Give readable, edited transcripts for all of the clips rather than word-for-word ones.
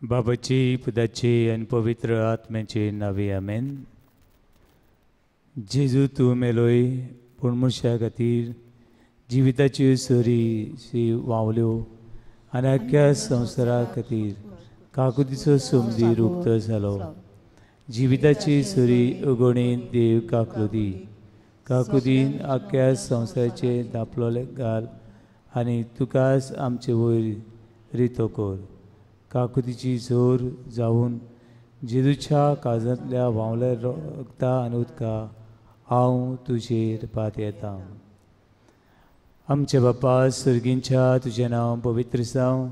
बाबाची, पुताची आनी पवित्र आत्म्याची नांवी, आमेन. जेजू, तूं मेलोय पूण मनशा खातीर जिविताच्यो सरी शी व्हांवल्यो आनी आख्ख्या संवसारा खातीर काकुतीचो समदीर उक्तो जालो. जिविताची सरी अगणीत देव काकलुदी काकुदीन आख्ख्या संवसाराचे धांपलोले घाल आनी तुकाच आमचे वयर रितो कर. काकुतीची जोर जावन जेजूच्या काळजांतल्या व्हांवल्या रगता आनी उदका हांव तुजेर पात येता. आमच्या बापा सर्गींच्या, तुजें नांव पवित्र जावं,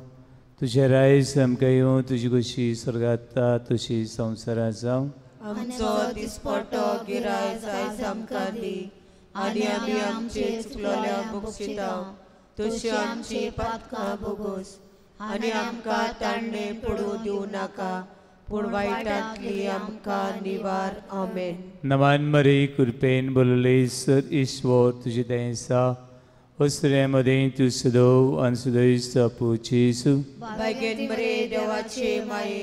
तुजें रायज आमकां येवं, तुजी कशी स्वर्गांत तशी संवसारांत जावं. आमचो दिसपटो गिरायज आयज आमकां दी आनी आमी आमचे चुकलोल्या बक्षिता तशी आमची पातकां भोगोस आनी आमकां ताणें पडूं दिवं नाका, पूण वायटांतली आमकां निवार. आमेन. नमान मरी, कृपेन बोलले सर ईश्वर तुजे दयेसा वसऱ्या मदें तूं सदव आनी सदैव बापू जेजू. बायगेन मरे देवाचे माये,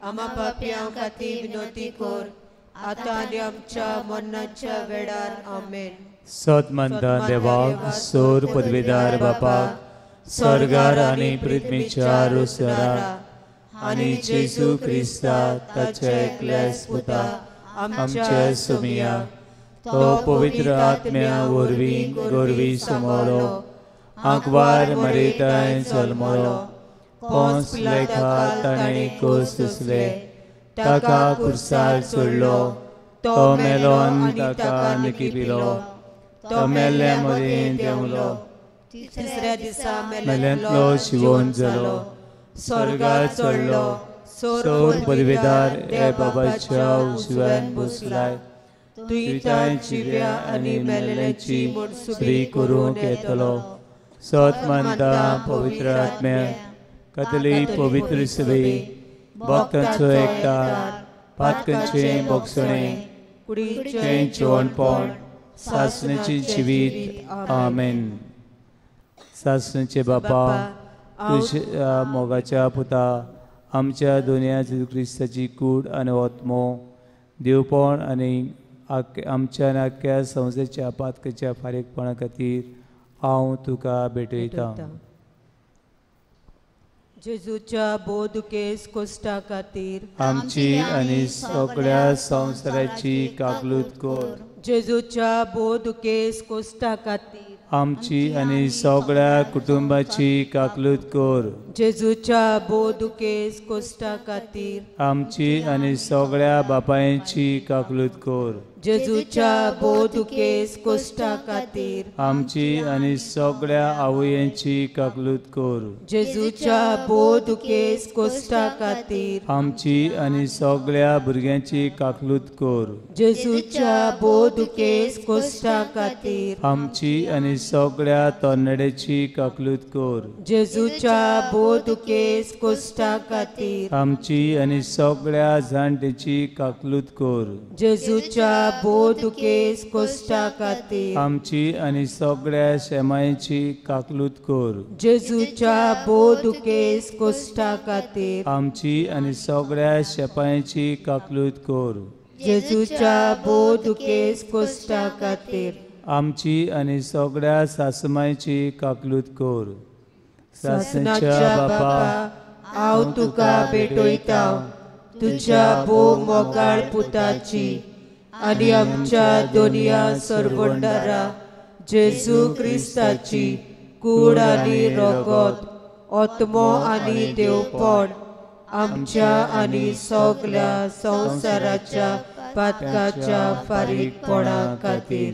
आमा पापयां खातीर विनोती कर, आतां आनी आमच्या मरणाच्या वेळार. आमेन. सत मानता देवाक, सोर पदवेदार बापाक, स्वर्गार आनी पृथ्वीच्या रोसरा आनी जेजू क्रिस्ता ताच्या एकल्याच पुता आमच्या सोमिया, तो पवित्र आत्म्या वरवीं गोरवी समोलो, आंकवार मरेताय जल्मलो, पोंस लेखा ताणें कोस सोंसले, ताका खुर्सार चडलो, तो मेलो आनी ताका निकिपिलो, तो मेल्ल्या मदीं देंवलो, तिसऱ्या दिसा मेल्यांतलो शिवोन जालो, स्वर्गार चडलो, सोर पदवेदार हे बाबाच्या उजव्यान बसलाय, तुयताय जिव्या आनी मेल्ल्याची सुरी करूंक येतलो. सत मानता पवित्र आत्म्या कथली पवित्र सभे, भक्तांचो एकता, पातकांचें भोगसणें, कुडीचें जेवणपण, सासण्याचें जिवीत. आमेन. सासण्याचे बापा, तुज्या मोगाच्या पुता आमच्या दोनया जेजू क्रिस्ताची कूड आनी आत्मो, देवपण आनी आमच्या आनी आख्ख्या संवसाराच्या पातकाच्या फारीकपणा खातीर हांव तुका भेटयतां. जेजूच्या भोव दुखेस कोश्टा खातीर आमची आनी सगळ्या संवसाराची काकलूत कर. जेजूच्या भोव दुखेस कोश्टा खातीर आमची आनी सगळ्या कुटुंबाची काकलूत कर. जेजूच्या भोव दुखेस कोश्टा खातीर आमची आनी सगळ्या बापायांची काकलूत कर. जेजूच्या भोव दुखेस कोश्टा खातीर आमची आनी सगळ्या आवयांची काकलूत कर. जेजूच्या भोव दुखेस कोश्टा खातीर आमची आनी सगळ्या भुरग्यांची काकलूत कर. जेजूच्या भोव दुखेस कोश्टा खातीर आमची आनी सगळ्या तरणाट्याची काकलूत कर. जेजूच्या भोव दुखेस कोश्टा खातीर आमची आनी सगळ्या जाणट्याची काकलूत कर. जेजूच्या भोव दुखेस कोश्टा खातीर आमची आनी सगळ्या शेमायची काकलूत कर. जेजूच्या भोव दुखेस कोश्टा खातीर आमची आनी सगळ्या शेपायांची काकलूत कर. जेजूच्या भोव दुखेस कोश्टा खातीर आमची आनी सगळ्या सासमायची काकलूत कर. सासणाच्या बापा, हांव तुका भेटयता तुज्या भोव मोगाळ पुताची आनी आमच्या दोनया सरवंडारा जेजू क्रिस्ताची कूड आनी रगत, आत्मो आनी देवपण आमच्या आनी सगळ्या संवसाराच्या पातकाच्या फारीकपणा खातीर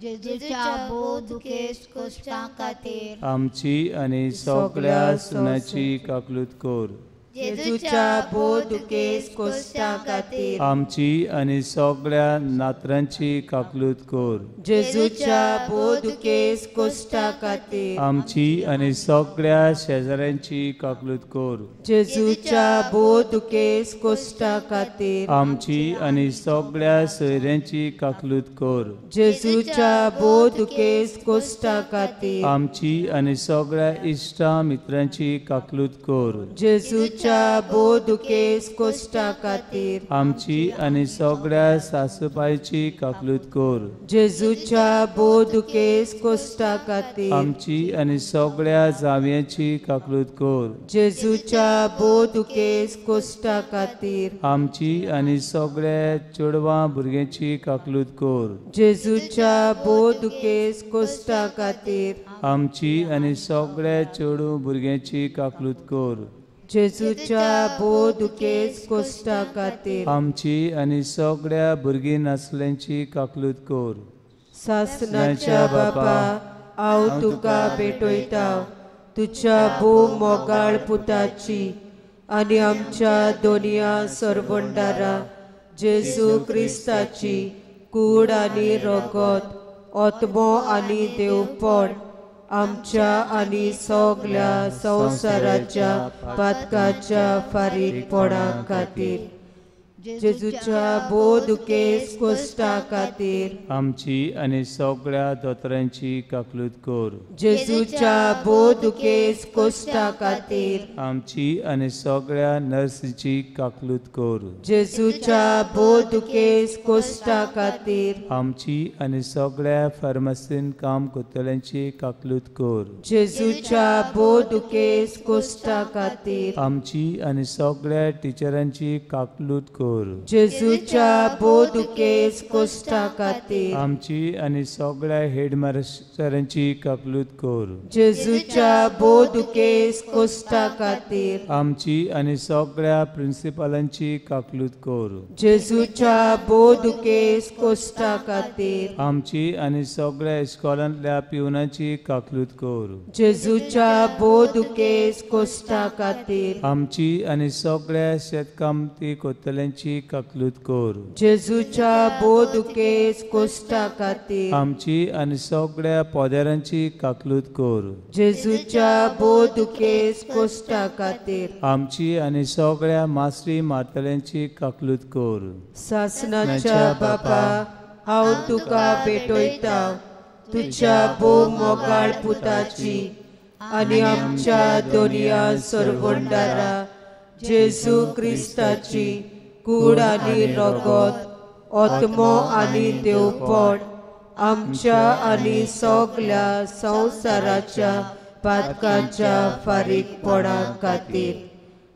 जेजूच्या भोव दुखेस कोश्टा खातीर आमची आनी सगळ्या सुनाची काकलूत कर. जेजूच्या भोव दुखेस कोश्टा खातीर आमची आनी सगळ्या नातरांची काकलूत कर. जेजूच्या भोव दुखेस कोश्टा खातीर आमची आनी सगळ्या शेजाऱ्यांची काकलूत कर. जेजूच्या भोव दुखेस कोश्टा खातीर आमची आनी सगळ्या सोयऱ्यांची काकलूत कर. जेजूच्या भोव दुखेस कोश्टा खातीर आमची आनी सगळ्या इश्टा मित्रांची काकलूत कर. जेजूच्या जेजूच्या भोव दुखेस कोश्टा खातीर आमची आनी सगळ्या सासूबायची काकलूत कर. जेजूच्या भोव दुखेस कोश्टा खातीर आमची आनी सगळ्या जावयांची काकलूत कर. जेजूच्या भोव दुखेस कोश्टा खातीर आमची आनी सगळ्या चेडवां भुरग्यांची काकलूत कर. जेजूच्या भोव दुखेस कोश्टा खातीर आमची आनी सगळ्या चेडूं भुरग्यांची काकलूत कर. जेजूच्या भोव दुखेस कोश्टा खातीर आमची आनी सगळ्या भुरगीं नासल्यांची काकलूत कर. सासणाच्या बापा, हांव तुका भेटयता तुज्या भोव मोगाळ पुताची आनी आमच्या दोनया सरवंडारा जेजू क्रिस्ताची कूड आनी रगत, आत्मो आनी देवपण आमच्या आनी सगल्या संवसाराच्या पातकाच्या फारीकपणा खातीर जेजूच्या भोव दुखेस कोश्टा खातीर आमची आनी सगळ्या दोतोरांची काकलूत कर. जेजूच्या भोव दुखेस कोश्टा खातीर आमची आनी सगळ्या नर्सीची काकलूत कर. जेजूच्या भोव दुखेस कोश्टा खातीर आमची आनी सगळ्या फार्मासीन काम करतल्यांची काकलूत कर. जेजूच्या भोव दुखेस कोश्टा खातीर आमची आनी सगळ्या टिचरांची काकलूत कर. जेजूच्या भोव दुखेस कोश्टा खातीर आमची आनी सगळ्या हेडमास्टरांची काकलूत कर. जेजूच्या भोव दुखेस कोश्टा खातीर आमची आनी सगळ्या प्रिन्सिपालांची काकलूत कर. जेजूच्या भोव दुखेस कोश्टा खातीर आमची आनी सगळ्या इस्कॉलांतल्या पिवनाची काकलूत कर. जेजूच्या भोव दुखेस कोश्टा खातीर आमची आनी सगळ्या शेतकामती करतल्यांची काकलूत कर. जेजूच्या भोव दुखेस कोश्टा खातीर आमची आनी सगळ्या पदेरांची काकलूत कर. जेजूच्या भोव दुखेस कोश्टा खातीर आमची आनी सगळ्या मासळी मारतल्यांची काकलूत कर. सासणाच्या बापा, हांव तुका भेटयता तुज्या भोव मोगाळ पुताची आनी आमच्या दोनया सरवंडारा जेजू क्रिस्ताची कूड आनी रगत, आत्मो आनी देवपण आमच्या आनी सगल्या संवसाराच्या पातकाच्या फारीकपणा खातीर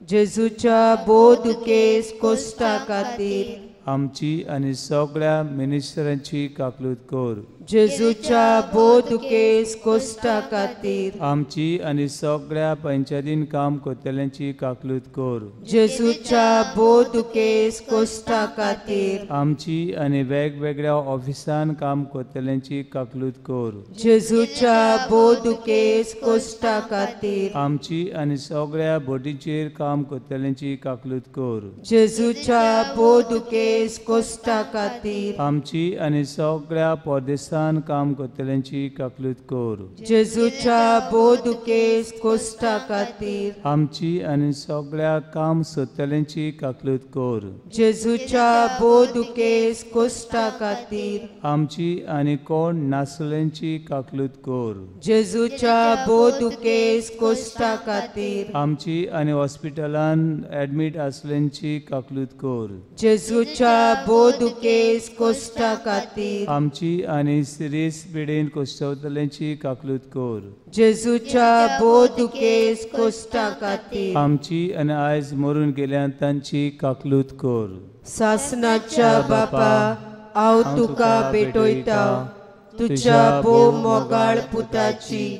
जेजूच्या भोव दुखेस कोश्टा खातीर आमची आनी सगळ्या मिनिस्टरांची काकलूत कर. जेजूच्या भोव दुखेस कोश्टा खातीर आमची आनी सगळ्या पंचायतीन काम करतल्यांची काकलूत कर. जेजूच्या भोव दुखेस कोश्टा खातीर आमची आनी वेगवेगळ्या ऑफिसान काम करतल्यांची काकलूत कर. जेजूच्या भोव दुखेस कोश्टा खातीर आमची आनी सगळ्या बोटीचेर काम करतल्यांची काकलूत कर. जेजूच्या भोव दुखेस कोश्टा खातीर आमची आनी सगळ्या परदेसान काम करतल्यांची काकलूत कर. जेजूच्या भोव दुखेस कोश्टा खातीर आमची आनी सगळ्या काम सोदतल्यांची काकलूत कर. जेजूच्या भोव दुखेस कोश्टा खातीर आमची आनी कोण नासल्यांची काकलूत कर. जेजूच्या भोव दुखेस कोश्टा खातीर आमची आनी हॉस्पिटलान एडमीट आसल्यांची काकलूत कर. जेजूच्या भोव दुखेस कोश्टा खातीर आमची आनी सिरियस पिडेन कोश्टवतल्यांची काकलूत कर. जेजूच्या भोव दुखेस कोश्टा खातीर आमची आनी आयज मरून गेल्या तांची काकलूत कर. सासणाच्या बापा, हांव तुका भेटयता तुज्या भोव मोगाळ पुताची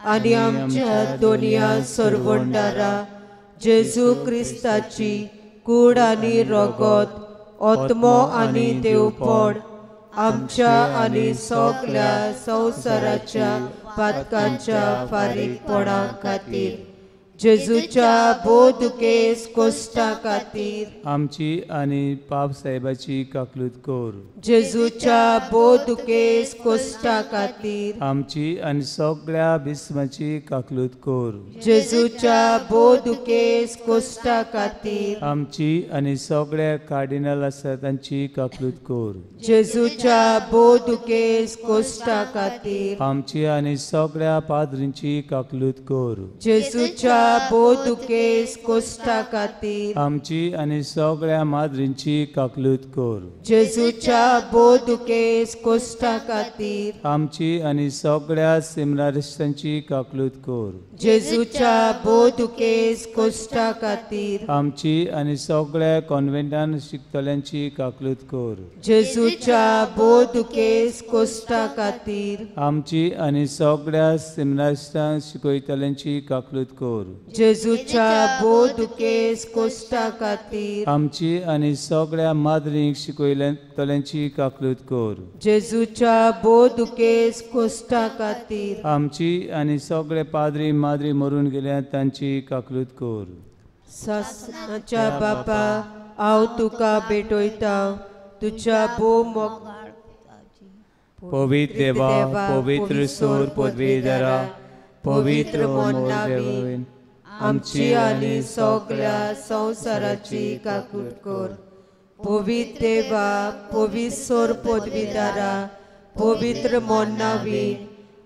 आनी आमच्या दोनया सरवंडारा जेजू क्रिस्ताची कूड आनी रगत, आत्मो आनी देवपण आमच्या आनी सगल्या संवसाराच्या पातकाच्या फारीकपणा खातीर जेजूच्या भोव दुखेस कोश्टा खातीर आमची आनी पाप साहेबाची काकलूत कर. जेजूच्या भोव दुखेस कोश्टा खातीर आमची आनी सगळ्या बिस्माची काकलूत कर. जेजूच्या भोव दुखेस कोश्टा खातीर आमची आनी सगळ्या कार्डिनल आसा तांची काकलूत कर. जेजूच्या भोव दुखेस कोश्टा खातीर आमची आनी सगळ्या पाद्रींची काकलूत कर. जेजूच्या जेजूच्या भोव दुखेस कोश्टा खातीर आमची आनी सगळ्या माद्रींची काकलूत कर। जेजूच्या भोव दुखेस कोश्टा खातीर आमची आनी सगळ्या सिमनारिस्टांची काकलूत कर। जेजूच्या भोव दुखेस कोश्टा खातीर आमची आनी सगळ्या कॉन्व्हेंटान शिकतल्यांची काकलूत कर। जेजूच्या भोव दुखेस कोश्टा खातीर आमची आनी सगळ्या सिमनारिस्टांक शिकयतल्यांची काकलूत कर। जेजूच्या भोव दुखेस कोश्टा खातीर आमची आनी सगळ्या माद्रींक शिकयतल्यांची काकलूत कर। जेजूच्या भोव दुखेस कोश्टा खातीर आमची आनी सगळे पाद्री माद्री मरून गेल्या तांची काकलूत कर। सासणाच्या बापा हांव तुका भेटयता तुज्या भोव मोगाळ पवित्र देवा पवित्र सूर पदवीधरा पवित्र मोर आमची आनी सगळ्या संवसाराची काकूट कर। पवित्र देवा पवित्र सोर पदवीधरा पवित्र मोन्नावी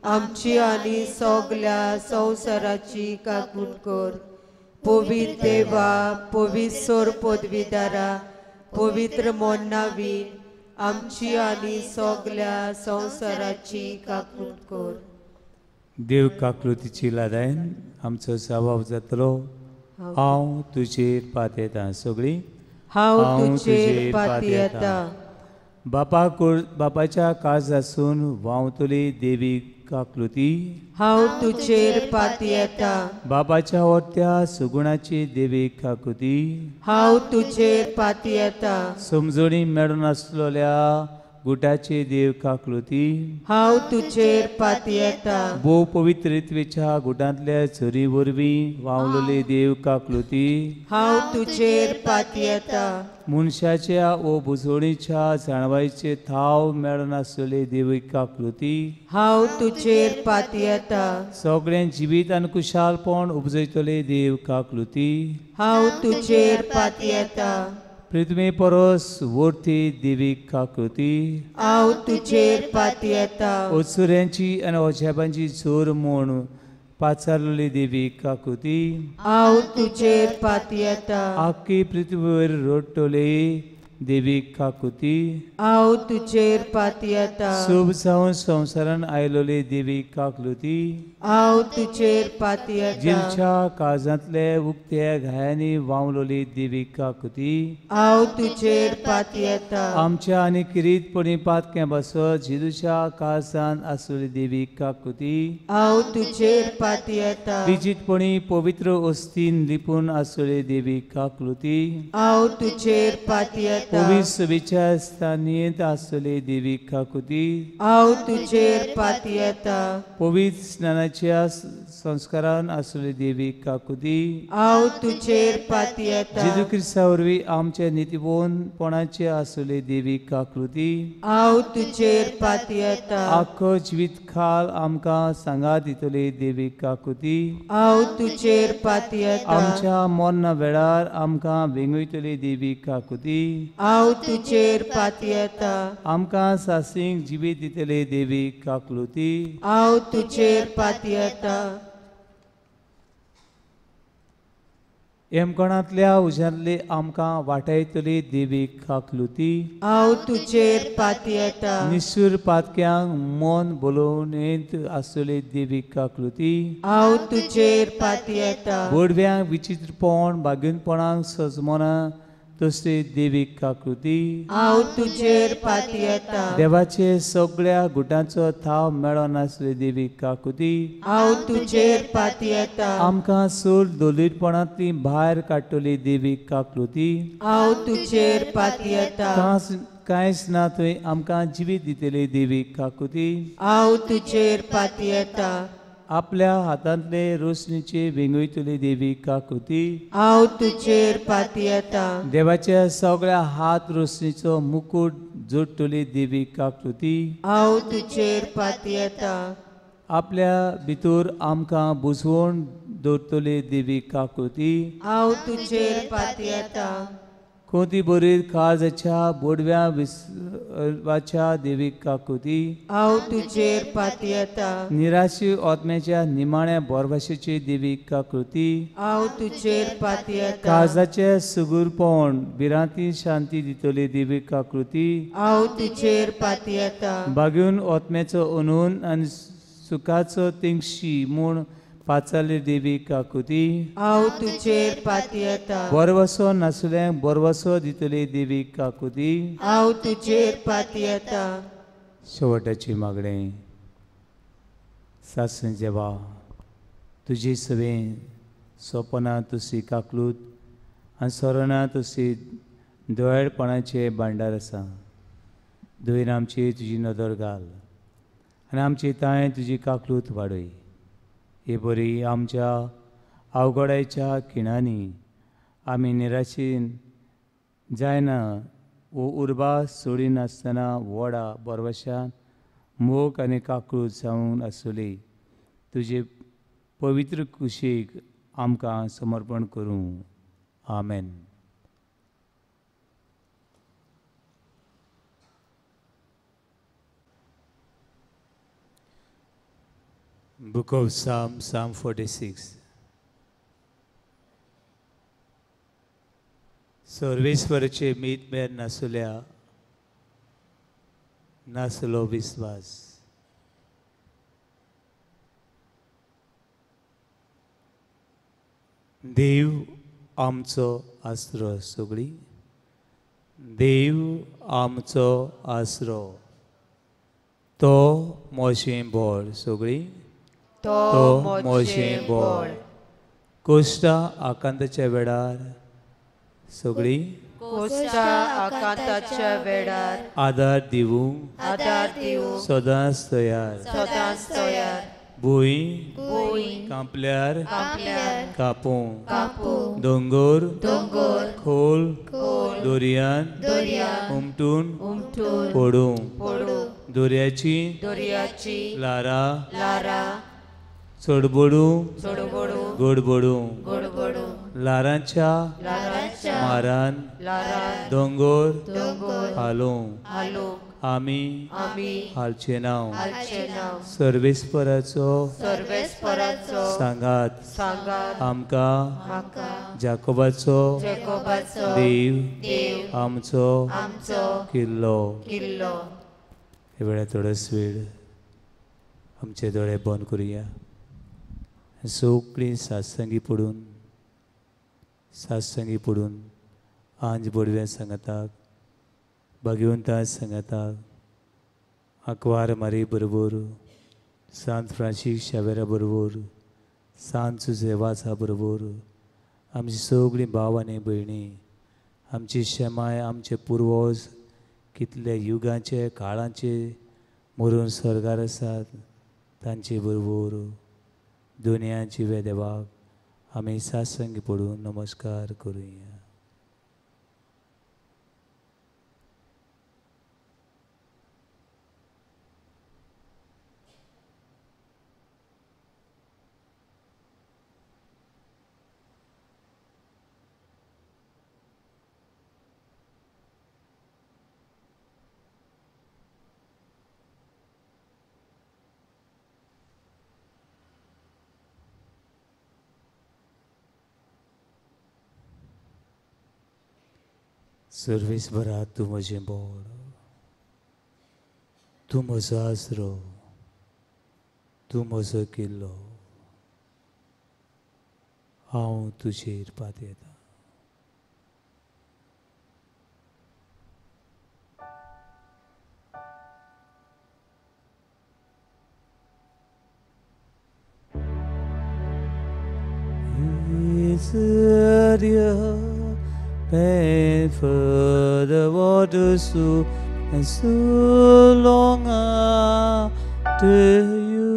आमची आनी सगळ्या संवसाराची काकूट कर। पवित्र देवा पवित्र सोर पदवीधरा पवित्र मोन्नावी आमची आनी सगळ्या संवसाराची काकूट कर। देव काकलुतीची लादायन आमचो सभाव जातलो। हांव तुजेर पातयेता सगळी हांव तुजेर पातयेता। बापाच्या काळजासून व्हांवतली देवी काकलुती हांव तुजेर पातयेता। बापाच्या ओट्या सुगुणाची देवी काकलुती हांव तुजेर पातयेता। समजणी मेळून आसलेल्या गुटाची देव काकलुती हांव तुजेर पातयेता। भोव पवित्रत्वेच्या गुटांतल्या झरी वरवीं व्हांवलेली देव काकलुती हांव तुजेर पातयेता। मनशाच्या ओ बुजवणीच्या जाणवायचे थाव मेळनासलेली देव काकलुती हांव तुजेर पातयेता। सगळें जिवीत आनी कुशालपण उपजयतले देव काकलुती हांव तुजेर पातयेता। पृथ्वी परस वरती देवी काकलुती हांव तुजेर पातयेता। ओसुऱ्यांची आनी ओझेबांची जोर म्हूण पाचारलेली देवी काकलुती हांव तुजेर पातयेता। आख्खी पृथ्वीर रोडटली देवी काकलुती हांव तुजेर पातयेता। सूब जावन संवसारान आयलोली देवी काकलुती हांव तुजेर पातयेता। जिलच्या काळजांतले उक्त्या घायांनी व्हांवलोली देवी काकलुती हांव तुजेर पातयेता। आमच्या आनी किरीतपणी पातक्यां बसत जेजूच्या काळजान आसलेली देवी काकलुती हांव तुजेर पातयेता। विजितपणी पवित्र ओस्तीन लिपून आसलेली देवी काकलुती हांव तुजेर पातयेता। पवित्र सभेच्या स्थानीयेंत आसलेली देवी काकलुती हांव तुजेर पातयेता। पवित्र स्नानाच्या संस्कारान आसलेली देवी काकलुती हांव तुजेर पातयेता। जेजू क्रिस्ता वरवीं आमचे नितीवोनपणाचे आसलेली देवी काकलुती हांव तुजेर पातयेता। आख्खो जिवीत खाल आमकां सांगात दितली देवी काकलुती हांव तुजेर पातयेता। आमच्या मरणा वेळार आमकां वेंगयतली देवी काकलुती हांव तुजेर पातयेता। आमकां सासींक जिवीत दितली देवी काकलुती हांव तुजेर पातयेता। येमकोणांतल्या उज्यांतली आमकां वाटायतली देवी काकलुती हांव तुजेर पातयेता। निसूर पातक्यांक मन बोलोवणेंत आसलेली देवी काकलुती हांव तुजेर पातयेता। बोडव्यांक विचित्रपण बागेनपणाक सजमना तसली देवी काकलुती हांव तुजेर पातयेता। देवाचे सगळ्या गुटांचो थाव मेळनासली देवी काकलुती हांव तुजेर पातयेता। आमकां सूर दोलीरपणांतली भायर काडटली देवी काकलुती हांव तुजेर पातयेता। कांयच ना थंय आमकां जिवीत दितली देवी काकलुती हांव तुजेर पातयेता। आपल्या हातांतले रोशणीचे वेंगयतली देवी काकलुती हांव तुजेर पातयेता। देवाच्या सगळ्या हात रोशणीचो मुकूट जोडटली देवी काकलुती हांव तुजेर पातयेता। आपल्या भितर आमकां बुजवण दवरतली देवी काकलुती हांव तुजेर पातयेता। कोती बरी काळजाच्या बोडव्या विसवाच्या देवीक काकुती हांव तुजेर पातयेता निराशी आत्म्याच्या निमाण्या बोरभाशेची देवीक काकृती हांव तुजेर पातयेता काळजाचे सुगूरपण भिरांती शांती दितली देवीक काकृती हांव तुजेर पातयेता बागेवन आत्म्याचो अनून आनी सुखाचो तेंगशी म्हूण पाचाले देवी काकुती हांव तुजेर पातयेता बरवसो नासुल्यांक बरवसो दितली देवी काकुती हांव तुजेर पातयेता. शेवटाची मागणें. सासून जेवा तुजी सवें सोपनां तुसी काकलूत आनी सोरणां तुसी दोळपणाचें भांडार आसा. दोन आमची तुजी नदर घाल आनी आमची तांय तुजी काकलूत वाडय. हे बरी आमच्या अवघडायच्या खिणांनी आमी निराशेन जायना वो उर्बा सोडिनासतना व्हडा बरवशान मोग आनी काकूळ जावन आसली तुजे पवित्र कुशीक आमकां समर्पण करूं. आमेन. Book of Psalm, Psalm 46. सर्वेश्वराचे मीत मेर नासल्या नासलो विस्वास. देव आमचो आसरो. सगळी देव आमचो आसरो तो मोशें बोळ. सगळी तो मोशें बोळ. कोश्टा आकांताच्या वेळार. सगळी कोश्टा आकांताच्या वेळार आदार दिवूं आदार दिवूं सदांच तयार सदांच तयार. भूंय भूंय कांपल्यार कांपल्यार कापूं कापूं दोंगोर दोंगोर खोल खोल दर्यान दर्यान उमटून उमटून पडूं पडूं दर्याची दर्याची ल्हारां ल्हारां चडबडूं चडबडूं गोडबडूं गोडबडूं ल्हारांच्या ल्हारांच्या मारान ल्हारां दोंगोर दोंगोर हालोवं हालोवं आमी आमी हालचे नांव हालचे नांव. सर्वेस्पराचो सर्वेस्पराचो सांगात सांगात आमकां आमकां जाकोबाचो जाकोबाचो देव देव आमचो आमचो किल्लो. किल्लो. हे वेळार थोडोच वेळ आमचे दोळे बंद करुया. सगळीं सात्संगी पडून सात्संगी पडून आंज बोडव्या सांगाताक भाग्यवंता सांगाताक आंकवार मारी बरोबर सांत फ्रांसीस शावेरा बरोबर सांत सुसेवासा बरोबर आमची सगळीं भाव आनी भयणी आमची शेमाय आमचे पुर्वज कितले युगांचे काळांचे मरून स्वर्गार आसात तांचे बरोबर दुनिया जिवे देवाक आमी सात्संगी पडून नमस्कार करुया. सर्वेस्परा तूं म्हजें बोळ तूं म्हजो आसरो तूं म्हजो किल्लो हांव तुजेर पातयेतां. Paid for the water so and so long after you.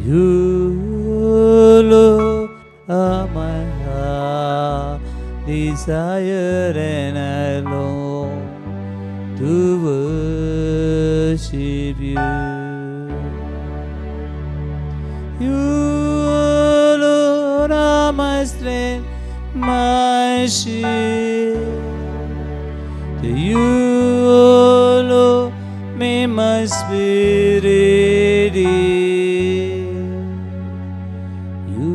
You Lord are my heart desire and I long to worship you. You Lord are my strength, my shield. To you, O Lord, may my spirit yield. You,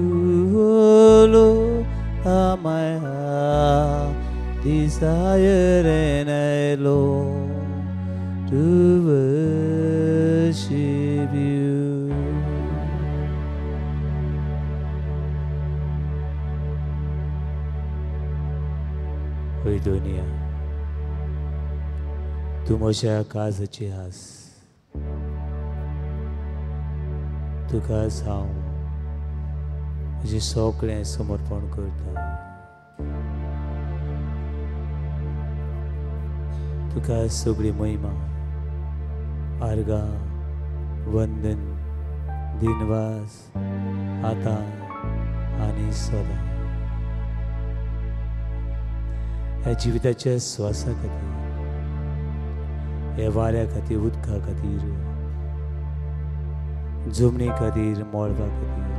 O Lord, are my heart desire, and I long to worship you. होय दुनिया, तूं म्हज्या काळजाची आस, तुकाच हांव म्हजें सगळें समर्पण करता. तुका सगळी महिमा, आर्गां, वंदन, दिनवास आतां आनी सदां. ह्या जिविताच्या स्वासा खातीर, ह्या वाऱ्या खातीर, उदका खातीर, जमनी खातीर, मळबा खातीर,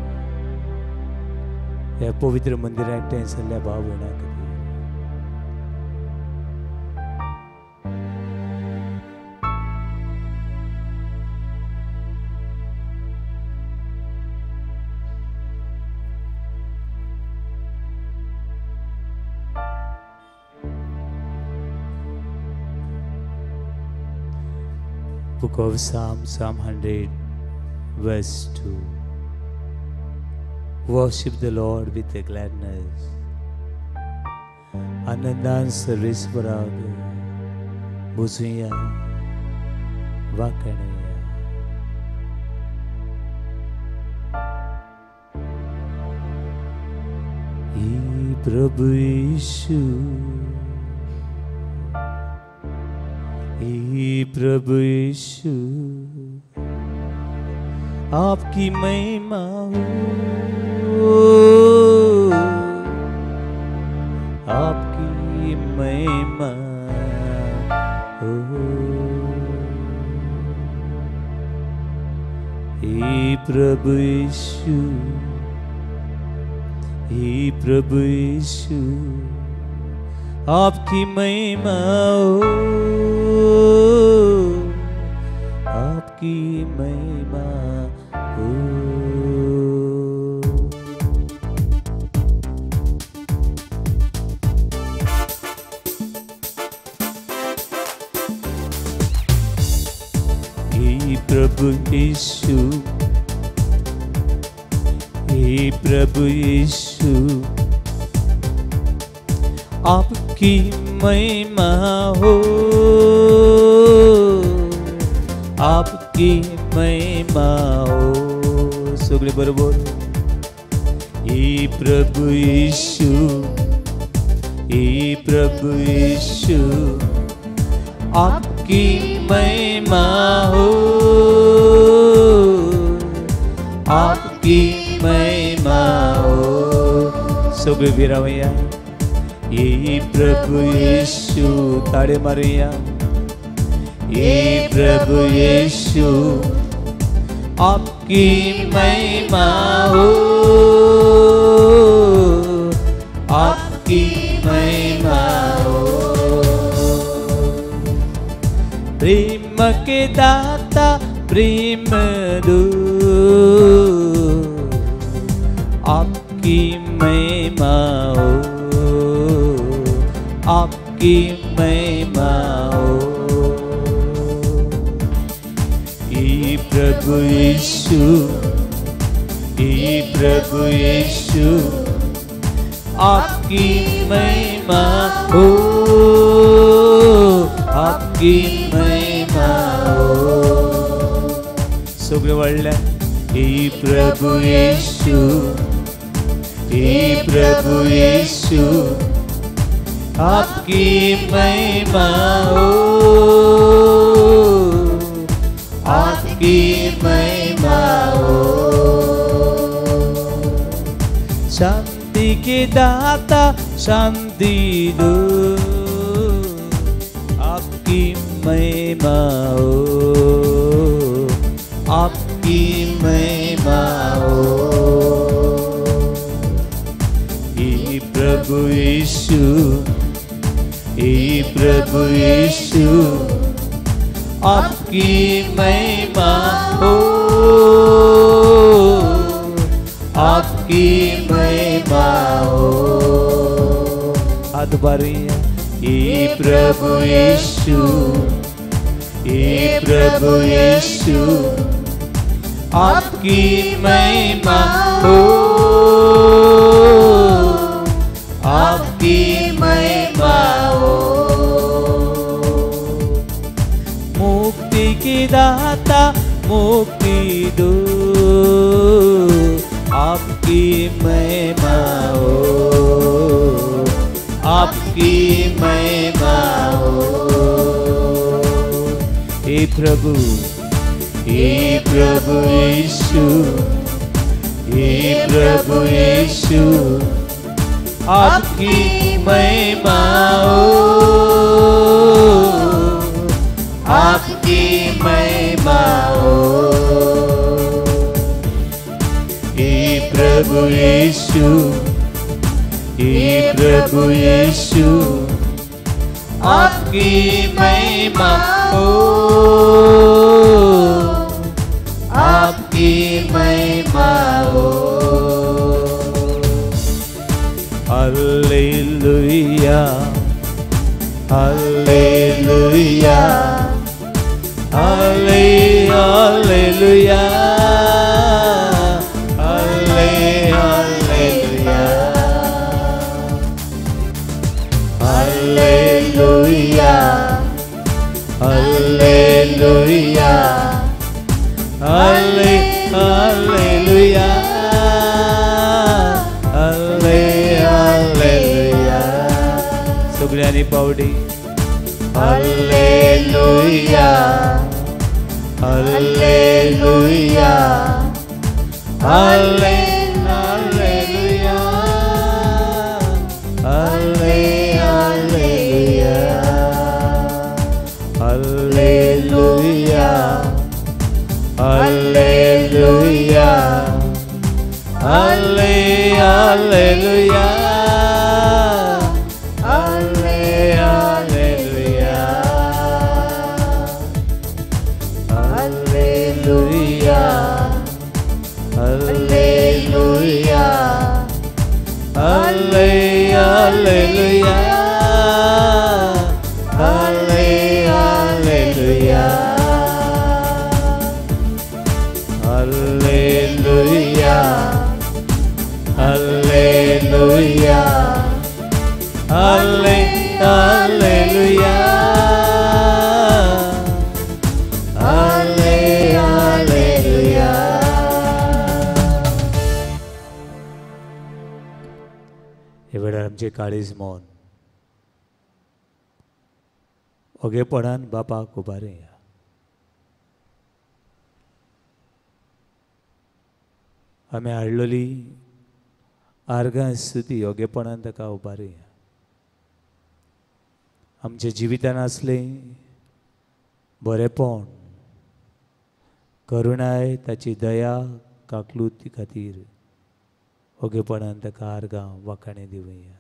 ह्या पवित्र मंदिराक एकठांय जाल्ल्या भाव भयणां खातीर, Book of Psalm, Psalm 100, verse 2. Worship the Lord with a gladness. आनंदान सर्वेस्वराक बुजुया वाकणया. ही प्रभु यीशु, हे प्रभु यीशु, आपकी महिमा हो, आपकी महिमा हो. हे प्रभु यीशु, हे प्रभु यीशु, आपकी महिमा हो, आपकी महिमा हो. हे प्रभु यीशु, हे प्रभु यीशु, आपकी महिमा हो, आपकी महिमा हो. सगळे बरोबर. हे प्रभु यीशु, हे प्रभु यीशु, आपकी महिमा हो, आपकी महिमा हो. सगळे विरावया. हे प्रभु यीशु, ताळे मारुया. हे प्रभु यीशु, आपकी महिमा हो, आपकी महिमा हो. प्रेम के दाता प्रेम दो, आपकी महिमा हो, आपकी महिमा हो. हे प्रभु यीशु, हे प्रभु यीशु, आपकी महिमा हो, आपकी महिमा हो. सगळे व्हडल्या. हे प्रभु यीशु, हे प्रभु यीशु, आपकी महिमा हो, आपकी महिमा हो. शांति के दाता शांति दो, आपकी महिमा हो, आपकी महिमा हो. हे प्रभु प्रभु यीशु, हे प्रभु यीशु, आपकी महिमा हो, आपकी महिमा हो। हाथ बारी हे प्रभु यीशु, हे प्रभु यीशु, आपकी महिमा हो, आपकी महिमा हो। मुक्ति की दाता मुक्ति दो, आपकी महिमा हो, आपकी महिमा हो। हे प्रभु, हे प्रभु यीशु, हे प्रभु यीशु, आपकी महिमा हो, आपकी महिमा हो। हे प्रभु यीशु, हे प्रभु यीशु, आपकी महिमा हो, आपकी महिमा हो। Hallelujah, hallelujah, hallelujah, hallelujah, hallelujah, hallelujah, hallelujah, hallelujah. सगळ्यांनी पावडी hallelujah, hallelujah, hallelujah, hallelujah, hallelujah, hallelujah, hallelujah, hallelujah, hallelujah, hallelujah, hallelujah, hallelujah, hallelujah, hallelujah, hallelujah, hallelujah. हे वेळार आमचें काळीज मौन ओगेपणान बापाक उबारया। आमी हाडलेली आर्गां स्तुती ओगेपणान ताका उबारया। आमच्या जिवितान आसलें बरेपण, करुणाय, ताची दया काकलुती खातीर ओगेपणान ताका आर्गां वाखाणे दिवया।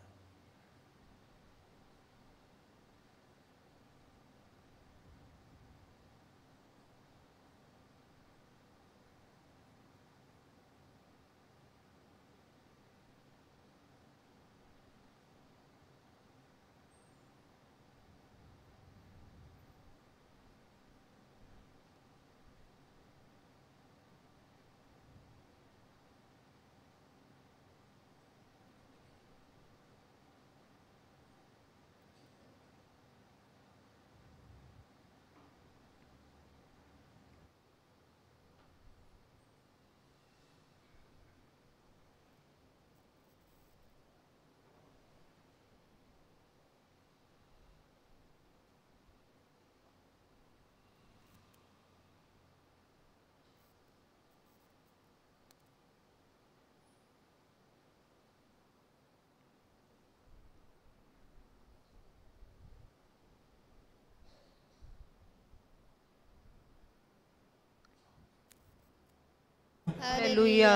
हालेलुया।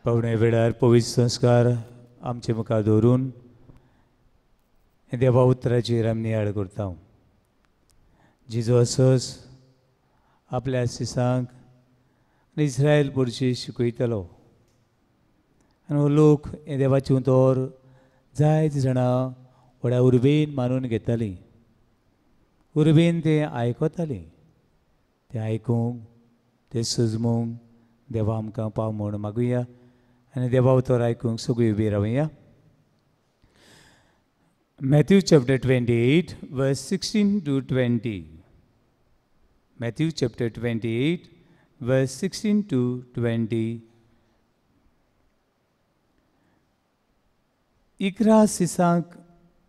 पावणे वेळार पवित्र संस्कार आमचे मुखार दवरून हे देवा उतराचेर आमी नियाळ करता. जेजू असोच आपल्या सिसांक आनी इस्रायल पुरशी शिकयतलो आनी हो लोक हे देवाचें उतर जायते जाणां व्हड्या उर्बेन मानून घेतालीं, उर्बेन तें आयकतालीं. तें आयकूंक तें सजमूंक देवा आमकां पाव म्हूण मागुया आनी देवा उतर आयकूंक सगळीं उबी रावया. Matthew chapter 28 verse 16 to 20. Matthew chapter 28 verse 16 to 20. 11 सिसांक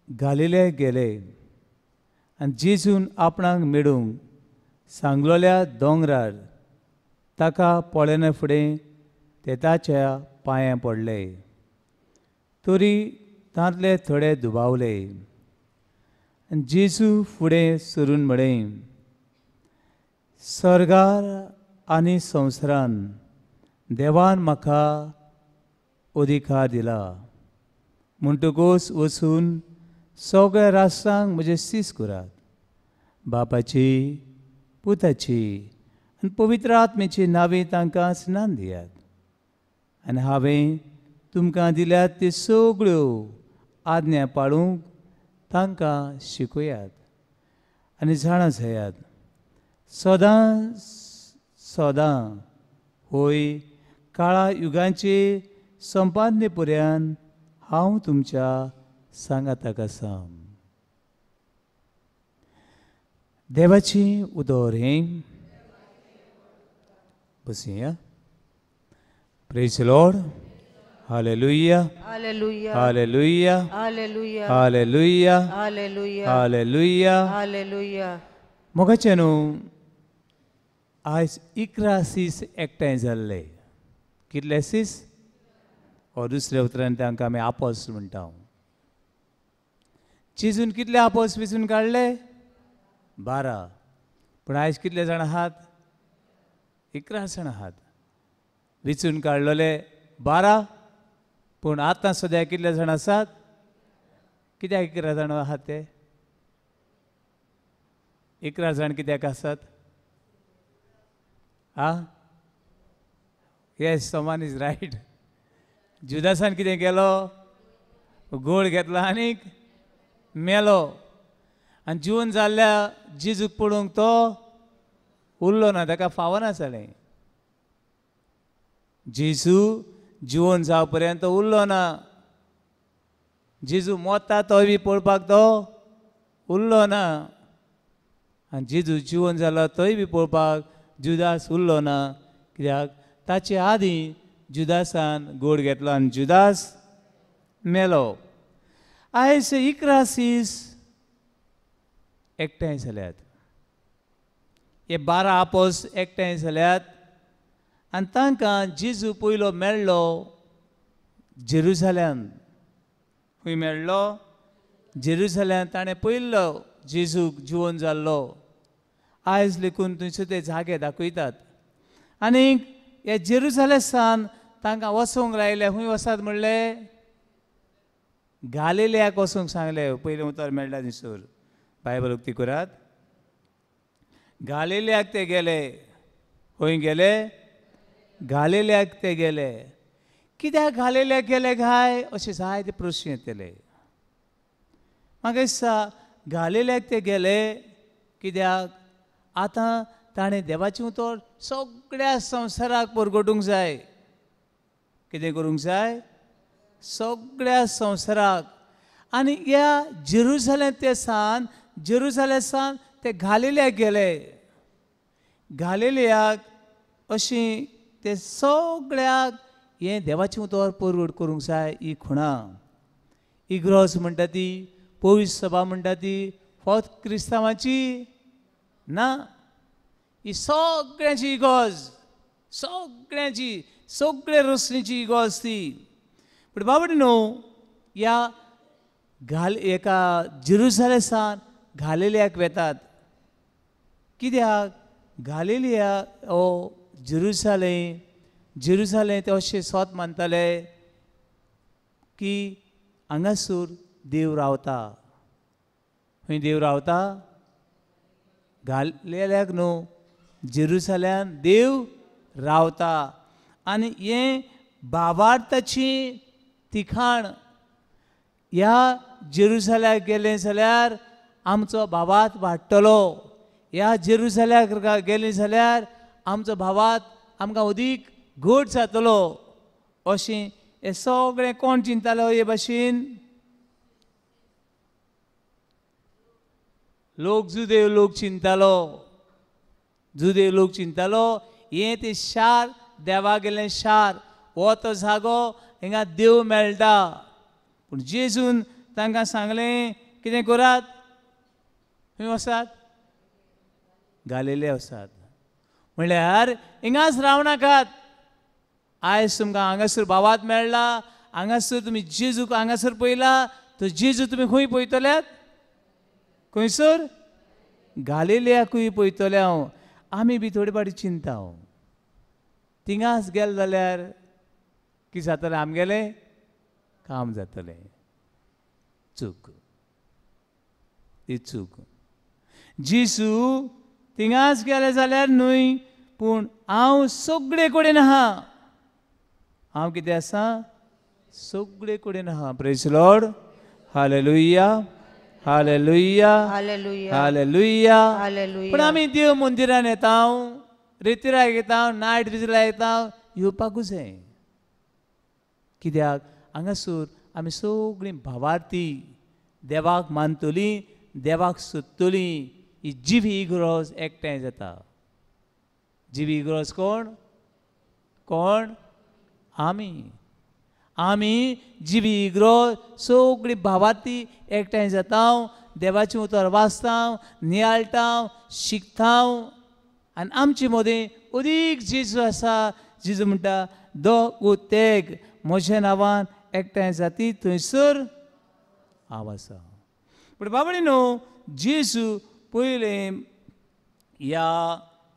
गालिले गेले आनी जेजून आपणाक मेळूंक सांगलोल्या दोंगरार ताका पळयना फुडें ते ताच्या पांयां पडले. तरी तांतले थोडे दुबावले. आनी जेजू फुडें सरून म्हळें, सर्गार आनी संवसारान देवान म्हाका अधिकार दिला, म्हणटकूच वचून सगळ्या राष्ट्रांक म्हजें सीस करात, बापाची पुताची आनी पवित्र आत्म्याची नांवी तांकां स्नान दियात आनी हांवें तुमकां दिल्यात त्यो सगळ्यो आज्ञा पाळूंक तांकां शिकयात आनी जाणा जायात, सदां सदां होय काळा युगांचे संपादने पर्यंत हांव तुमच्या सांगाताक आसा. देवाची उदर हें बसया. Praise Lord. Hallelujah, hallelujah, hallelujah, hallelujah, hallelujah, hallelujah, hallelujah, hallelujah. मोगाचे न्हू, आयज 11 सीस एकठांय जाल्ले. कितले सीस? ओ दुसऱ्या उतरान तांकां आमी आपोस म्हणटा. चिजून कितले आपोस विचून काडले? 12. पूण आयज कितले जाण आहात? 11 जाण आहात. विचून काडलेले 12, पूण आतां सद्या कितले जाण आसात? कित्याक 11 जाण आहात ते? 11 जाण कित्याक आसात? आ, yes, someone is right. जुदासान कितें केलो? गोळ घेतलो आनीक मेलो. आनी जिवन जाल्ल्या जेजूक पळोवंक तो उरलो ना, ताका फावना जालें. जेजू जिवन जावं पर्यंत उरलो ना. जेजू मोता तोय बी पळोवपाक तो उरलो ना. आनी जेजू जिवन जालो तोय बी पळोवपाक जुदास उरलो ना. कित्याक? ताचे आदीं जुदासान गोड घेतलो आनी जुदास मेलो. आयज 11 सीस एकठांय जाल्यात. हे 12 आपोस एकठांय जाल्यात आनी तांकां जेजू पयलो मेळ्ळो जेरुजाल्यान. खंय मेळ्ळो? जेरुजाल्यान. ताणें पयलो जेजूक जिवन जाल्लो. आयज लेखून थंयसर ते जागे दाखयतात. आनी हे जेरुजालेसान तांकां वचूंक लायलें. खंय वचात म्हणलें? गालिलियाक वचूंक सांगलें. पयलें उतर मेळ्ळा थंयसर, बायबल उक्ती करात. गालिलियाक ते गेले. खंय गेले? गालिलियाक ते गेले. कित्याक गालिलियाक गेले काय अशें जायते प्रस्न येतले. म्हाका दिसता गालिलियाक ते गेले कित्याक आतां ताणें देवाचें उतर सगळ्या संवसाराक परगटूंक जाय. कितें करूंक जाय? सगळ्या संवसाराक. आनी ह्या जेरुजालेम ते सान, जेरुजालेम सान ते गालिलियाक गेले. गालिलियाक अशीं ते सगळ्याक हें देवाचें उतर परगट करूंक जाय. ही खुणां इग्रोज म्हणटा ती, पवित्र सभा म्हणटा ती फक्त क्रिस्तांवाची ना, ही सगळ्यांची इगोज, सगळ्यांची, सगळे रोसणीची इगोज ती. पूण बाबा न्हू, ह्या घाल एका जेरुजालेसान गालिलियाक वेतात. कित्याक? गालिलिया ओ जेरुजालेम, जेरुजालेम ते अशें सोत मानताले की हांगासर देव रावता. खंय देव रावता? गालिल्याक न्हू, जेरुसल्यान देव रावता. आनी हें भावार्थाची तिखाण. ह्या जेरुसल्याक गेलें जाल्यार आमचो भावार्थ वाडटलो, ह्या जेरुसल्याक गेलें जाल्यार आमचो भावार्थ आमकां अदीक घट जातलो. अशें हें सगळें कोण चिंतालो हे भाशेन? लोक, जुदेव लोक चिंतालो, जुदेव लोक चिंतालो हें तें शार, देवा गेलें शार, हो तो जागो, हिंगा देव मेळटा. पूण जेजून तांकां सांगलें कितें करात, खंय वचात? गालिले वचात. म्हणल्यार हिंगाच रावनाकात. आयज तुमकां हांगासर भावात मेळ्ळा, हांगासर तुमी जेजूक हांगासर पळयला, तर जेजू तुमी खंय पळयतल्यात? खंयसर? गालिलेयाकूय पळयतले. हांव आमी बी थोडे फावटी चिंता, हांव थिंगाच गेले जाल्यार कितें जातलें आमगेलें? काम जातलें. चूक, ती चूक. जेजू थिंगाच गेले जाल्यार न्हय, पूण हांव सगळे कडेन आहा. हांव कितें आसा? सगळे कडेन आहा. Praise Lord. Hallelujah, hallelujah, hallelujah. पूण आमी देव मंदिरान येता, रेतिराक येता, नायट विजला येता, येवपाकूच जाय. कित्याक? हांगासर आमी सगळीं भावार्थी देवाक मानतलीं, देवाक सोदतलीं. ही जिवी इगरोज एकठांय जाता. जिवी इगरोज कोण? कोण? आमी. आमी जिवी इगरोज सगळीं भावार्थी एकठांय जाता, देवाचें उतर वाचता, नियाळटा, शिकता. आनी आमचे मदें अदीक जेजू आसा. जेजू म्हणटा, दोग तेग म्हज्या नांवान एकठांय जाती थंयसर हांव आसा. पूण बाबडी न्हू, जेजू पयलें ह्या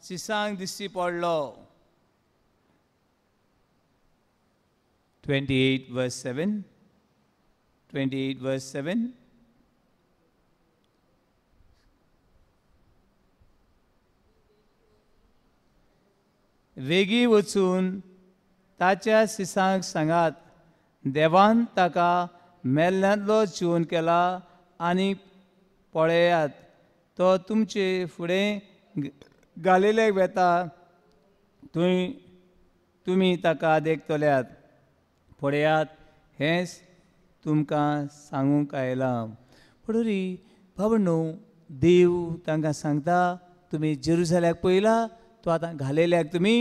सिसांक दिश्टी पडलो. 28 verse 7, 28 verse 7. वेगीं वचून ताच्या सिसांक सांगात, देवान ताका मेल्ल्यांतलो जिवन केला आनी पळयात तो तुमचे फुडें गालिलेक वेता, थंय तुमी ताका देखतल्यात. पळयात, हेंच तुमकां सांगूंक आयलां. पूण भावंडो, देव तांकां सांगता तुमी जेरुसल्याक पळयला, तो आतां गालिल्याक तुमी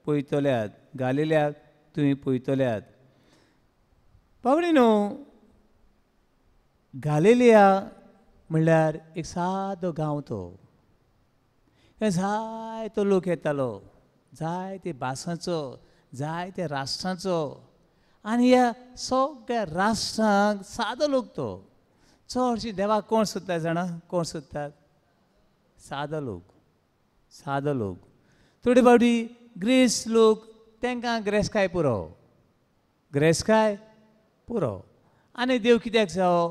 पळयतल्यात, गालिल्याक तुमी पळयतल्यात. भावंडो, गालिलिया म्हणल्यार एक सादो गांव. तो जायतो लोक येतालो, जायते भासांचो, जायते राष्ट्रांचो. आनी ह्या सगळ्या राष्ट्रांक सादो लोक तो. चडशी देवाक कोण सोदता जाणा? कोण सोदतात? सादो लोक, सादो लोक. थोडे फावटी ग्रेस लोक, तांकां ग्रेसकाय पुरो, ग्रेसकाय पुरो. आनी देव कित्याक जावो?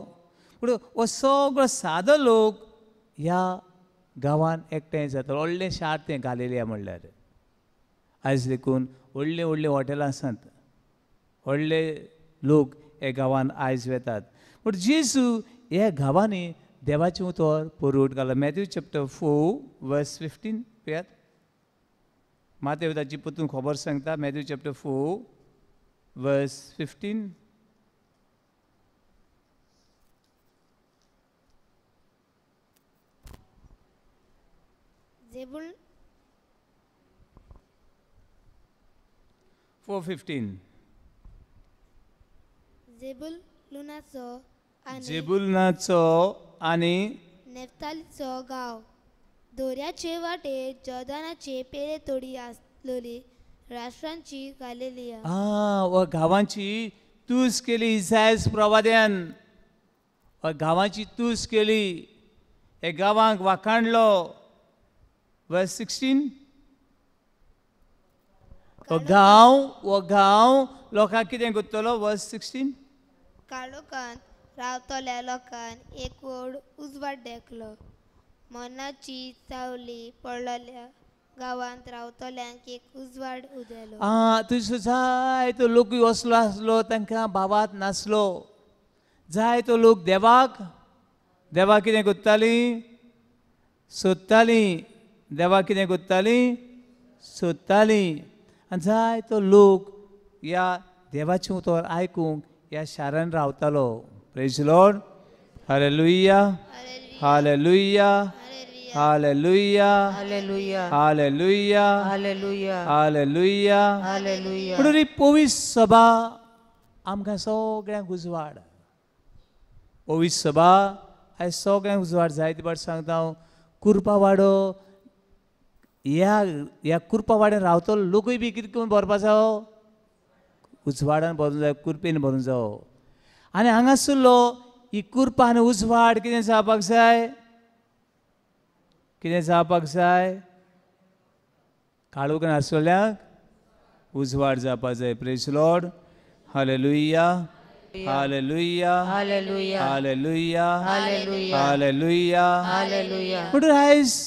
पूण हो सगळो सादो लोक ह्या गांवान एकठांय जाता. व्हडलें शार तें गालिलिया म्हणल्यार. आयज देखून व्हडलीं व्हडलीं हॉटेलां आसात, व्हडले लोक ह्या गांवान आयज वेतात. पूण जेजू ह्या गांवांनी देवाचें उतर पुरवट घाला. मॅथ्यू चॅप्टर 4 वर्स 15 पळयात. मातेव ताची परतून खबर सांगता. मॅथ्यू चॅप्टर 4 वर्स 15. जेबुल 4:15. जेबुलूनाचो आनी जेबुलूनाचो आनी नेफ्तालीचो गांव दोऱ्याचे वाटेर जॉर्दनाचे पेले तोडी आसलोली राष्ट्रांची गालिलिया. वा गांवांची तूस केली इसायस प्रवाद्यान. वा गांवांची तूस केली, हे गांवांक वाखाणलो. वर्स 16. हो गांव, हो गांव लोकांक कितें करतलो? वर्स 16. काळोखांत रावतल्या लोकांक एक व्हड उजवाड देखलो. मरणाची सावली पडलेल्या गांवांत रावतल्यांक एक उजवाड उदेलो. आं, थंयसर जायतो लोकूय असलो आसलो, तांकां भावात नासलो. जायतो लोक देवाक देवाक कितें करतालीं? सोदतालीं. देवाक कितें करतालीं? सोदतालीं. आनी जायतो लोक ह्या देवाचें उतर आयकूंक ह्या शारान रावतालो. Praise Lord. Hallelujah, hallelujah, hallelujah, hallelujah, hallelujah, hallelujah, hallelujah, hallelujah. म्हणून ही पवित्र सभा आमकां सगळ्यांक उजवाड. पवित्र सभा आयज सगळ्यांक उजवाड. जायते फावट सांगता हांव, कुर्पावाडो ह्या ह्या कुर्पावाड्यान रावतलो लोकूय बी कितें करून भरपा जावो? उजवाडान भरून जाय, कुर्पेन भरून जावो. आनी हांगासरलो ही कुर्पा आनी उजवाड कितें जावपाक जाय? कितें जावपाक जाय? काळोखान आसलेल्यांक उजवाड जावपाक जाय. Praise Lord. Hallelujah, hallelujah, hallelujah, hallelujah, hallelujah, hallelujah, hallelujah. म्हणून आयज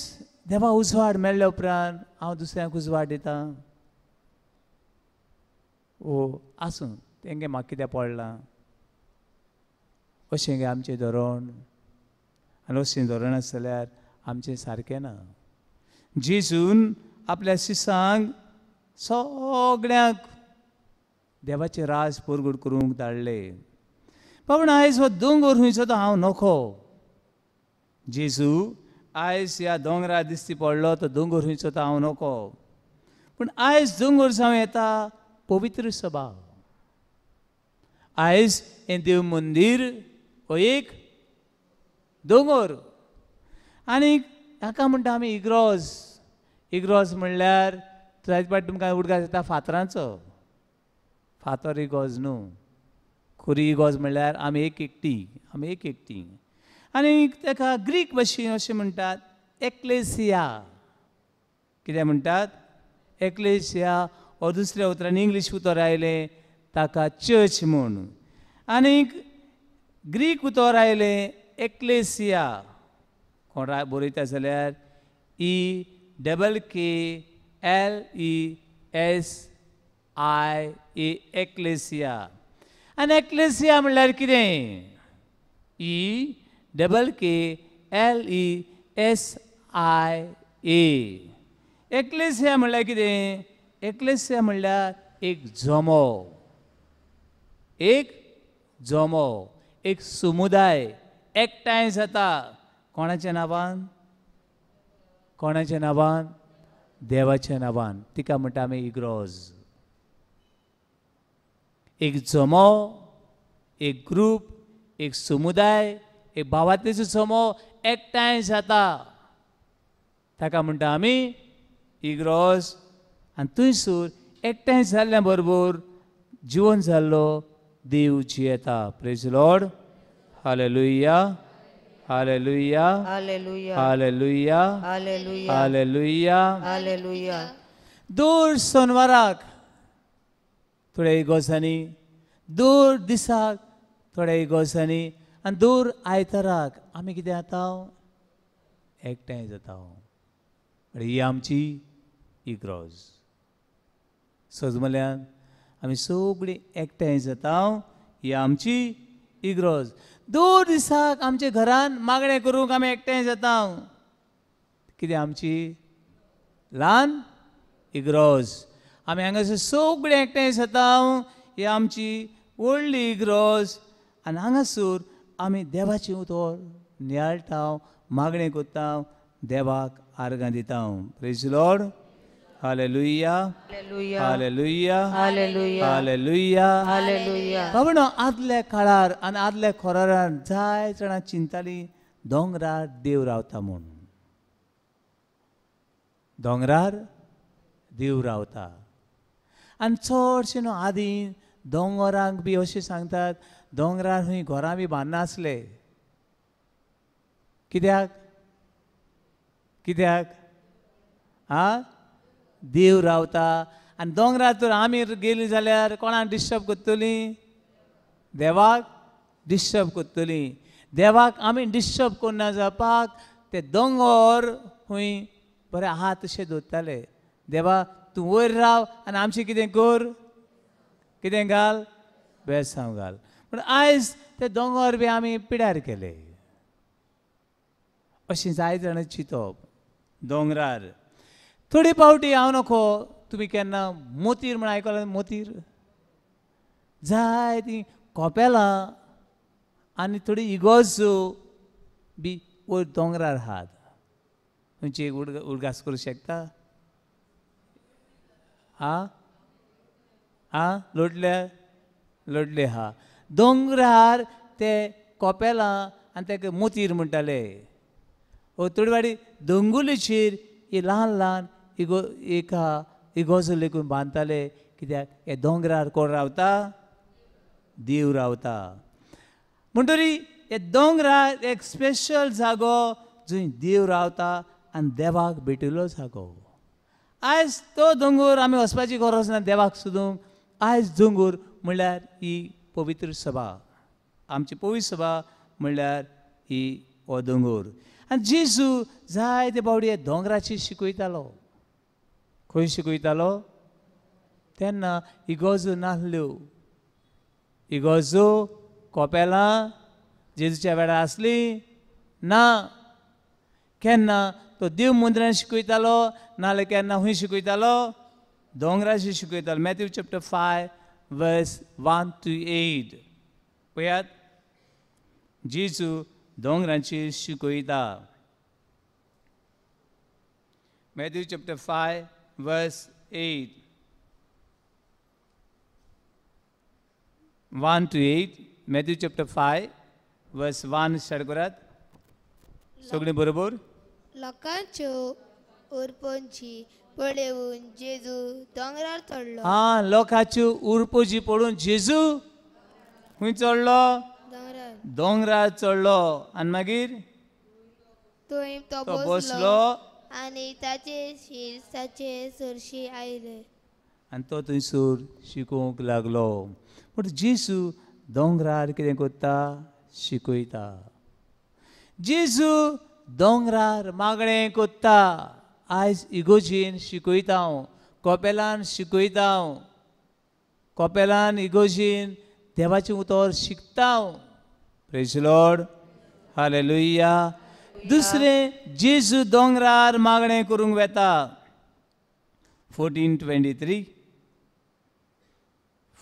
देवा उजवाड मेळ्ळ्या उपरांत हांव दुसऱ्यांक उजवाड दिता. ओ आसूं, तेंगे म्हाका कितें पडलां? अशें गे आमचें धोरण. आनी अशें धोरण आसल्यार जाल्यार आमचें सारकें ना. जेजून आपल्या शिसांक सगळ्यांक देवाचें राज परगट करूंक धाडले. पूण आयज हो दोंगर खंयचो तो हांव नखो. जेजू आयज ह्या दोंगरार दिश्टी पडलो तो दोंगर खंयचो तो हांव नको. पूण आयज दोंगर जावं येता पवित्र सभा. आयज हें देव मंदीर हो एक दोंगर. आनी हाका म्हणटा आमी इग्रोज. इग्रोज म्हणल्यार जायते फावट तुमकां उडगास येता फातरांचो. फातर इगोज न्हू, खुरी इगोज म्हणल्यार आमी एक एकटी, आमी एक एकटी. आनी ताका ग्रीक भाशेन अशें म्हणटात एक्लेसिया. कितें म्हणटात? एक्लेसिया. ओ दुसऱ्या उतरान इंग्लीश उतर आयलें ताका चर्च म्हूण. आनीक ग्रीक उतर आयलें एक्लेसिया. कोण बरयता जाल्यार E double K L E S I A, ekklesia. आनी एक्लेसिया म्हणल्यार कितें? E double K L E S I A. Ekklesia म्हणल्यार कितें? एक्लेसिया म्हणल्यार एक जमो, एक जमो, एक समुदाय एकठांय जाता. कोणाच्या नांवान? कोणाच्या नांवान? देवाच्या नांवान. तिका म्हणटा आमी इग्रोज. एक जमो, एक ग्रूप, एक समुदाय, एक भावातेचो जमो एकठांय जाता, ताका म्हणटा आमी इग्रोज. आनी थंयसर एकठांय जाल्ल्या बरोबर जिवन जाल्लो देव जियेता. Praise Lord. Hallelujah, hallelujah, hallelujah, hallelujah, hallelujah, hallelujah, hallelujah. दर सोनवाराक थोड्या इगोर्जांनी, दर दिसाक थोड्या इगोर्जांनी, आनी दर आयताराक आमी कितें जाता? एकठांय जाता. ही आमची इग्रोज. सजमल्यान आमी सगळीं एकठांय जाता. ही आमची इग्रोज. दर दिसाक आमच्या घरान मागणें करूंक आमी एकठांय जाता. कितें आमची ल्हान इग्रोज. आमी हांगासर सगळीं एकठांय जाता. ही आमची व्हडली इग्रोज. आनी हांगासर आमी देवाचें उतर नियाळटा, मागणें करता, देवाक आर्गां दिता. Praise Lord. Hallelujah, hallelujah, hallelujah, hallelujah, hallelujah. बाबा आदल्या काळार आनी आदल्या खोरारान जाय जाणां चिंतालीं दोंगरार देव रावता म्हूण. दोंगरार देव रावता. आनी चडशे न्हू आदीं दोंगरांक बी अशें सांगतात, दोंगरार खंय घरां बी बांदनासले. कित्याक? कित्याक? आं, देव रावता. आनी दोंगरार तर आमी गेलीं जाल्यार कोणाक डिस्टर्ब करतलीं? देवाक डिस्टर्ब करतलीं. देवाक आमी डिस्टर्ब करना जावपाक ते दोंगोर खंय बरे आहा तशें दवरताले. देवा तूं वयर राव आनी आमचें कितें कर, कितें घाल, बेसांव घाल. पूण आयज ते दोंगोर बी आमी पिड्यार केले. अशें जायते जाणां चिंतप दोंगरार. थोडी पावटी हांव नको तुमी केन्ना मोतीर म्हण आयकलां? मोतीर जाय ती कोपेलां आनी थोडी इगोर्जो बी वयर दोंगरार आहात. खंयची उडगास करूं शकता? आं आं लोटले लोटले आहा दोंगरार ते कोपेलां आनी ताका मोतीर म्हणटाले. थोडी वाडी दोंगुल्लेचेर ही ल्हान ल्हान इगो एका इगोर्जो लेगून बांदताले. कित्याक हे दोंगरार कोण रावता? देव रावता. म्हणटरी हे दोंगरार एक स्पेशल जागो जंय देव रावता आनी देवाक भेटिल्लो जागो. आयज तो दोंगर आमी वचपाची गरज ना देवाक सोदूंक. आयज दोंगर म्हणल्यार ही पवित्र सभा, आमची पवित्र सभा म्हणल्यार ही हो दोंगर. आनी जेजू जायते फावटी हे दोंगराचेर शिकयतालो. खंय शिकयतालो? तेन्ना इगोर्जो नासल्यो, इगोर्जो कोपेलां जेजूच्या वेळार आसली ना. केन्ना तो देव मंदिरान शिकयतालो, नाजाल्यार केन्ना खंय शिकयतालो? दोंगराचेर शिकयतालो. Matthew chapter 5 verse 1 to 8 पळयात, जेजू दोंगराचेर शिकयता. Matthew chapter 5 verse 8, 1 to 8. Matthew chapter 5 verse 1 start करात सगळीं बरोबर. लोकांच्यो उरपोंची पळोवन जेजू दोंगरार चडलो. आं, लोकांच्यो उरपोजी पळोवन जेजू खंय चडलो? दोंगरार चडलो. आनी मागीर थंय तो बसलो आनी ताचे शीर ताचे सरशी आयले आनी तो थंयसर शिकोवंक लागलो. पूण जेजू दोंगरार कितें करता? शिकयता. जेजू दोंगरार मागणें करता. आयज इगोर्जेन शिकयता हांव, कोपेलान शिकयता हांव, कोपेलान इगोर्जेन देवाचें उतर शिकता हांव. Praise Lord, hallelujah. दुसरें, जेजू दोंगरार मागणें करूंक वेता. 1423,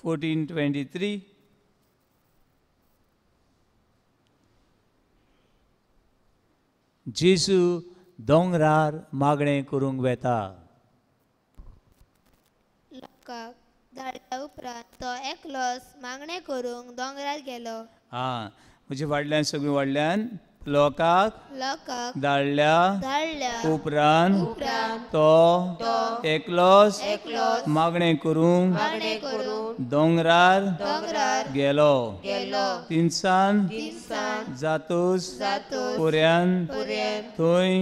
1423. जेजू दोंगरार मागणें करूंक वेता. लोकांक धाडल्या उपरांत तो एकलोच मागणें करूंक दोंगरार गेलो. आं, म्हजे वाडल्यान सगळीं वाडल्यान लोकांक धाडल्या उपरांत तो एकलोच मागणें करूंक दोंगरार गेलो. तिनसान जातूस पर्यंत थंय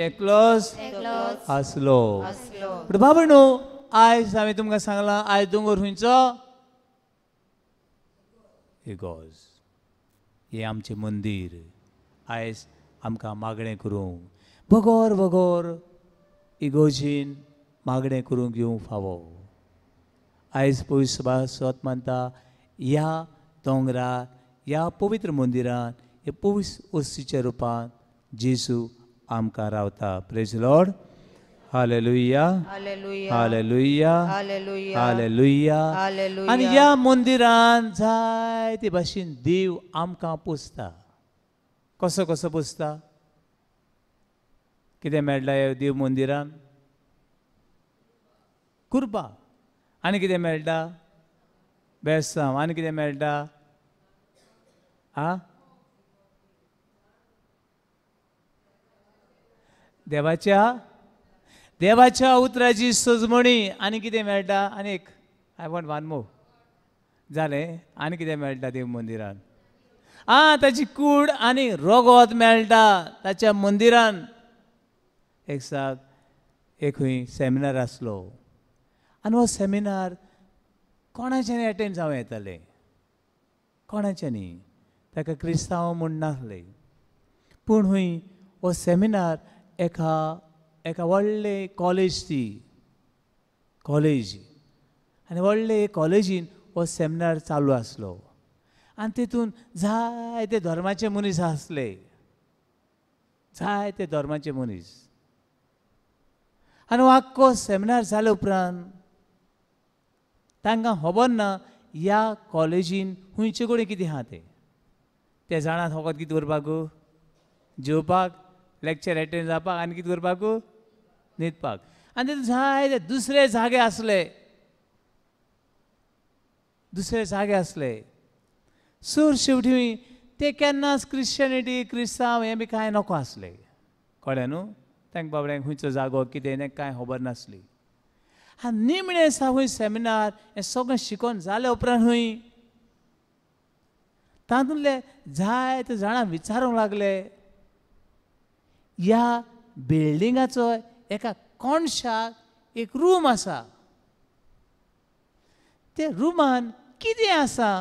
एकलोच आसलो. पूण बाबा न्हू, आयज हांवें तुमकां सांगलां, आयज दोंगर खंयचो? इगोर्ज. हें आमचें मंदीर. आयज आमकां मागणें करूंक बगर बगर इगोर्जेन मागणें करूंक येवंक फावो. आयज पवित्र सभा स्वत मानता ह्या दोंगरार, ह्या पवित्र मंदिरान, ह्या पवित्र वस्तीच्या रुपान जेजू आमकां रावता. Praise Lord, hallelujah, hallelujah, hallelujah. आनी ह्या मंदिरान जायते भाशेन देव आमकां पोसता. कसो कसो पोसता? कितें मेळटा ह्या देव मंदिरान? कुर्बा. आनी कितें मेळटा? बेसांव. आनी कितें मेळटा? आ, देवाच्या देवाच्या उतराची सजमणी. आनी कितें मेळटा? आनी एक, I want one more. जालें. आनी कितें मेळटा देव मंदिरान? आं, ताची कूड आनी रोगोत मेळटा ताच्या मंदिरान. एक साक एक खंय सेमिनार आसलो आनी हो सेमिनार कोणाच्यानी एटेंड जावं येतालें, कोणाच्यानी. ताका क्रिस्तांव म्हूण नासले. पूण हूंय हो सेमिनार एका एका व्हडले कॉलेज, ती कॉलेज, आनी व्हडले कॉलेजीन हो सेमिनार चालू आसलो. आनी तितून जायते धर्माचे मनीस आसले, जायते धर्माचे मनीस. आनी आख्खो सेमिनार जाले उपरांत तांकां खबर ना ह्या कॉलेजीन खंयचे कडेन कितें आहा तें. ते जाणात फकत कितें करपाक, जेवपाक, लेक्चर एटेंड जावपाक, आनी कितें करपाक, न्हिदपाक. आनी तितून जायते दुसरे जागे आसले, दुसरे जागे आसले. सूर शेवटी ते केन्नाच क्रिश्चनिटी, क्रिस्तांव हें बी कांय नको आसलें. कळ्ळें न्हू? तांकां बाबड्यांक खंयचो जागो कितें तें कांय खबर नासली. आनी निमणें दिसा खंय सेमिनार हें सगळें शिकोवन जाले उपरांत खंय तातूंतले जायते जाणां विचारूंक लागले, ह्या बिल्डिंगाचो एका कोणशाक एक रूम आसा, ते रुमान कितें आसा?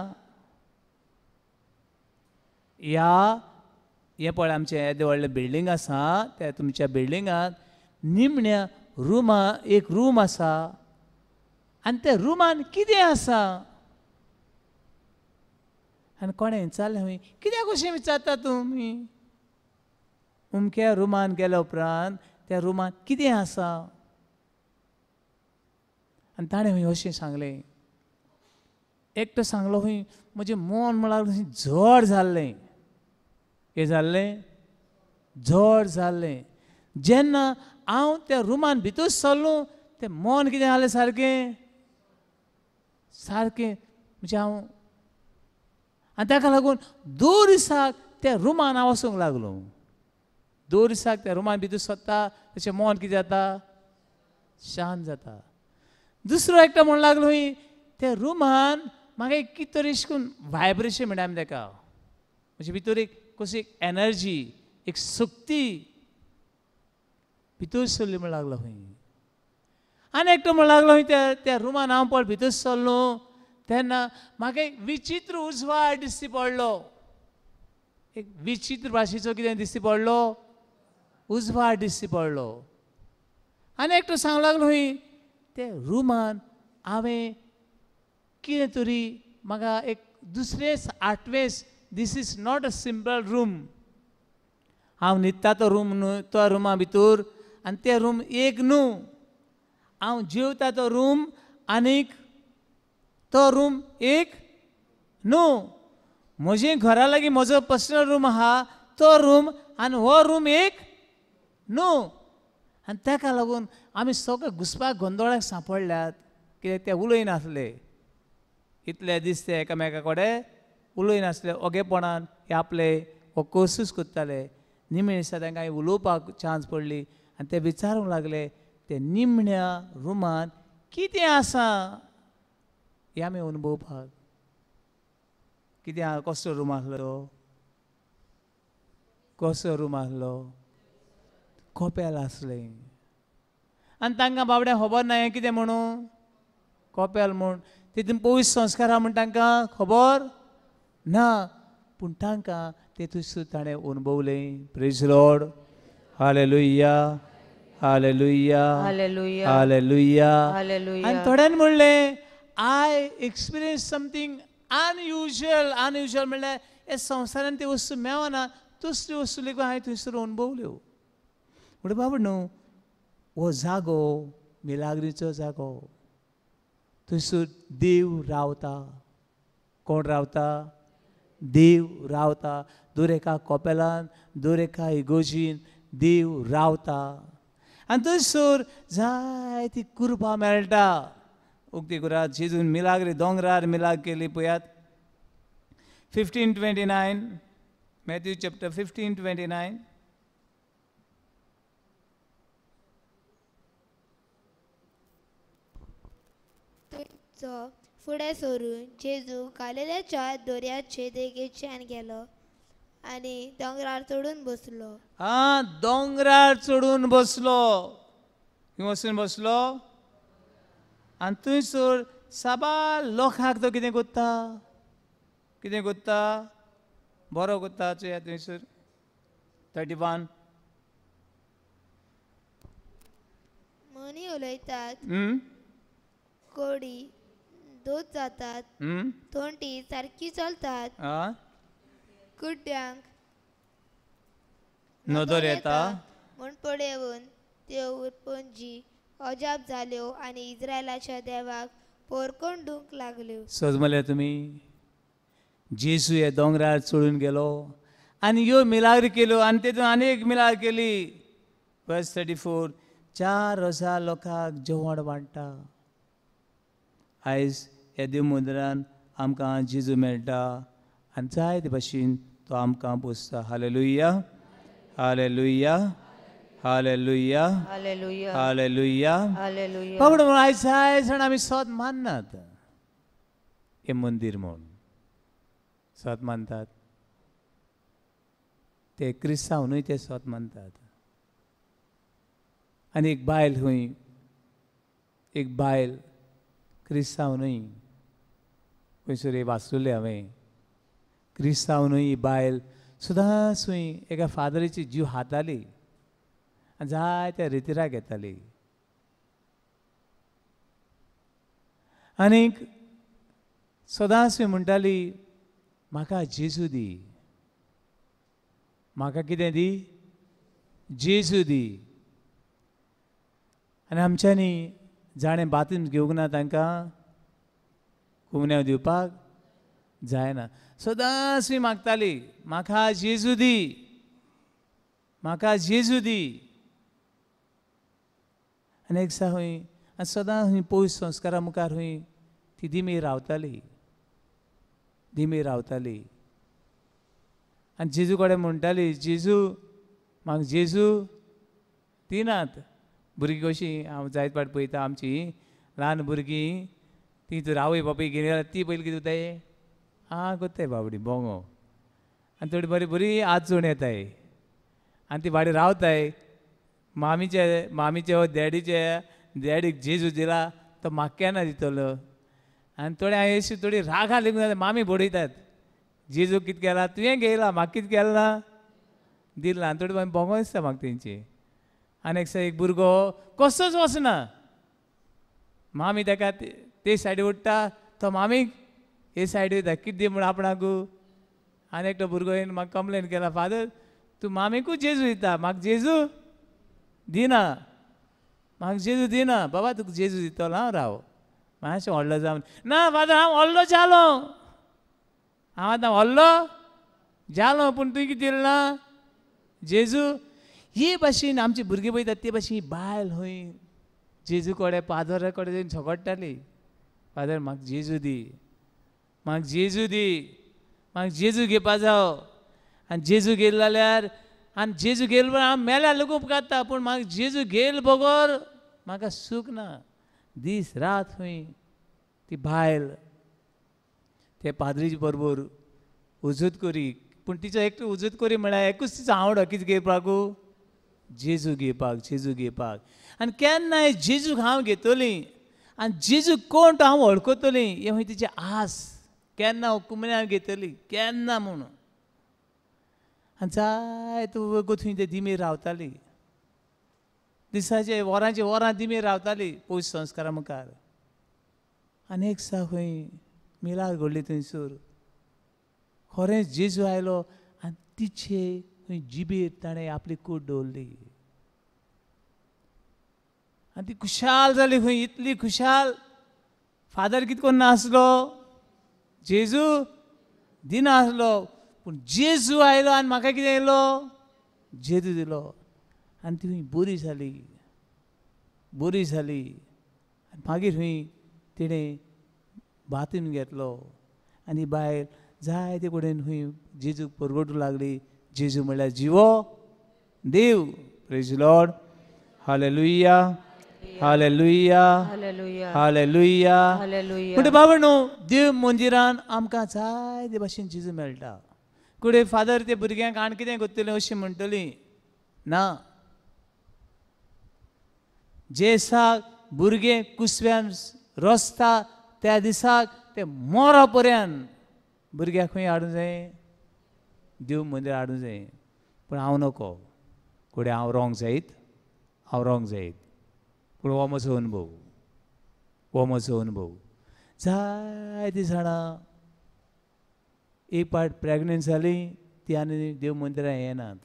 ह्या हें पळय आमचें येदें व्हडलें बिल्डींग आसा, त्या तुमच्या बिल्डिंगांत निमण्या रुमा एक रूम आसा आनी त्या रुमान कितें आसा? आनी कोणें विचारलें खंय, कित्याक अशें विचारता तुमी? अमक्या रुमान गेल्या उपरांत त्या रुमान कितें आसा? आनी ताणें खंय अशें सांगलें, एकटो सांगलो खंय म्हजें मन म्हळ्यार जड जाल्लें. कितें जाल्लें? जड जाल्लें. जेन्ना हांव त्या रुमान भितर सरलो तें मन कितें जालें, सारकें सारकें म्हणजे हांव. आनी ताका लागून दोन दिसाक त्या रुमान हांव वचूंक लागलो. दोन दिसाक त्या रुमान भितर सरता तशें मन कितें जाता, शांत जाता. दुसरो एकटो म्हणूंक लागलो खंय त्या रुमान म्हाका एक कितें तरी अशें करून व्हायब्रेशन म्हणटा आमी ताका, म्हणजे भितर एक कशी एक एनर्जी, एक शक्ती भितर सरली म्हण लागलो खंय. आनी एकटो म्हण लागलो खंय त्या त्या रुमान हांव पळय भितर सरलो तेन्ना म्हाका एक विचित्र उजवाड दिश्टी पडलो. एक विचित्र भाशेचो कितें दिश्टी पडलो, उजवाड दिश्टी पडलो. आनी एकटो सांगूंक लागलो खंय ते रुमान हांवें कितें तरी म्हाका एक दुसरेंच आठवेंच, this is not a simple room. हांव न्हिदता तो रूम न्हू, तो रुमा भितर आनी ते रूम एक न्हू, हांव जेवता तो रूम आनीक तो रूम एक न्हू. म्हजे घरा लागीं म्हजो पर्सनल रूम आहा तो रूम आनी हो रूम एक न्हू. आनी ताका लागून आमी सगळे घुसपाक गोंदळाक सांपडल्यात. कित्याक ते उलयनासले, इतले दीस ते एकामेका कडेन उलयनासले, ओगेपणान हे आपले हो कोर्सूच करताले. निमणे दिसा तांकां उलोवपाक चान्स पडली आनी ते विचारूंक लागले ते निमण्या रुमान कितें आसा हें आमी अनुभवपाक. कितें आसा, कसलो रूम आसलो, कसलो रूम आसलो, कोपेल आसलें. आनी तांकां बाबड्यांक खबर ना हें कितें म्हणून, कोपेल म्हूण. तितून पवित्र संस्कार आहा म्हूण तांकां खबर ना, पूण तांकां तेतून ताणें अनुभवलें. Praise Lord, hallelujah, hallelujah, hallelujah. आनी थोड्यांनी म्हणलें I experience something unusual. Unusual म्हणल्यार हे संवसारान ती वस्तू मेळना, दुसरी वस्तू लेगीत हांवें थंयसर अनुभवल्यो. म्हणटा बाबा न्हू, हो जागो मिलाग्रीचो जागो, थंयसर देव रावता. कोण रावता? देव रावता. दर एका कोपेलान, दर एका इगोजीन देव रावता. आनी थंयसर जायती कृपा मेळटा. उक्ती करात, जेजून मिलाग्री दोंगरार मिलाग केली पळयात. 15:29, मॅथ्यू चॅप्टर 15:29. फुडें सरून जेजू गालिलेच्या दर्याचे देगेच्यान गेलो आनी दोंगरार चडून बसलो. आं, दोंगरार चडून बसलो. खंय वचून बसलो? आनी थंयसर साबार लोकांक तो कितें करता, कितें करता? बरो करता चोया थंयसर 31. मनी उलयतात, कोडी दोत जातात, तोंडी सारकी चलतात, कुड्ड्यांक नदर येता म्हूण पळोवन त्यो उरपंजी अजाप जाल्यो आनी इस्रायलाच्या देवाक पोरकोंडूंक लागल्यो. सजमले तुमी जेजू हे दोंगरार चडून गेलो आनी ह्यो मिलाग्री केल्यो आनी तेतून आनी एक मिलाग्र केली. वर्स 34 4000 लोकांक जेवण वाडटा. आयज ह्या देव मंदिरान आमकां जेजू मेळटा आनी जायते भाशेन तो आमकां पोसता. Hallelujah, hallelujah, hallelujah, hallelujah. बाबडो म्हणून आयज जाय जाण आमी सत माननात हें मंदीर म्हूण सत मानतात. ते क्रिस्तांव न्हय, ते सत मानतात. आनी एक बायल खंय, एक बायल क्रिस्तांव न्हय, खंयसर वाचलें हांवें, क्रिस्तांव न्हय ही बायल सुदां सुय एका फादरीची जीव हाताली आनी जायत्या रितिराक येताली. आनीक सदांच सुय म्हणटाली म्हाका जेजू दी, म्हाका कितें दी, जेजू दी. आनी आमच्यांनी जाणें बातीम घेवंक ना तांकां कुमन्यांव दिवपाक जायना. सदांच मागताली म्हाका जेजू दी, म्हाका जेजू दी. आनी एक दिसा खंय आनी सदां खंय पयस संस्कारा मुखार खंय ती दिमी रावताली, दिमी रावताली. आनी जेजू कडेन म्हणटाली जेजू म्हाका जेजू दिनात. भुरगीं कशीं हांव जायत फाट पळयता आमची ल्हान भुरगीं ती तर आवय बापूय घेवन गेल्यार ती पयलीं कितें करताय, आं करताय बाबडी बोंगो. आनी थोडी बरी बरी आजून येताय आनी ती बाडी रावताय. मामीचे मामीचे वो डॅडीचे डॅडीक जेजू दिला तो म्हाका केन्ना दितलो. आनी थोडे हांवें अशी थोडी रागा लेगून मामी बडयतात, जेजू कितें केला तुवें घेयला, म्हाका कितें केलें ना दिलां. आनी थोडी मागीर बोंगो दिसता म्हाका तेंची. आनी एक एक भुरगो कसोच वचना, मामी ताका ते सायडी उडटा, तो मामीक हे सायडी वयता, कितें दी म्हूण आपणाकू. आनी एकटो भुरगो येवन म्हाका कंप्लेन केला, फादर तूं मामीकूच जेजू दिता, म्हाका जेजू दिना, म्हाका जेजू दिना. बाबा तुका जेजू दितलो हांव, राव मातशें व्हडलो जावन. ना फादर हांव व्हडलो जालो, हांव आतां व्हडलो जालो, पूण तुवें कितें दिलें ना जेजू. ही भाशेन आमची भुरगीं पळयतात ते भाशेन ही बायल खंय जेजू कडेन पादरा कडेन झगडटाली, फादर म्हाका जेजू दी, म्हाका जेजू दी, म्हाका जेजू घेवपा जावो. आनी जेजू घेयलो जाल्यार आनी जेजू घेयलो हांव मेल्यार लोक उपकारता, पूण म्हाका जेजू घेयल बगर म्हाका सूख ना. दीस रात खंय ती बायल ते पाद्रीचे बरोबर उजूत करी, पूण तिचो एकटो उजूत करी म्हळ्यार एकूच तिचो आवडो कितें घेवपाकू, जेजू घेवपाक, जेजू घेवपाक. आनी केन्नाय जेजूक हांव घेतली आनी जेजू कोण तो हांव वळखतली हें खंय तिची आस, केन्ना कुमन्या घेतली केन्ना म्हणून. आनी जायतो वगत थंय ते दिमेर रावताली, दिसाचे वरांचे वरां दिमेर रावताली पयस संस्कारा मुखार. आनी एक दिसा खंय मिलार घडली थंयसर, खरेंच जेजू आयलो आनी तिचे खंय जिबेर ताणें आपली कूड दवरली आनी ती खुशाल जाली खंय, इतली खुशाल. फादर कितें करून नासलो, जेजू दिनासलो, पूण जेजू आयलो आनी म्हाका कितें येयलो, जेजू दिलो. आनी ती खंय बरी जाली, बरी जाली. आनी मागीर खंय तिणें बातीम घेतलो आनी बायल जायते कडेन खंय जेजूक परगटूंक लागली. जेजू म्हणल्यार जिवो देव. Praise Lord, hallelujah, hallelujah, hallelujah. म्हणटा बाबा न्हू देव मंदिरान आमकां जायते भाशेन जेजू मेळटा. कुडे फादर ते भुरग्यांक आनी कितें करतलें अशें म्हणटली ना. जे दिसाक भुरगें कुसव्यान रसता त्या दिसाक ते मोरा पर्यंत भुरग्याक खंय हाडूंक जाय, देव मंदिर हाडूंक जाय. पूण हांव नको, कुडे हांव रोंग जायत, हांव रोंग जायत. पूण हो म्हजो अनुभव, हो म्हजो अनुभव. जायतीं जाणां एक पाट प्रेगनंट जाली ती आनी देव मंदिरां येनात.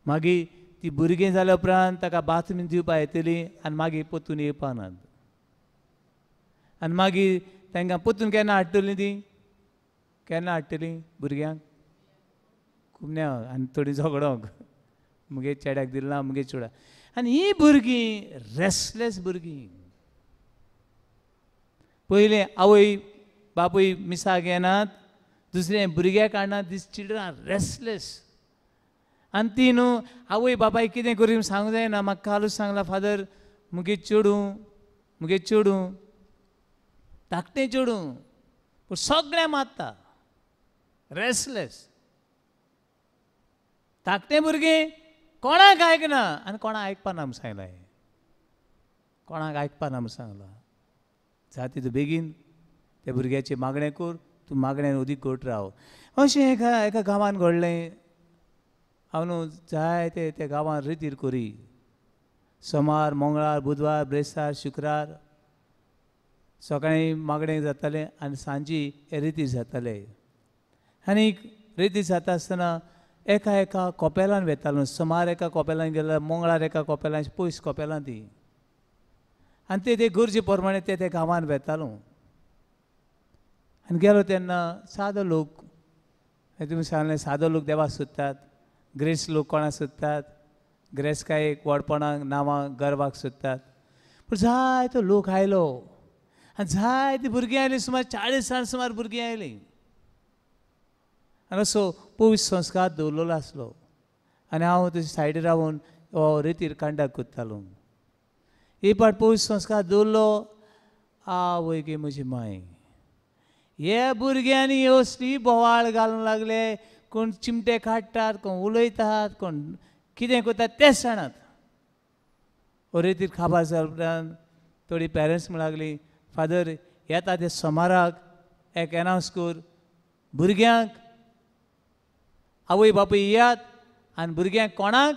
मागीर ती भुरगीं जाल्या उपरांत ताका बातमी दिवपा येतली आनी मागीर परतून येवपा नात. आनी मागीर तांकां परतून केन्ना हाडटलीं ती, केन्ना हाडटलीं भुरग्यांक कुमण्या आनी थोडीं झगडोंक मुगे चेड्याक दिलें ना मुगे चेड्याक. आनी हीं भुरगीं रेस्टलेस भुरगीं. पयलें आवय बापूय मिसाक येनात, दुसरें भुरग्याक काडनात. These children are restless. आनी ती न्हू आवय बापाय कितें करी सांगूंक जायना. म्हाका कालूच सांगलां फादर मुगे चेडूं, मुगे चेडूं धाकटें चेडूं, पूण सगळें मारता, रेस्टलेस. धाकटें भुरगीं कोणाक आयकना आनी कोणाक आयकपा ना म्हूण सांगलां, कोणाक आयकपा ना म्हूण सांगलां. जाती तूं बेगीन त्या भुरग्याचें मागणें कर, तूं मागण्यान उदीक घट राव. अशें एका एका गांवांत घडलें. हांव न्हू जायते त्या गांवांत रितीर करी, सोमार मंगळार बुधवार ब्रेस्तार शुक्रार सकाळीं मागणें जातालें आनी सांजी हे रितीर जाताले. आनी रितीर जाता आसतना एका एका कोपेलान वेतालो. सोमार एका कोपेलान गेल्यार मंगळार एका कोपेलान, पयस कोपेलान ती. आनी ते ते गरजे प्रमाणे ते त्या गांवांत वेतालो. आनी गेलो तेन्ना सादो लोक, तुमी सांगलें सादो लोक देवाक सोदतात, ग्रेस लोक कोणाक सोदतात, ग्रेस काय एक व्हडपणाक नांवां गर्वाक सोदतात. पूण जायतो लोक आयलो आनी जायतीं भुरगीं आयलीं, सुमार 40 जाण सुमार भुरगीं आयलीं. आनी असो पवित्र संस्कार दवरलेलो आसलो. आनी हांव तशें सायडीर रावन हो रेतीर कांडाक करतालो. एक पाट पवित्र संस्कार दवरलो, आवय गे म्हजी माय, हे भुरग्यांनी असली बोवाळ घालूंक लागले. कोण चिमटे काडटात, कोण उलयतात, कोण कितें करतात तेच जाणात. रेतीर खाबार जाल्या उपरांत थोडीं पेरंट्स म्हणूंक लागलीं, फादर येता ते सोमाराक एक एनावंस कर, भुरग्यांक आवय बापूय येयात आनी भुरग्यांक कोणाक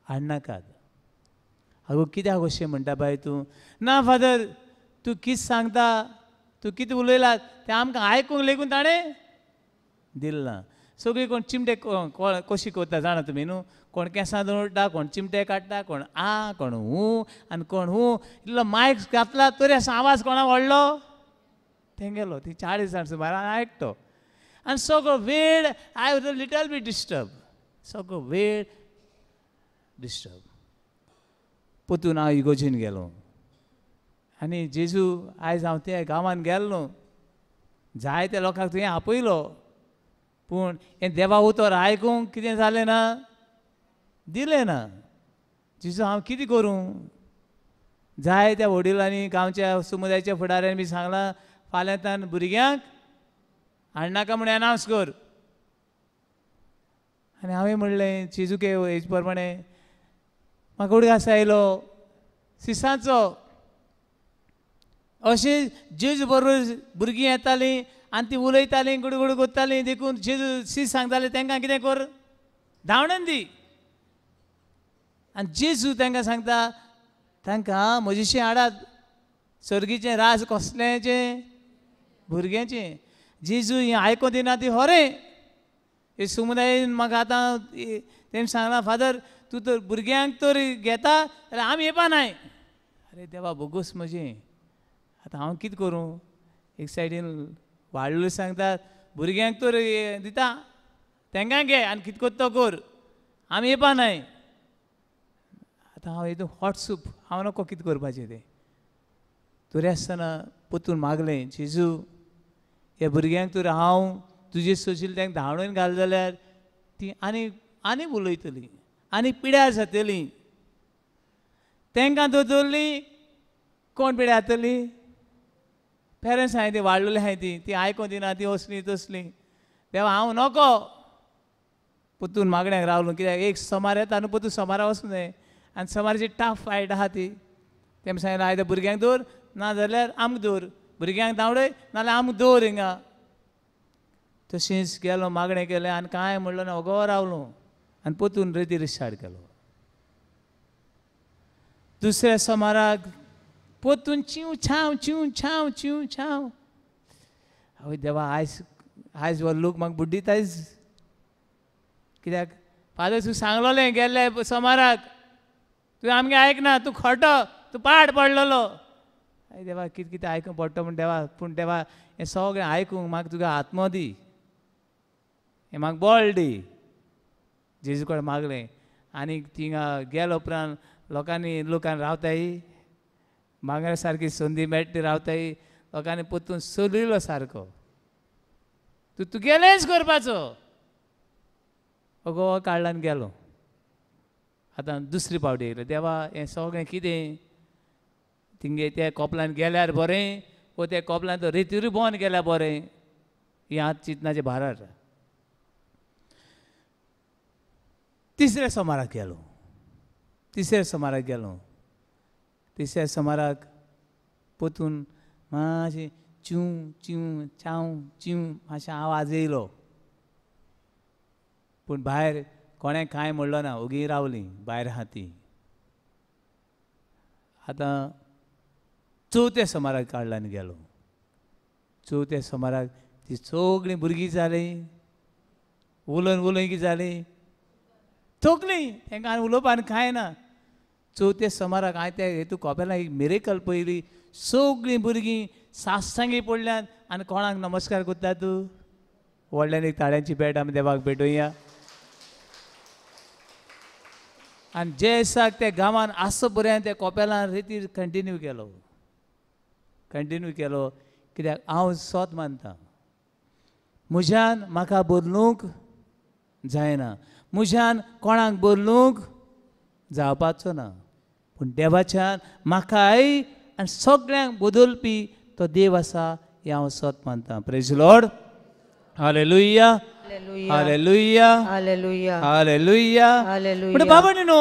हाडनाकात. आगो कित्याक अशें म्हणटा बाय तूं? ना फादर, तूं कितें सांगता, तूं कितें उलयला तें आमकां आयकूंक लेगून ताणें दिलें ना. सगळीं कोण चिमटे कशी करता जाणा तुमी न्हू, कोण केंसां दवरता, कोण चिमटे काडटा, कोण आ, कोण हूं आनी कोण हूं. इल्लो मायक घातला तरी असो आवाज कोणा व्हडलो तेंगेलो. ती 40 जाण सुमार आयकतो. आनी सगळो वेळ I was a little bit disturb, सगळो वेळ डिस्टर्ब. परतून हांव इगोजीन गेलो आनी जेजू आयज हांव त्या गांवांत गेलो न्हू, जायत्या लोकांक तुवें आपयलो, पूण हें देवा उतर आयकूंक कितें जालें ना, दिलें ना. जेजू हांव कितें करूं? जायत्या वडिलांनी गांवच्या समुदायाच्या फुडाऱ्यांनी बी सांगलां, फाल्यांतान भुरग्यांक हाडनाका म्हूण एनावंस कर. आनी हांवें म्हणलें जेजूके हेज प्रमाणे म्हाका उडगास आयलो सिसांचो. अशें जेजू बरोबर भुरगीं येतालीं आनी ती उलयतालीं, गुडगुड करतालीं. देखून जेजू सीस सांगताले तांकां कितें कर, धांवणन दी. आनी जेजू तांकां सांगता, तांकां म्हजेशी हाडात, सर्गीचें राज कसल्याचें, भुरग्यांचें. जेजू हें आयकूंक दिना ती खरें. हे समुदायेन म्हाका आतां तेणी सांगलां, फादर तूं तर भुरग्यांक तर घेता जाल्यार आमी येवपा नाय. अरे देवा बोगोस म्हजें, आतां हांव कितें करूं? एक सायडीन वाडलो सांगतात भुरग्यांक तर दिता, तेंकां घे आनी कितें करता तो कर, आमी येवपा नाय. आतां हांव एकदम हॉट सूप, हांव नको कितें करपाचें तें. तरी आसतना परतून मागलें, जेजू ह्या भुरग्यांक तर हांव तुजे सोशील तांकां धांवडून घाल जाल्यार ती आनी आनी उलयतलीं आनी पिड्यार जातलीं. तांकां तर दवरली कोण पिड्यार जातली? पेरंट्स आहाय ती वाडलेली आहाय ती, ती आयकूंक दिना, ती असली तसली. देवा हांव नको. परतून मागण्याक रावलो, कित्याक एक सोमार येता न्हू, परतून सोमारा वचूंक जाय आनी सोमाराची टफ फायट आहा ती. तेमी सांगलें आयद भुरग्यांक दवर, ना जाल्यार आमकां दवर, भुरग्यांक धांवडय नाजाल्यार आमकां दवर हिंगा. तशेंच गेलो मागणें केलें आनी कांय म्हणलो ना, ओगो रावलो आनी पोतून रेतीर स्टार्ट केलो. दुसऱ्या सोमाराक पोतून चिंव छांव चिंव छांव चिंव छांव. आवय देवा, आयज आयज हो लोक म्हाका बुड्डीत आयज. कित्याक फादर तूं सांगलोलें गेल्ले सोमाराक, तुवें आमगें आयकना, तूं खोटो, तूं पाड पडलेलो. I देवा, कितें कितें आयकूंक पडटा म्हूण देवा. पूण देवा हें सगळें आयकूंक म्हाका तुका आत्मो दी, हें म्हाका बळ दी. जेजू कडेन मागलें आनी थिंगा गेल्या उपरांत लोकांनी लोकांनी रावताय मागण्या सारकी संदी मेळटा रावताय, लोकांनी परतून सोलिलो सारको, तूं तुगेलेंच करपाचो. अगो काडला आनी गेलो. आतां दुसरी पावटी येयले, देवा हें सगळें कितें, तिंगे त्या कोपलान गेल्यार बरें वो त्या कोपलान तो रेतीरूय भोंवन गेल्यार बरें, हें आतां चिंतनाचें भारार. तिसऱ्या सोमाराक गेलो, तिसऱ्या सोमाराक गेलो. तिसऱ्या सोमाराक पोतून मातशें चिंव चिंव चांव चिंव मातशें आवाज येयलो, पूण भायर कोणें कांय म्हणलो ना, ओगी रावलीं भायर आहा तीं. आतां चवथ्या सोमाराक काडला आनी गेलो. चवथ्या सोमाराक ती सगळीं भुरगीं जालीं, उलोवन उलोवन कितें जालीं, थकलीं, तांकां आनी उलोवपा आनी कांय ना. चवथ्या सोमाराक हांवें त्या हेतू कोपेलाक एक मिरेकल पयली, सगळीं भुरगीं सासंगी पडल्यान आनी कोणाक नमस्कार करता तूं. व्हडल्यान एक ताळ्यांची भेट आमी देवाक भेटोवया. आनी जे दिसाक त्या गांवान आसो पर्यंत त्या कोपेलान रेतीर कंटिन्यू केलो, कंटिन्यू केलो. कित्याक हांव सोत मानता, म्हज्यान म्हाका बदलूंक जायना, म्हज्यान कोणाक बदलूंक जावपाचो ना, पूण देवाच्यान म्हाकाय आनी सगळ्यांक बदलपी तो देव आसा हें हांव सत मानता. Praise Lord. Hallelujah, hallelujah, hallelujah, hallelujah. Hallelujah. पूण बाबा न्हू,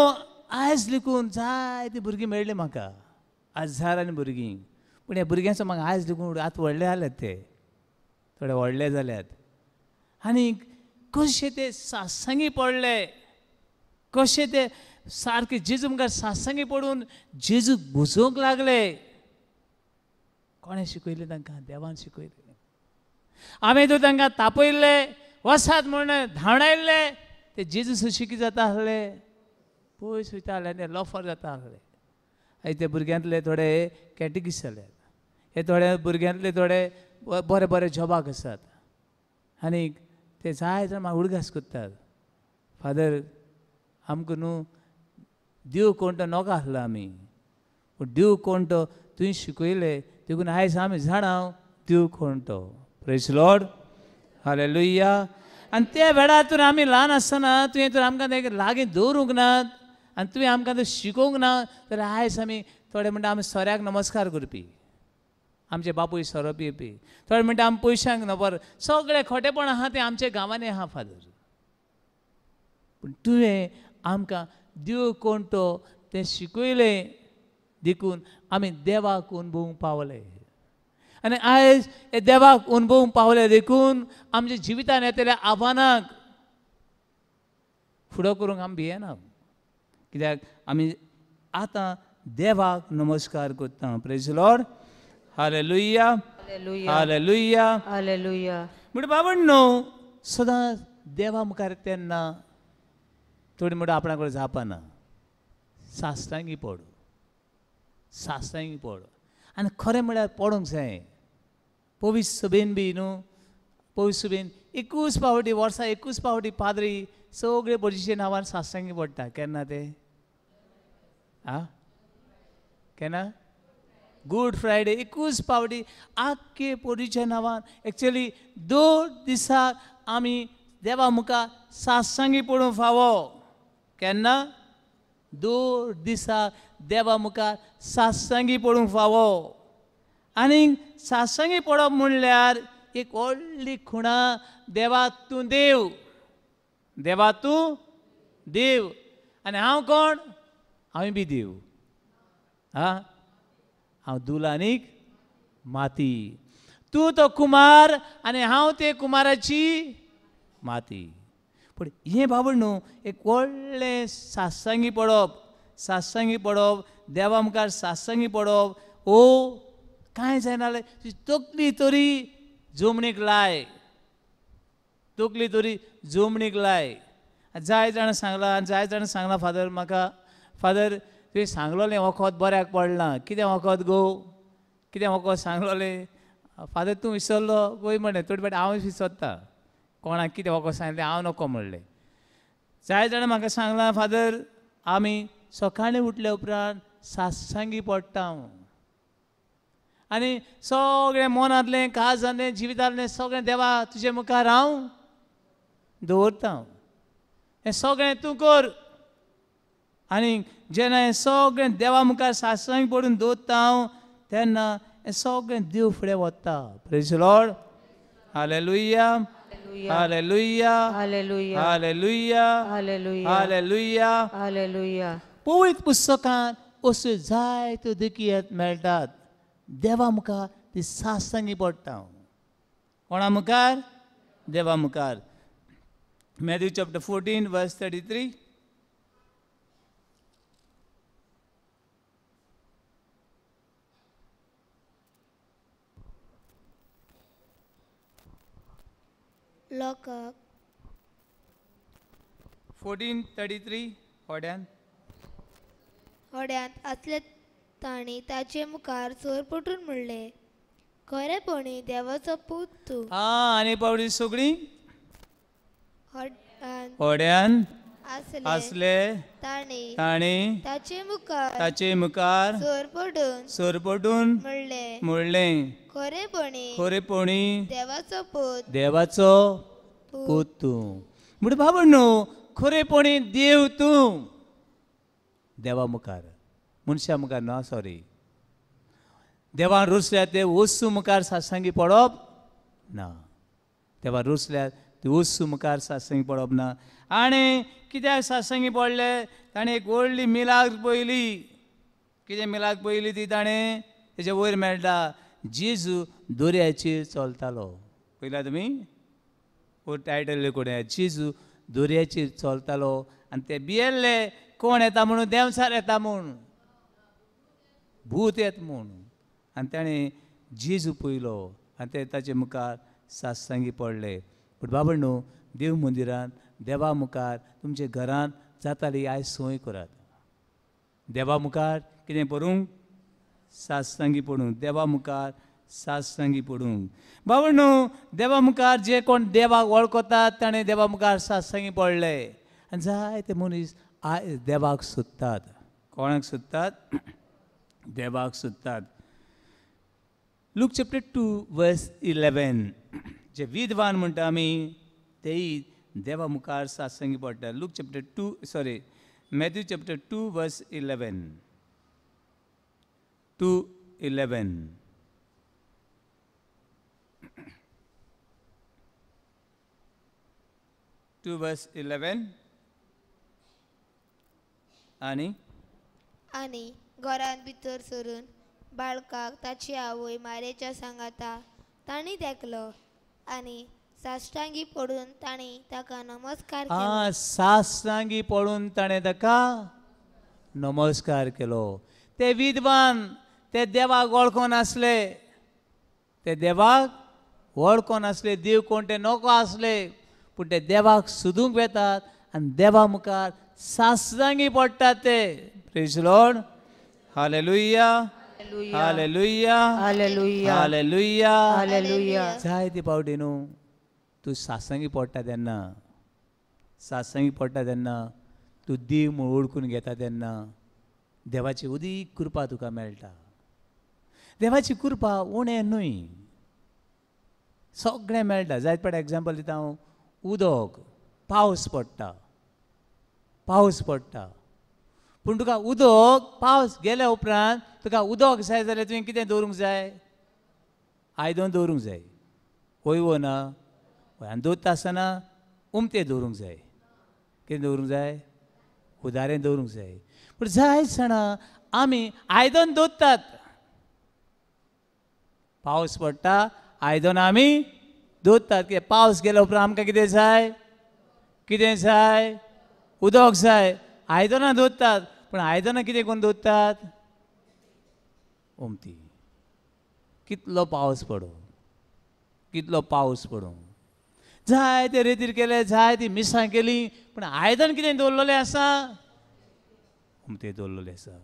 आयज लेखून जायतीं भुरगीं मेळ्ळीं म्हाका, हजारांनी भुरगीं. पूण ह्या भुरग्यांचो म्हाका आयज लेखून आतां व्हडले जाल्यात, ते थोडे व्हडले जाल्यात आनी कशे ते सासंगी पडले, कशे ते सारके जेजू मुखार सासंगी पडून जेजूक बुजोवंक लागले. कोणें शिकयलें तांकां? देवान शिकयलें. हांवें तर तांकां तापयल्ले, वसात म्हूण धांवडायल्ले, ते जेजू सुशिकी जाता आसले, पयस वयता आसले आनी ते लोफर जाता आसले. आनी ते भुरग्यांतले थोडे कॅटेगीस जाल्यात, हे थोडे भुरग्यांतले थोडे बरे बरे जॉबाक आसात आनी ते जाय जाण म्हाका उडगास करतात, फादर आमकां न्हू देव कोण तो नोका आसलो आमी, पूण देव कोण तो तुवें शिकयलें देखून आयज आमी जाणा देव कोण तो. Praise Lord. Hallelujah. आनी त्या वेळार तर आमी ल्हान आसतना तुवें तर आमकां तें लागीं दवरूंक नात आनी तुवें आमकां तें शिकोवंक ना जाल्यार आयज आमी थोडे म्हणटा आमी सोऱ्याक नमस्कार करपी, आमचे बापूय सोरो पिवपी, थोडे म्हणटा आमी पयशांक नबर, सगळें खोटेपण आहा तें आमच्या गांवांनी आहा फादर. पूण तुवें आमकां देव कोण तो तें शिकयलें देखून आमी देवाक अणभवूंक पावले. आनी आयज हे देवाक अणभवूंक पावले देखून आमच्या जिवितान येतल्या आव्हानाक फुडो करूंक आमी भियेना, कित्याक आमी आतां देवाक नमस्कार करता. Praise Lord. Hallelujah, hallelujah, hallelujah. म्हणटा बाबा न्हू, सदांच देवा मुखार तेन्ना थोडी म्हणटा आपणा कडेन जापना, सासरांगी पड, सासरांगी पड. आनी खरें म्हळ्यार पडूंक जाय. पवित्र सभेन बी न्हू, पवित्र सभेन एकूच पावटी वर्सा एकूच पावटी पाद्री सगळे बरीचे नांवान सासरांगी पडटा. केन्ना ते? आ केन्ना? Good Friday. एकूच पावटी आख्खे पोरीच्या नांवान. एक्चुअली 2 दिसाक आमी देवा मुखार सासंगी पडूंक फावो. केन्ना? 2 दिसाक देवा मुखार सासंगी पडूंक फावो. आनी सासंगी पडप म्हणल्यार एक व्हडली खुणा, देवा तूं देव, देवा तूं देव आनी हांव कोण? हांव बी देव. हा, हांव दुलानीक माती. तूं तो कुमार आनी हांव ते कुमाराची माती. पूण हें बाबड न्हू एक व्हडलें सात्संगी पडप, सात्संगी पडप, देवा मुखार सात्संगी पडप. ओ कांय जायना जाल्यार तुजी तकली तरी जमनीक लाय, तकली तरी जमनीक लाय. जाय जाणां सांगलां, जाय जाणां सांगलां फादर म्हाका, फादर तुवें सांगलोलें वखद बऱ्याक पडलां. कितें वखद गो, कितें वखद सांगलोलें फादर तूं विसरलो गोय म्हणलें. थोडे फावटी हांव विसरता कोणाक कितें वखद सांगलें हांव नको म्हणलें. जाय जाणां म्हाका सांगलां फादर आमी सकाळीं उठल्या उपरांत सात्संगी पडटा आनी सगळें मनांतलें काळजांतलें जिवितांतलें सगळें देवा तुजे मुखार हांव दवरता, हें सगळें तूं कर. आनी जेन्ना हें सगळें देवा मुखार सात्संग पडून दवरता हांव तेन्ना हें सगळें देव फुडें वता. Praise Lord. Hallelujah, hallelujah, hallelujah, hallelujah, hallelujah. पवित्र पुस्तकांत अश्यो जायत्यो देखी मेळटात. देवा मुखार ती सात्संगी पडटा. कोणा मुखार? देवा मुखार. Matthew chapter 14 verse 33. लोकांक 14:33 होड्यान होड्यांत आसले तांणी ताचे मुखार सोर पटून म्हणलें, खरेपणी देवाचो पूत तूं. आनी पावडी सगळीं होड्यान आसले तांणी ताचे मुखार सोर पटून म्हणलें, खरेपणी देवाचो पूत, देवाचो पूत तूं. म्हणून बाबा न्हू खरेपणी देव तूं. देवा मुखार, मनशा मुखार न्हू, सॉरी, देवान रुसल्यार ते वस्तू मुखार सात्संगी पडप ना. देवान रुसल्यार ते वस्तू मुखार सात्संगी पडप ना. आनी कित्याक सात्संगी पडले? ताणें एक व्हडली मिलाग्र पळयली. कितें मिलाग्र पळयली ती ताणें? तेजे वयर मेळटा जेजू दर्याचेर चलतालो. पळयला तुमी वयर टायटल कोण? जेजू दर्याचेर चलतालो आनी ते भियेल्ले कोण येता म्हणून, देंवचार येता म्हूण, भूत येत म्हूण. आनी ताणें जेजू पळयलो आनी ते ताचे मुखार सात्संगी पडले. पूण बाबा न्हू देव मंदिरांत देवा मुखार तुमच्या घरांत जाताली आयज संवय करात. देवा मुखार कितें पडूंक? सात्संगी पडूंक. देवा मुखार सात्संगी पडूंक. बाबा न्हू देवा मुखार जे कोण देवाक वळखतात ताणें देवा मुखार सात्संगी पडले. आनी जायते मनीस आयज देवाक सोदतात. कोणाक सोदतात? देवाक सोदतात. लूक चॅप्टर 2 वर्स 11. जे विद्वान म्हणटा आमी तेय देवा मुखार सात्संगी पडटा. Luke chapter 2 sorry Matthew chapter 2 verse 11. 2:11. 2 verse 11. आनी आनी घरांत भितर सरून बाळकाक ताची आवय मारेच्या सांगाता तांणी देखलो आनी साश्टांगी पडून तांणी ताका नमस्कार केलो. साश्टांगी पडून ताणें ताका नमस्कार केलो. ते विद्वान ते देवाक वळखोन आसले, ते देवाक वळखोन आसले, देव कोण ते नको आसले, पूण ते देवाक सोदूंक वेतात आनी देवा मुखार साश्टांगी पडटात ते. Praise Lord. Hallelujah, hallelujah, hallelujah, hallelujah, hallelujah. जायते फावटी न्हू तूं सात्संगी पडटा तेन्ना, सात्संगी पडटा तेन्ना तूं देव म्हूण वळखून घेता तेन्ना देवाची अदीक कृपा तुका मेळटा. देवाची कृपा उणें न्हय, सगळें मेळटा. जायते फावट एग्जाम्पल दिता हांव, उदक, पावस पडटा, पावस पडटा, पूण तुका उदक पावस गेल्या उपरांत तुका उदक जाय जाल्यार तुवें कितें दवरूंक जाय? आयदन दवरूंक जाय. हय वो ना? आनी दवरता आसतना उमतें दवरूंक जाय. कितें दवरूंक जाय? उदारें दवरूंक जाय. पूण जाय जाणां आमी आयदन दवरतात, पावस पडटा आयदनां आमी दवरतात. कित्याक पावस गेल्या उपरांत आमकां कितें जाय? कितें जाय? उदक जाय. आयदनां दवरतात, पूण आयदनां कितें करून दवरतात? ओमती. कितलो पावस पडूं, कितलो पावस पडूं, जाय ते रेतीर केले, जाय ती मिसां केली, पूण आयदन कितें दवरलेलें आसा? ओमतें दवरलेलें आसा.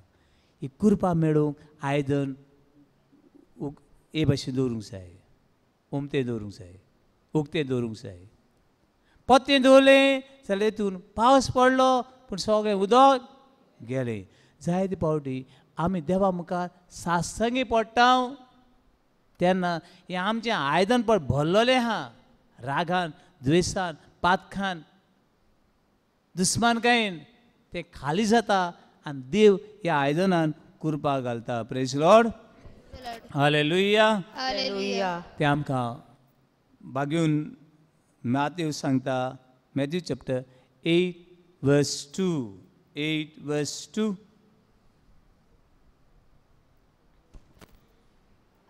ही कृपा मेळूंक आयदन हे भाशेन दवरूंक जाय, ओमतें दवरूंक जाय, उक्तें दवरूंक जाय. पोत्तें दवरलें जाल्यार तितून पावस पडलो पूण सगळें उदक गेलें. जायते फावटी आमी देवा मुखार सासंगी पडटा तेन्ना हें आमचें आयदन पड भरलेलें आहा रागान, द्वेसान, पातखान, दुस्मानकायेन, तें खाली जाता आनी देव ह्या आयदनान कृपा घालता. Praise Lord, hallelujah. तें आमकां बागेवन मातेव सांगता, Matthew chapter 8 verse 2, 8 verse 2.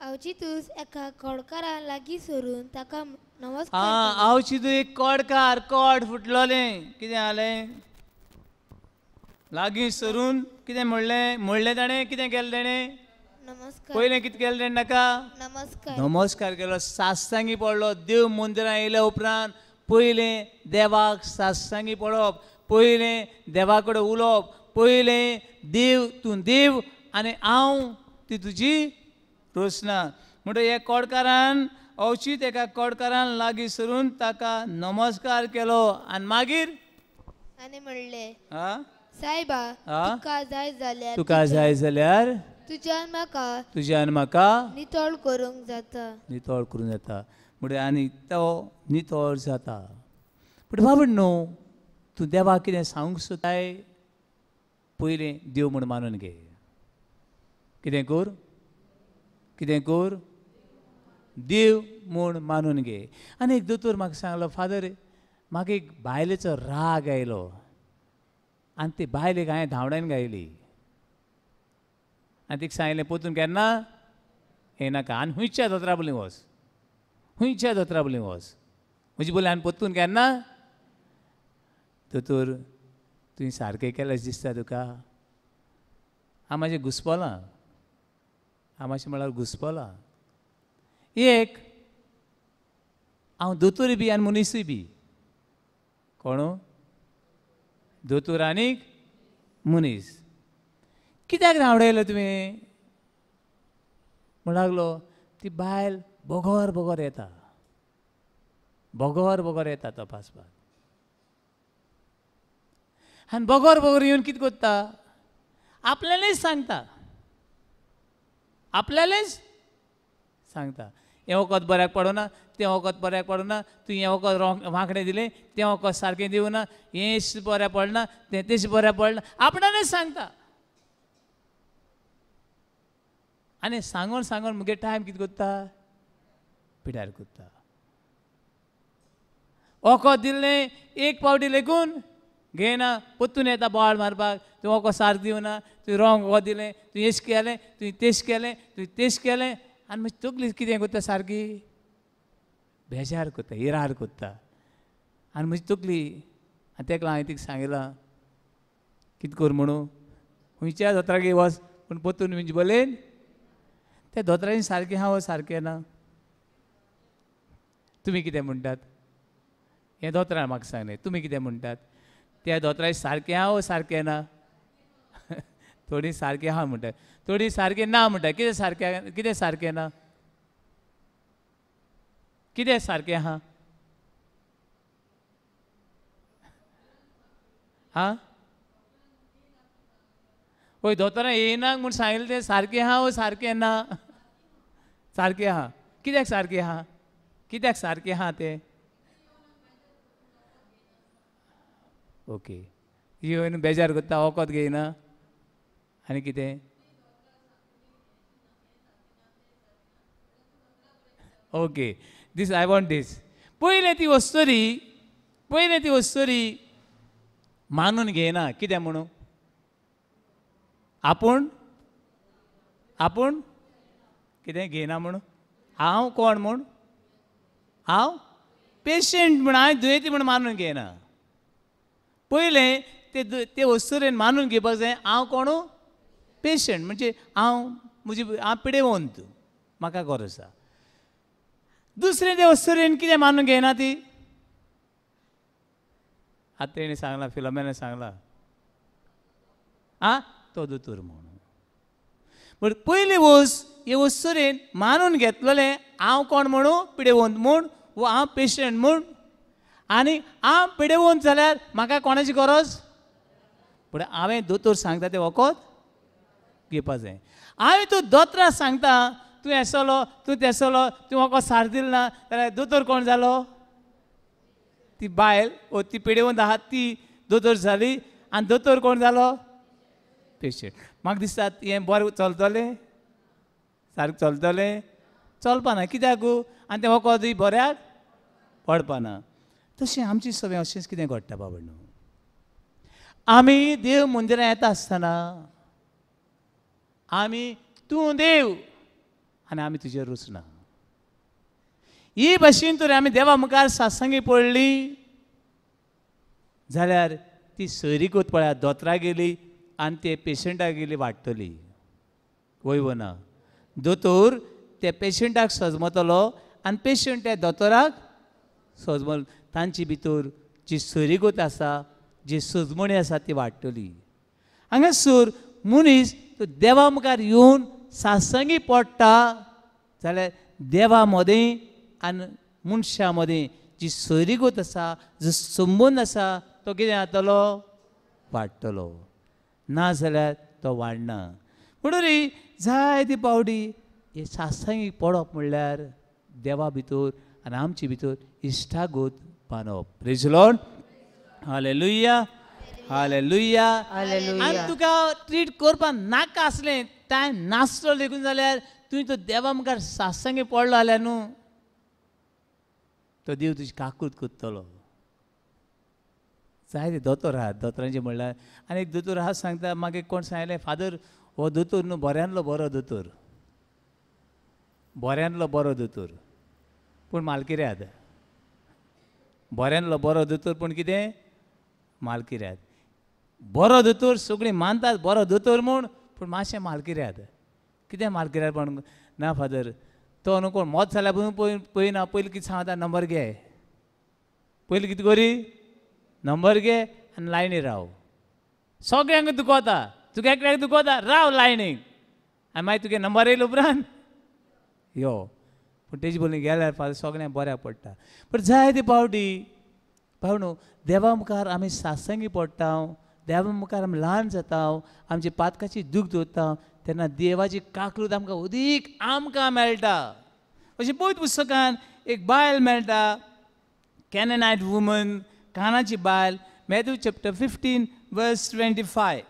आवचितूच एका कोडकारा लागीं सरून ताका नमस्कार. आवचितूच एक कोडकार, कोड फुटलोलें, कितें जालें? लागीं सरून कितें म्हणलें? म्हणलें ताणें कितें केलें ताणें? नमस्कार. पयलें कितें केलें ताणें ताका? नमस्कार. नमस्कार केलो, सासंगी पडलो. देव मंदिरां येयल्या उपरांत पयलें देवाक सासंगी पडप, पयलें देवा कडेन उलोवप, पयलें देव तूं देव आनी हांव ती तुजी रोसना. म्हणटकीर ह्या कोडकारान अवचीत एका कोडकारान लागीं सरून ताका नमस्कार केलो आनी मागीर आनी म्हणलें, सायबा, तुका जाय जाल्यार, तुका जाय जाल्यार तुज्यान म्हाका, तुज्यान म्हाका नितळ करूंक जाता, नितळ करूंक जाता. म्हणटकीर आनी तो नितळ जाता. पूण बाबा न्हू, तूं देवाक कितें सांगूंक सोदताय? पयलें देव म्हूण मानून घे. कितें कर? कितें कर? देव म्हूण मानून घे. आनी एक दोतोर म्हाका सांगलो, फादर, म्हाका एक बायलेचो राग आयलो आनी ते बायलेक हांवें धांवडावन घायली आनी तिका सांगलें पोतून केन्ना येनाका आनी खुंयच्या दोतोरा बोली वच, खुंयच्या दोतोरा बोली वच, म्हजी बोली आनी पोतून केन्ना. दोतोर, तुवें सारकें केलें दिसता तुका? हांव मातशें घुसपलां, हांव मातशें म्हळ्यार घुसपलां. एक हांव दोतोरूय बी आनी मनीसूय बी. कोण? दोतोर आनीक मनीस. कित्याक धांवडायलो तुवें? म्हण लागलो, ती बायल बगर बगर येता, बगर बगर येता तपासपाक आनी बगर बगर येवन कितें करता? आपल्यालेंच सांगता, आपल्यालेंच सांगता. हें वखद बऱ्याक पडना, तें वखद बऱ्याक पडना, तूं हें वखद रोंग वांकडें दिलें, तें वखद सारकें दिवना, हें बऱ्याक पडना, तें तेश बऱ्याक पडना, आपणालेंच सांगता. आनी सांगून सांगून मुगे टायम कितें करता? पिड्यार करता. वखद दिल्लें एक पावटी लेगून घेयना, परतून येता बोवाळ मारपाक, तूं वखद सारकें दिवना, तुवें रोंग वखद दिलें, तुवें एश केलें, तुवें तेश केलें, तुवें तेश केलें. आनी मागीर तकली कितें करता? सारकी बेजार करता, इरार करता. आनी म्हजी तकली, आनी तेका हांवें तिका सांगिलां, कितें कर म्हणून, खंयच्या दोतोराक वच पूण परतून म्हणजे बोलेन त्या दोतोरांनी सारकें आहा वो सारकें ना? तुमी कितें म्हणटात? हें दोतोरान म्हाका सांगलें, तुमी कितें म्हणटात? त्या दोतोरांनी सारकें आहा वो सारकें ना? थोडीं सारकें आहा म्हणटात, थोडीं सारकें ना म्हणटात. कितें सारकें? कितें सारकें ना? कितें सारकें आहा? आं, हय, दोतोरां येयना म्हूण सांगिल्लें तें सारकें आहा वो सारकें ना? सारकें आहा. कित्याक सारकें आहा? कित्याक सारकें आहा तें? ओके, येवन बेजार करता, वखद घेयना आनी कितें? Okay, this I want this. पयलें ती वस्तुरी, पयलें ती वस्तुरी मानून घेयना. कितें म्हणून? आपूण आपूण कितें घेयना म्हणून, हांव कोण म्हूण? हांव पेशंट म्हूण, हांवें दुयेंती म्हूण मानून घेयना. पयलें ते ते वस्तुरेन मानून घेवपाक जाय हांव कोणू पेशंट, म्हणजे हांव म्हजी हांव पिडेवंत, म्हाका गरज आसा. दुसरें ते वस्तुरेन कितें मानून घेयना ती, आतां तेणें सांगलां, फिलोमेनान सांगलां आं तो दोतोर म्हणून. बट पयली वस्त हे वस्तुरेन मानून घेतलेलें हांव कोण म्हणू, पिडेवंत म्हूण, वो हांव पेशंट म्हूण. आनी हांव पिडेवंत जाल्यार म्हाका कोणाची गरज, पूण हांवें दोतोर सांगता तें वखद घेवपा जाय. हांवें तूं दोतोरा सांगता तूं हेसलो तूं तेसलो तूं वखद सार दिल ना जाल्यार दोतोर कोण जालो? ती बायल वो ती पिडेवंत आहा ती दोतोर जाली, आनी दोतोर कोण जालो? पेशंट. म्हाका दिसता हें बरें चलतलें, सारकें चलतलें? चलपाना. कित्याक? आनी तें वखदूय बऱ्याक पडपाना. तशें आमची सगळें अशेंच कितें घडटा बाबा न्हू. आमी देव मंदिरां येता आसतना आमी तूं देव आनी आमी तुजेर रुचना ही भाशेन तर आमी देवा मुखार सासंगी पडली जाल्यार ती सोयरीकूच पळयात दोतोरा गेली आनी ते पेशंटाक गेली वाडटली. वय वो ना? दोतोर त्या पेशंटाक सजमतलो आनी पेशंट त्या दोतोराक सजमतलो. तांचे भितर जी सोयरीगत आसा, जी सजमणी आसा ती वाडटली. हांगासर मनीस तो देवा मुखार येवन सासंगी पडटा जाल्यार देवा मदें आनी मनशा मदें जी सोयरीगत आसा, जो संबंद आसा तो कितें जातलो? वाडटलो. ना जाल्यार तो वाडना. म्हणून जायते पावटी हे सासंगी पडप म्हणल्यार देवा भितर आनी आमचे भितर इश्टागत बांदप. Praise Lord. Hallelujah, hallelujah. आनी तुका ट्रीट करपाक नाका आसलें, टायम नासलो लेगून जाल्यार तुवें तो देवा मुखार सासंगी पडलो जाल्यार न्हू तो देव तुजी काकूत करतलो. जायते दोतोर आहात, दोतोरांचे म्हणल्यार आनी एक दोतोर आहा सांगता, मागीर कोण सांगलें फादर हो दोतोर न्हू बऱ्यांतलो बरो दोतोर, बऱ्यांतलो बरो दोतोर, पूण मालकिऱ्याद. बऱ्यांतलो बरो दोतोर पूण कितें? मालकिऱ्याद. बरो दोतोर सगळीं मानतात बरो दोतोर म्हूण, पूण मातशें मालकिऱ्याद. कितें मालकिऱ्याद? पण ना फादर तो न्हू कोण मोत जाल्यार पळय पळयना, पयलीं कितें सांगता नंबर घे, पयलीं कितें करी नंबर घे आनी लायनी राव. सगळ्यांक दुखोता, तुका एकल्याक दुखोता, राव लायनीक आनी मागीर तुगे नंबर येयले उपरांत यो. पूण तेजे बोलून गेल्यार फाल्यां सगळ्यांक बऱ्याक पडटा. पूण जायते पावटी भाव न्हू देवा मुखार आमी सासंगी पडटा, देवा मुखार आमी ल्हान जाता, आमची पातकाची दूख दवरता, तेन्ना देवाची काकूत आमकां अदीक आमकां मेळटा. अशें पवित्र पुस्तकान एक बायल मेळटा, कॅननायट वुमन, कानाची बायल, Matthew chapter 15 verse 25.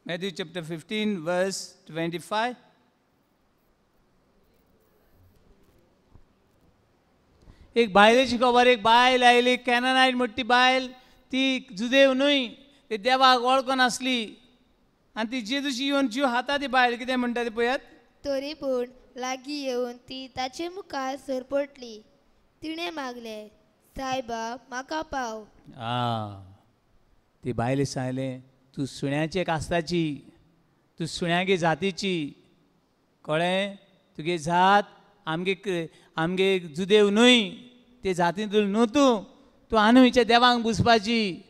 Matthew chapter 15 verse 25. एक बायलेची खबर, एक बायल आयली, कॅननायट मोठी बायल, ती जुदेव न्हय, ती देवाक वळखून आसली आनी ती जेजूशी येवन जीव हाता ती बायल कितें म्हणटा ती पळयात. तरी पूण लागीं येवन ती ताचे मुखार सरपटली. तिणें मागलें, सायबा म्हाका पाव. आं, ती बायले सांगलें तूं सुण्याचे कास्ताची, तूं सुण्यागे जातीची, कळ्ळें? तुगे जात आमगे आमगे जुदेव न्हय, ते जातींतून न्हू तूं, तूं आनी देवांक पुजपाची.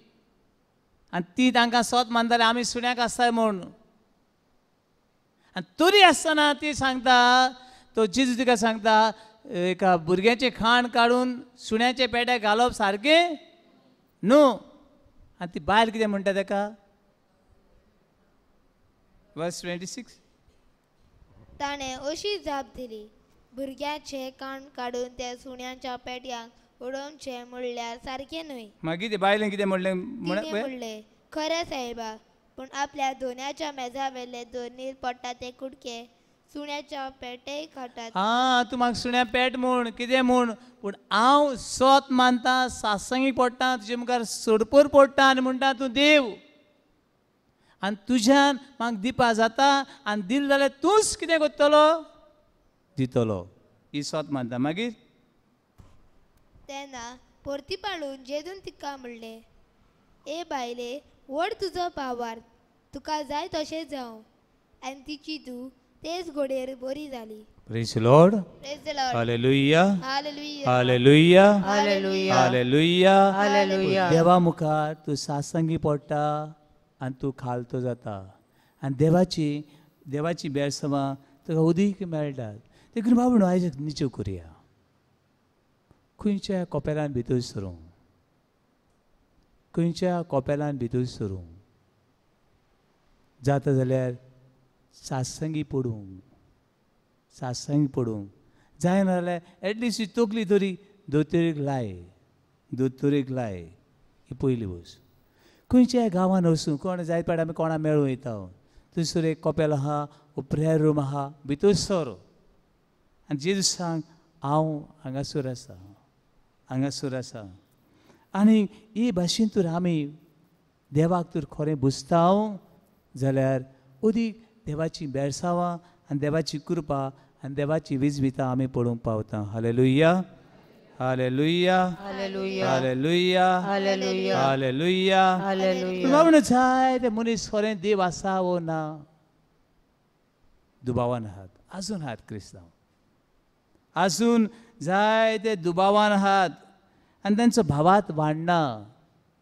आनी ती तांकां सोत मानताली आमी सुण्याक आसताय म्हूण. आनी तरी आसतना ती सांगता, तो जेजू तिका सांगता एका भुरग्याचें खाण काडून सुण्याचे पेट्याक घालप सारकें न्हू. आनी ती बायल कितें म्हणटा ताका? वर्स 26. ताणें अशी जाप दिली, भुरग्याचें काण काडून त्या सुण्यांच्या पेट्यांक उडोवचें म्हणल्यार सारकें न्हय. मागीर ते बायलेन कितें म्हणलें? तिणें म्हणलें, खरें सायबा, पूण आपल्या दोन्याच्या मेजा वेले दोनीर पडटा ते कुडके सुण्याच्या पेटेय खातात. आं, तूं म्हाका सुण्या पेट म्हूण कितें म्हूण, पूण हांव सोत मानता, सासंगी पडटा, तुजे मुखार सोडपोर पडटा आनी म्हणटा तूं देव. आनी तुज्यान म्हाका दिवपा जाता आनी दिल जाल्यार तूंच कितें करतलो दितलो ही सोत मानता. मागीर तेन्ना परती पाळून जेजून तिका म्हणलें, ए बायले व्हड तुजो भावार्थ, तुका जाय तशें जावं. आनी तिची धूव तेच घोडेर बरी जाली. Praise the Lord. Praise the Lord. Hallelujah. Hallelujah. Hallelujah. Hallelujah. Hallelujah. Hallelujah. देवा मुखार तूं सासंगी पडटा आनी तूं खालतो जाता आनी देवाची देवाची बेरसमां तुका उदीक मेळटात. देखून बाबू न्हू आयज निचेव करुया खंयच्या कोपेलान भितर सरूं, खंयच्या कोपेलान भितर सरूं जाता जाल्यार सासंगी पडूंक, सासंगी पडूंक जायना जाल्यार एटलिस्ट ही तकली तरी दोतोरीक लाय, दोतोरीक लाय. ही पयली वस्त. खंयच्याय गांवान वचूं कोण जायत पाट आमी कोणा मेळूं वयता, थंयसर एक कोपेल आहा, प्रेयर रूम आहा, भितर सर आनी जेजू सांग हांव हांगासर आसा, हांगासर आसा. आनी ही भाशेन तर आमी देवाक तर खरें बुजता जाल्यार अदीक देवाची बेरसांवां आनी देवाची कृपा आनी देवाची विजविता आमी पळोवंक पावता. Hallelujah. Hallelujah. Hallelujah. Hallelujah. Hallelujah. Hallelujah. Hallelujah. बाबा जाय ते मनीस खरें देव आसा वो ना दुबावान आहात, आजून आहात क्रिस्तांव, आजून जाय ते दुबावान आहात आनी तांचो भावात वाडना,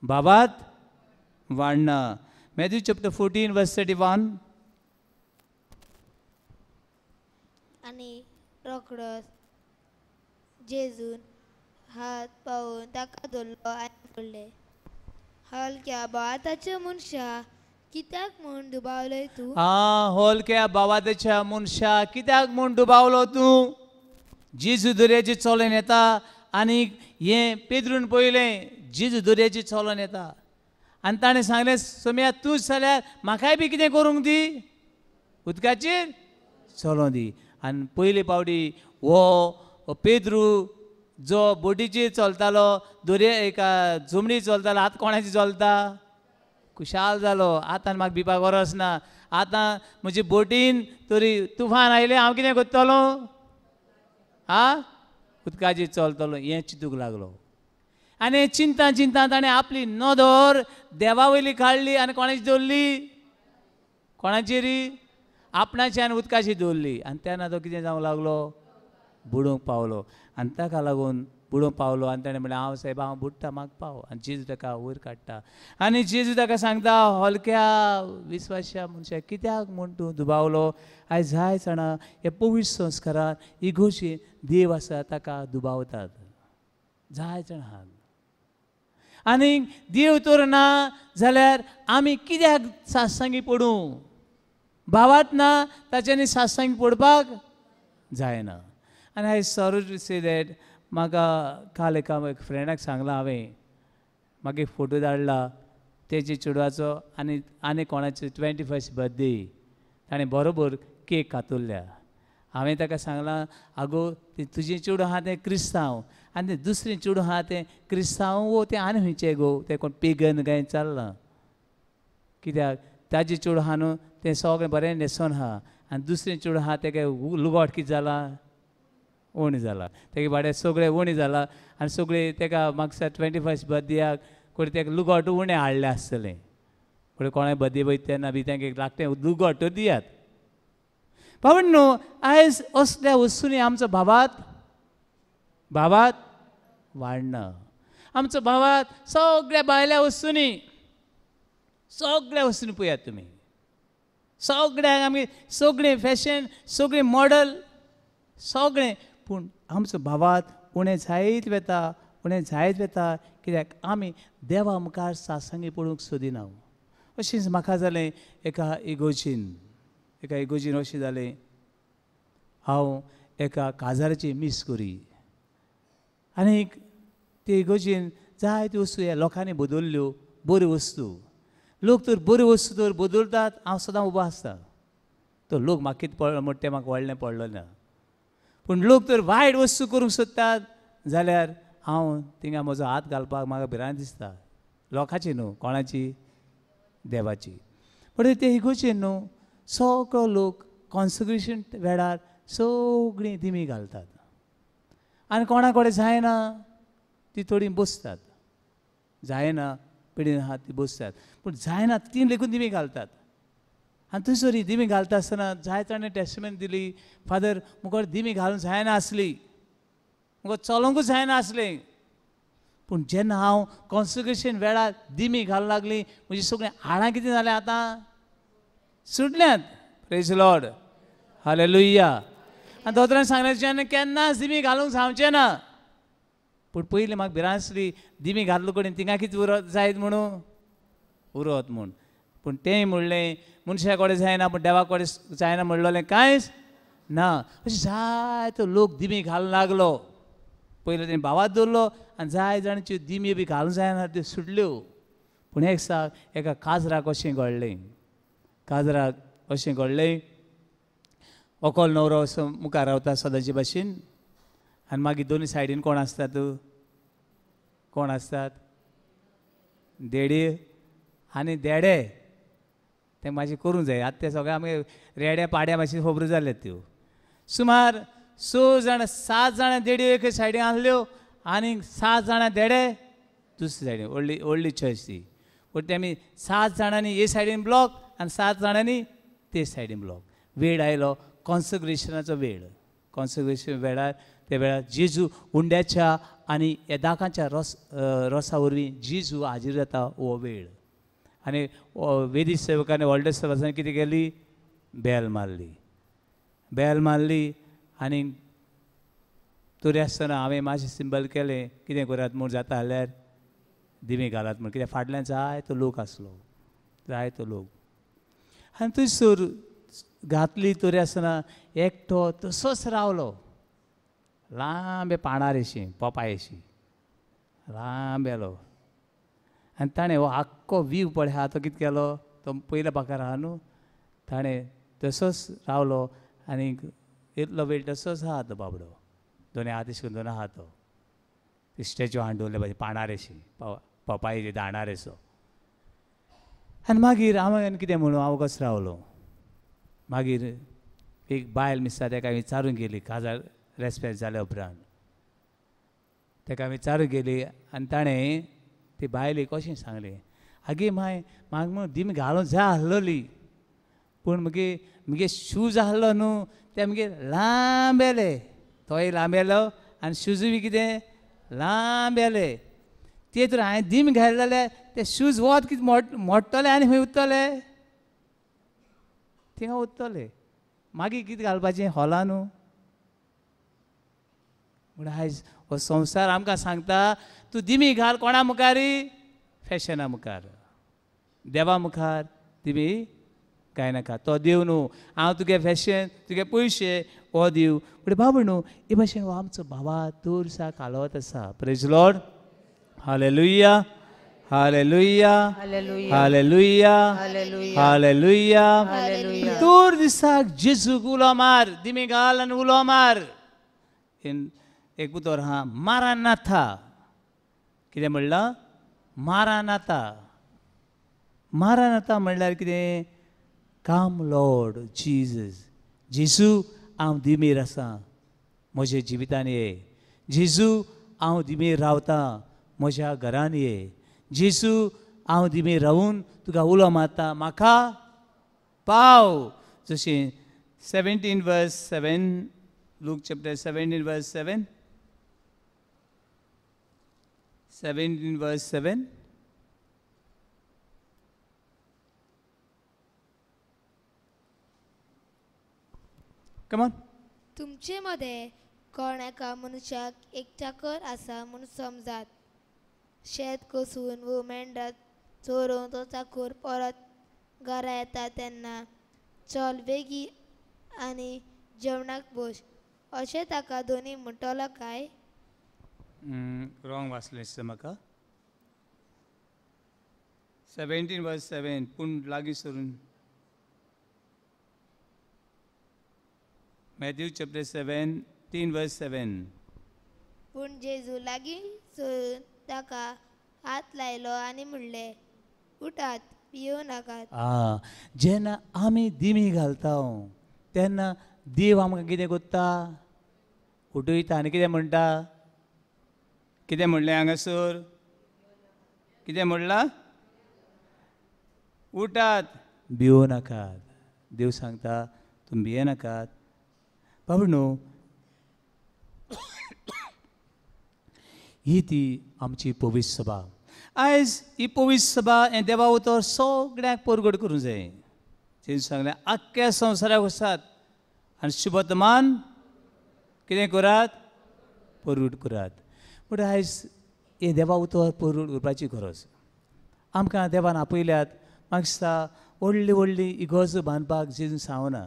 भावात वाडना. Matthew chapter 14 verse 31. आनी रोखडोच जेजून हात पावोवन ताका धरलो आनी म्हणलें, हलक्या भावाताच्या मनशा कित्याक म्हूण दुबावलोय तूं? आं, हलक्या भावाताच्या मनशा कित्याक म्हूण दुबावलो तूं? जेजू दर्याची चलोन येता आनी हें पेद्रून पळयलें जेजू दर्याची चलोन येता आनी ताणें सांगलें, सोम्या तूंच जाल्यार म्हाकाय बी कितें करूंक दी, उदकाचेर चलों दी. आनी पयले पावटी हो पेद्रू जो बोटीचेर चलतालो, दर्या एका जमनीर चलतालो, आतां कोणाची चलता? खुशाल जालो, आतां म्हाका भिवपा गरज ना, आतां म्हजे बोटीन तरी तुफान आयलें हांव कितें करतलो, आं उदकाचेर चलतलो, हें चिंतूंक लागलो. आनी चिंता चिंता ताणें आपली नदर देवा वयली काडली आनी कोणाची दवरली, कोणाचेरी आपणाची आनी उदकाची दवरली. आनी तेन्ना तो कितें जावंक लागलो, बुडोवंक पावलो. आनी ताका लागून बुडोवंक पावलो आनी ताणें म्हणलें, हांव सायबा हांव बुडटा, म्हाका पाव. आनी जेजू ताका वयर काडटा आनी जेजू ताका सांगता, हलक्या विस्वाश्या मनशा कित्याक म्हूण तूं दुबावलो? आयज जाय जाणा हे पवित्र संस्कारान इगोशी देव आसा ताका दुबावतात जाय जाण आहात. आनी देव तर ना जाल्यार आमी कित्याक सासंगी पडूं? भावात ना ताच्यांनी सासंगी पडपाक जायना. आनी I sorry to say that म्हाका काल एका एक फ्रेंडाक सांगलां हांवें, म्हाका एक फोटो धाडला तेजे चेडवाचो आनी आनी कोणाचो 21st birthday, ताणें बरोबर केक कातुरल्या. हांवें ताका सांगलां, आगो तें तुजें चेडूं आहा तें क्रिस्तांव आनी तें दुसरें चेडूं आहा तें क्रिस्तांव वो तें आनी खंयचें गो, तें कोण पेगन काय चल्लां, कित्याक ताजें चेडूं आहा न्हू तें सगळें बरें न्हेसोन आहा आनी दुसरें चेडूं आहा तें लुगोट कितें जालां, उणें जालां, तेगे भाडें सगळें उणें जालां आनी सगळें तेका म्हाका 21st बर्थडेयाक कोणी तेका लुगोट उणें हाडलें आसतलें, कोणी कोणाय बर्थडे वयता तेन्ना बी तेंका लागतें लुगोट दियात. बाबा न्हू आयज असल्या वस्तूंनी आमचो भावात भावात वाडना, आमचो भावात सगळ्या भायल्या वस्तूंनी, सगळ्या वस्तूंनी पळयात तुमी, सगळ्यांक आमी सगळें फॅशन, सगळें मॉडल, सगळें, पूण आमचो भावात उणें जायत वता, उणें जायत वता, कित्याक आमी देवा मुखार सासंगी पडूंक सोदिना. अशेंच म्हाका जालें एका इगोजीन, एका इगोजीन अशें जालें, हांव एका काजाराची मीस करी आनी ते इगोजीन जायत्यो वस्तू ह्या लोकांनी बदल्ल्यो, बऱ्यो वस्तू, लोक तर बऱ्यो वस्तू तर बदलतात, हांव सदां उबो आसता, तो लोक म्हाका कितें पडलो म्हणटा तें म्हाका व्हडलें पडलो ना, पूण लोक तर वायट वस्तू करूंक सोदतात जाल्यार हांव थिंगा म्हजो हात घालपाक म्हाका भिरांत दिसता, लोकांची न्हू, कोणाची, देवाची. पण ते इगोर्जेन न्हू सगळो लोक कॉन्सेक्रेशन वेळार सगळीं दिमी घालतात आनी कोणा कडेन जायना ती थोडीं बसतात, जायना पिडीन आहा ती बसतात, पूण जायना ती लेगून दिमी घालतात. आनी थंयसर दिमी घालता आसतना जाय ताणें टेस्टमेंट दिली, फादर मुखार दिमी घालूंक जायना आसली, मुखार चलोंकूच जायना आसलें, पूण जेन्ना हांव कॉन्सेक्रेशन वेळार दिमी घालूंक लागली म्हजी सगळीं हाडां कितें जालें आतां सुटल्यांत. Praise Lord, hallelujah. आनी दोतोरान सांगलें जेन्ना केन्नाच दिमी घालूंक जावचें ना, पूण पयलीं म्हाका भिरांत आसली दिमी घातलो कडेन थिंगा कितें उरत जायत म्हणून उरत म्हूण, पूण तें म्हणलें मनशा कडेन जायना पूण देवा कडेन जायना म्हणलेलें कांयच ना. अशें जायतो लोक दिमी घालूंक लागलो. पयलीं तेणें भावात दवरलो आनी जाय जाणांच्यो दिमी बी घालूंक जायना त्यो सुटल्यो. पूण एक दिसा एका काजराक अशें घडलें, काजराक अशें घडलें, व्हंकल न्हवरो असो मुखार रावता सदांचे भाशेन आनी मागीर दोनूय सायडीन कोण आसतात, कोण आसतात देडे आनी देडे, ते मातशें करूंक जाय. आतां ते सगळे आमगे रेड्या पाड्या मातशें खबरो जाल्यात त्यो. सुमार 6 जाणां 7 जाणां देडयो एके सायडीन आसल्यो आनी 7 जाणां देडे दुसरे सायडीन, व्हडली व्हडली चर्च ती. पूण ते आमी 7 जाणांनी हे सायडीन ब्लॉक आनी 7 जाणांनी ते सायडीन ब्लॉक. वेळ आयलो कॉन्सेक्रेशनाचो वेळ. कॉन्सेक्रेशन वेळार त्या वेळार जेजू उंड्याच्या आनी येदाकांच्या रोसा वरवीं जेजू हाजीर जाता हो वेळ. आनी वेदी सेवकांनी व्हडल्या सेवकांनी कितें केली, बेल मारली, बेल मारली आनी तरी आसतना हांवें मातशें सिंबल केलें कितें करात म्हूण जाता जाल्यार दिमी घालात म्हूण, कित्याक फाटल्यान जायतो लोक आसलो, जायतो लोक. आनी थंयसर घातली तरी आसतना एकटो तसोच रावलो, लांबे पानार अशी पोपाय अशी लांब येलो आनी ताणें हो आख्खो वीव पळय आहा तो कितें केलो, तो पयल्या बाकार आहा न्हू, ताणें तसोच रावलो आनी इतलो वेळ तसोच आहा तो बाबडो, दोनूय हात अशें करून दोन आहा तो स्टॅच्यू हाडून दवरले भाशेन पानार अशी पोपायेचे दाणार असो. आनी मागीर हांवें कितें म्हणूं, हांव कसो रावलो. मागीर एक बायल मिस्ता तेका विचारूंक गेली, काजार रेस्पेद जाल्या उपरांत तेका विचारूंक गेली आनी ताणें ती बायलेक अशें सांगलें, आगे माय म्हाका म्हूण दिमी घालूंक जाय आसलोली, पूण मगे म्हगे शूज आसलो न्हू ते मगे लांब येले, तोय लांब येलो आनी शूजूय बी कितें लांब येले, ते तर हांवें दिमी घायले जाल्यार ते शूज वत कितें मोडटले आनी खंय उत्तले, थिंगा उत्तले, मागीर कितें घालपाचें हॉला न्हू. म्हण आयज हो संवसार आमकां सांगता तूं दिमी घाल कोणा मुखारी, फॅशना मुखार, देवा मुखार दिमी घायनाका. तो देव न्हू, हांव तुगे फॅशन तुगे पयशे हो देव. पूण बाबू न्हू हे भाशेन हो आमचो बाबा दर कालोवत आसा. Praise Lord, hallelujah, hallelujah, hallelujah, hallelujah. दर दिसाक जेजूक उलो मार, दिमी घाल आनी उलो मार. एक उतर आहा मारानाथा, कितें म्हणलां, मारानाथा. मारानाथा म्हणल्यार कितें, काम लॉर्ड जिजस, जेजू हांव दिमीर आसा म्हज्या जिवितान ये, जेजू हांव दिमीर रावता म्हज्या घरान ये, जेजू हांव दिमीर रावून तुका उलो मारता म्हाका पाव. जशें 17 verse 7, Luke chapter 17 verse 7, 17 verse 7. Come on. तुमचे मध्ये कोण एका मनशाक एक चाकर आसा म्हूण समजात, शेत कसून वो मेंढरां चोरोवन तो चाकर परत घरा येता तेन्ना चल बेगी आनी जेवणाक बस अशें ताका दोनी म्हणटलो काय? रॉंग वाचलें दिसता म्हाका. 17 verse 7 पूण लागीं सरून मॅथ्यू चॅप्टर 7 3 verse 7. पूण जेजू लागीं सरून ताका हात लायलो आनी म्हणलें, उठात भियोव नाकात. आं, जेन्ना आमी दिमी घालता तेन्ना देव आमकां कितें करता? उठयता. आनी कितें म्हणटा? कितें म्हणलें हांगासर? कितें म्हणलां? उठात, भिवो नाकात. देव सांगता तुमी भिये नाकात. बाबा न्हू, ही ती आमची पवित्र सभा. आयज ही पवित्र सभा हें देवा उतर सगळ्यांक परगट करूंक जाय. तेणी सांगलें आख्ख्या संवसाराक वचात आनी शुभवर्तमान कितें करात? परगट करात. पूण आयज हें देवा उतर परगट करपाची गरज. आमकां देवान आपयल्यात. म्हाका दिसता व्हडली व्हडली इगर्ज बांदपाक जेजून सांगना,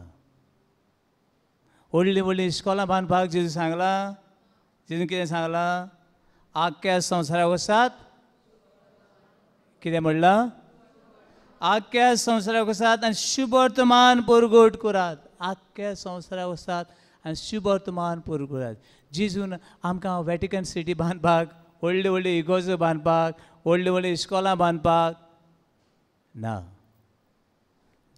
व्हडली व्हडली इस्कॉलां बांदपाक जेजून सांगलां. जेजून कितें सांगलां? आख्ख्या संवसाराक वचात. कितें म्हणलां? आख्ख्या संवसाराक वचात आनी शुभवर्तमान परगट करात. आख्ख्या संवसाराक वचात आनी शुभवर्तमान परगट करात. जेजून आमकां वॅटिकन सिटी बांदपाक, व्हडली व्हडली इगर्जो बांदपाक, व्हडली व्हडली इस्कॉलां बांदपाक ना.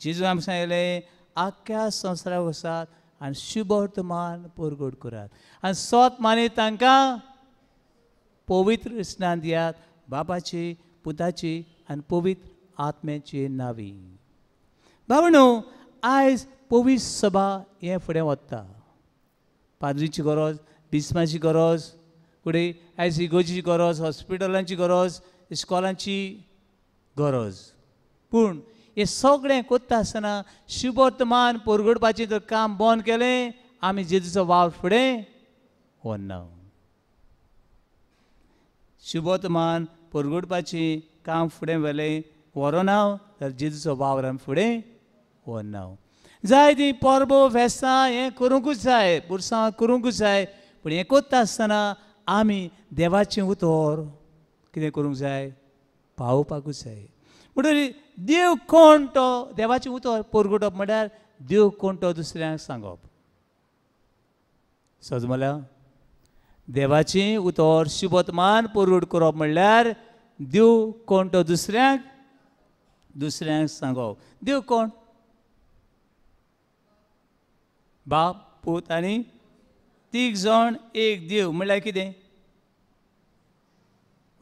जेजून आमकां सांगलें आख्ख्या संवसाराक वचात आनी शुभवर्तमान परगट करात आनी सोत मानीत तांकां पवित्र स्नान दियात, बापाची, पुताची आनी पवित्र आत्म्याची नावी. बाबा आयज पवित्र सभा हें फुडें वता. पाद्रीची गरज, बिस्माची गरज, फुडें आयज इगर्जीची गरज, हॉस्पिटलांची गरज, इस्कॉलांची गरज. पूण हें सगळें करता आसतना शुभवर्तमान परगटपाचें जर काम बंद केलें, आमी जेजूचो वावर फुडें व्हरना. शुभवर्तमान परगटपाचें काम फुडें व्हेलें व्हरना जाल्यार जेजूचो वावर आमी फुडें व्हरना. जाय ती परबो फेस्तां हें करूंकूच जाय, पुरसांव करूंकूच जाय. पूण हें करता आसतना आमी देवाचें उतर कितें करूंक जाय? पावोवपाकूच जाय. म्हणटकीर देव कोण तो देवाचें उतर परगटप म्हणल्यार देव कोण तो दुसऱ्यांक सांगप. सजमल्या देवाचें उतर शुभवर्तमान परगट करप म्हणल्यार देव कोण तो दुसऱ्यांक दुसऱ्यांक सांगप. देव कोण? बाप, पूत आनी तीग जाण एक देव म्हणल्यार कितें?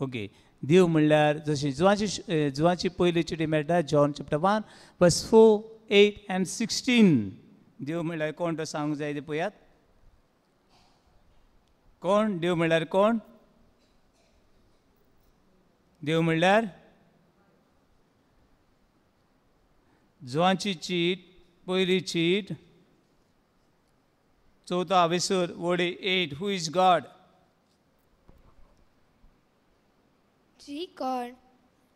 ओके, देव म्हणल्यार जशी जुवाची जुवाची पयली चिटी मेळटा John chapter 1 verse 4, 8 and 16. देव म्हणल्यार कोण तो सांगूंक जाय तें पळयात. कोण देव म्हणल्यार? कोण देव म्हणल्यार? जुवांची चीट पयली चीट चवथो आवेसर वडे 8. Who is God? जी कोण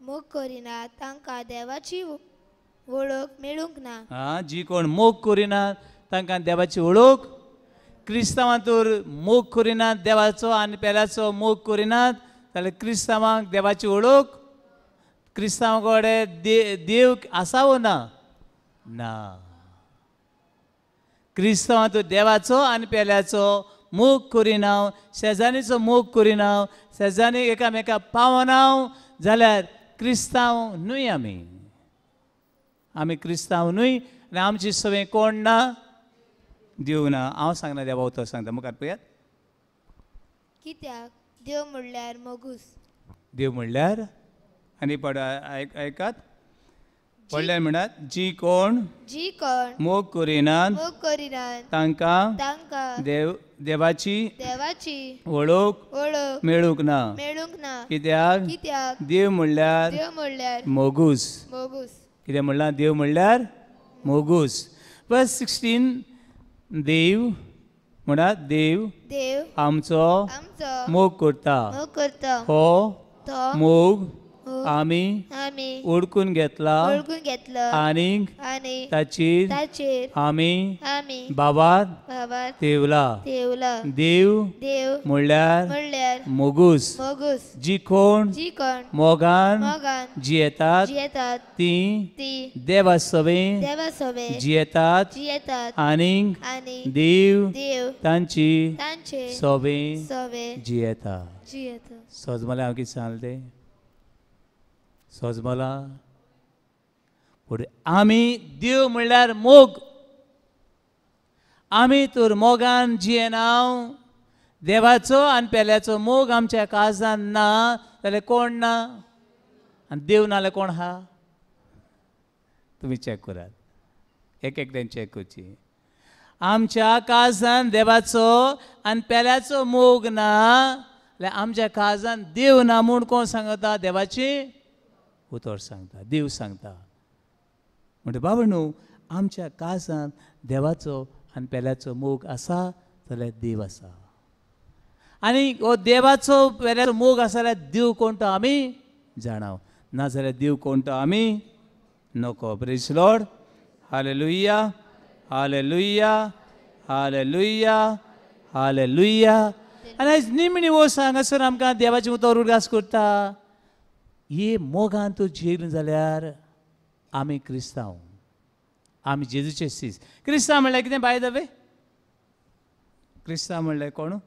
मोग करिना तांकां देवाची वळख मेळूंक ना. आं, जी कोण मोग करिना तांकां देवाची वळख. क्रिस्तांवां तर मोग करिनात देवाचो आनी पेल्याचो मोग करिनात जाल्यार क्रिस्तांवांक देवाची वळख, क्रिस्तांवां कडेन देव आसा वो ना? ना. क्रिस्तांवां तर देवाचो आनी पेल्याचो मोग करिना, शेजान्नीचो मोग करिना, शेजान्नी एकामेका पावना जाल्यार क्रिस्तांव न्हय आमी. आमी क्रिस्तांव न्हय आनी आमची सवय कोण ना? देव ना. हांव सांगना, देवा उतर सांगता. मुखार पळयात. कित्याक देव म्हणल्यार मोगूस. देव म्हणल्यार आनी पड आयकात पडल्यार म्हणटात जी कोण जी कोण मोग करिनात तांकां तांकां देव देवाची देवाची वळख वळख मेळूंक ना. मेळूंक ना. कित्याक? कित्याक देव म्हणल्यार देव म्हणल्यार मोगूस. मोगूस. कितें म्हणलां? देव म्हणल्यार मोगूस. वर्स 16. देव म्हणा देव देव आमचो आमचो मोग करता. मोग करता. हो तो मोग मोग आमी आमी ओळखून घेतला ओळखून घेतला आनी आनी ताचेर ताचेर आमी आमी बाबार बाबार तेवला. तेवला. देव देव म्हणल्यार म्हणल्यार मोगूस. मोगूस. जी कोण जी कोण मोगान मोगान जियेतात जियेतात ती ती देवा सवें देवा सवे जियेतात जियेतात आनी आनी देव देव तांची तांचे सवें सवे जियेता. जियेता. सजमला हांव कितें सांगलें तें? सजमला पूण आमी देव म्हणल्यार मोग. आमी तर मोगान जियेना. देवाचो आनी पेल्याचो मोग आमच्या काळजान ना जाल्यार कोण ना? आनी देव ना जाल्यार कोण आहा? तुमी चॅक करात, एक एकट्यान चॅक करची. आमच्या काळजान देवाचो आनी पेल्याचो मोग ना जाल्यार आमच्या काळजान देव ना म्हूण कोण सांगता? देवाची उतर सांगता, देव सांगता. म्हणटा बाबा न्हू, आमच्या काळजान देवाचो आनी पेल्याचो मोग आसा जाल्यार देव आसा. आनी हो देवाचो पेल्याचो मोग आसा जाल्यार देव कोण तो आमी जाणाव, ना जाल्यार देव कोण तो आमी नको. Praise Lord. Hallelujah, hallelujah, hallelujah, hallelujah. आनी आयज निमणी वोस हांगासर आमकां देवाचें उतर उडगास करता. हे मोगान तूं जियेलो जाल्यार आमी क्रिस्तांव, आमी जेजूचे सीस. क्रिस्तांव म्हणल्यार कितें बाय the way? क्रिस्तांव म्हणल्यार कोण?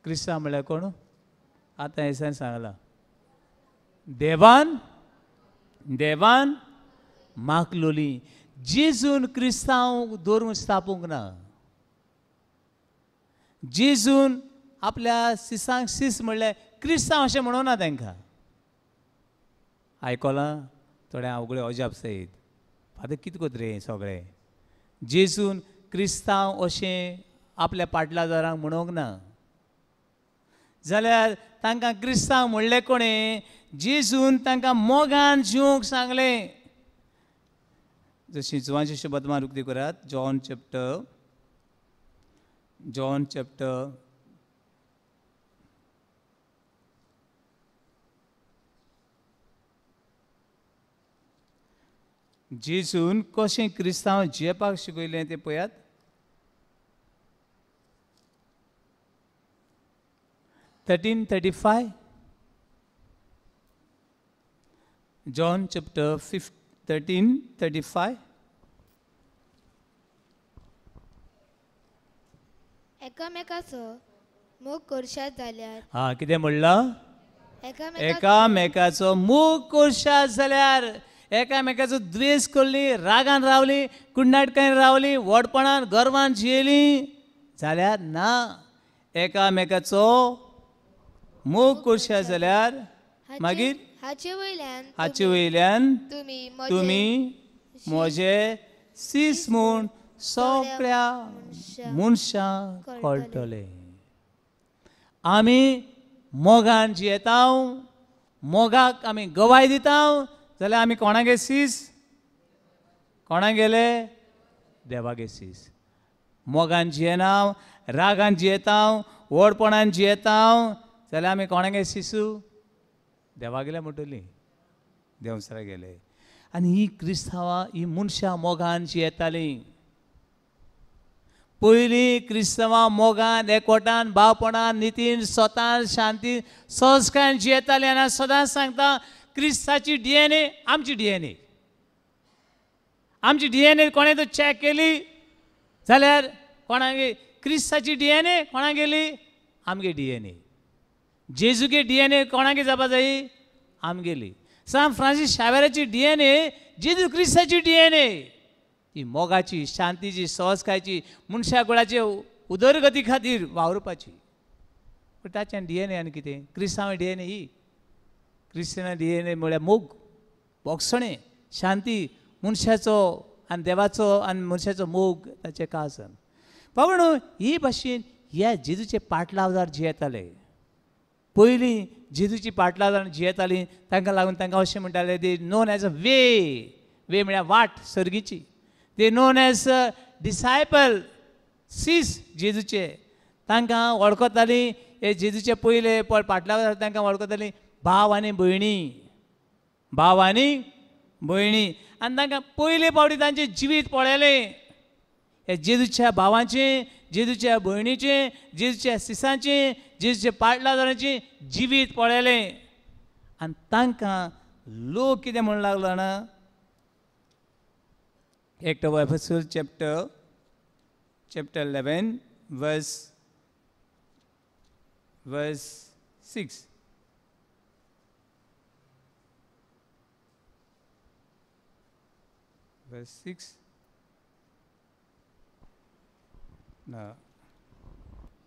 क्रिस्तांव म्हणल्यार कोण? आतां हें सांगलां, देवान देवान मागलोली. जेजून क्रिस्तांव दवरून स्थापूंक ना. जेजून आपल्या सिसांक सीस म्हणल्यार क्रिस्तांव अशें म्हणूं ना तांकां. आयकलां थोड्या अवघडे अजाप सयत आतां कितें कोत रे सगळें. जेजून क्रिस्तांव अशें आपल्या पाटलादारांक म्हणूंक ना. जाल्यार तांकां क्रिस्तांव म्हणलें कोणें? जेजून तांकां मोगान जिवंक सांगलें. जशी जुवांची शबदमान उक्ती करात, जॉन चॅप्टर, जॉन चॅप्टर जेजून कशें क्रिस्तांव जियेवपाक शिकयलें तें पळयात. 13:35, John chapter 13:35. एकामेकाचो मोग करशात जाल्यार, हा कितें म्हणलां? एकामेकाचो मोग करशात जाल्यार, एकामेकाचो द्वेश करली, रागान रावली, कुंडाटकायन रावली, व्हडपणान गर्वान जियेली जाल्यार ना. एकामेकाचो मोग करशात जाल्यार मागीर हाचे वयल्यान तुमी म्हजे सीस म्हूण सगळ्या मनशांक कळटले. आमी मोगान जियेता, मोगाक आमी गवाय दिता जाल्यार आमी कोणागे सीस? कोणाक गेले? देवागे सीस. मोगान जियेना, रागान जियेता, व्हडपणान जियेता जाल्यार आमी कोणागे सिसू? देवा गेले म्हणटली, देवसरा गेले. आनी ही क्रिस्तांवां, ही मनशां मोगान जियेतालीं. पयलीं क्रिस्तांवां मोगान, एकवटान, भावपणान, नितीन, स्वतान, शांतीन, संस्कारान जियेतालीं. आनी हांव सदांच सांगता, क्रिस्ताची DNA आमची DNA. आमची DNA कोणें तर चॅक केली जाल्यार कोणागे क्रिस्ताची DNA कोणा गेली? आमगे DNA. जेजूगे DNA कोणागे जावपा जाय? आमगेली. सांत फ्रांसीस शावेराची DNA जेजू क्रिस्ताची DNA. ती मोगाची, शांतीची, सहजकायची, मनशा कुळाचे उदरगती खातीर वावुरपाची. पूण ताच्यान DNA आनी कितें? क्रिस्तांव DNA ही. क्रिस्तांव DNA म्हळ्यार मोग, भोगसणें, शांती, मनशाचो आनी देवाचो आनी मनशाचो मोग ताचें काळजान. बाबा न्हू, ही भाशेन ह्या जेजूचे पाटलावदार जियेताले. पयलीं जेजूची पाटलावदार जियेतालीं, तांकां लागून तांकां अशें म्हणटाले, they known as a way. Way म्हळ्यार वाट सर्गीची. They known as a disciple, सीस जेजूचे. तांकां वळखतालीं हे जेजूचे पयले पाटलावदार, तांकां वळखतालीं भाव आनी भयणी, भाव आनी भयणी. आनी तांकां पयले फावटी तांचें जिवीत पळयलें, हे जेजूच्या भावाचें, जेजूच्या भयणीचें, जेजूच्या सिसांचें, जेजूच्या पाटलादारांचें जिवीत पळयलें. आनी तांकां लोक कितें म्हणूंक लागलो जाणा? Act of Apostle chapter 11 verse 6. Verse 6, no,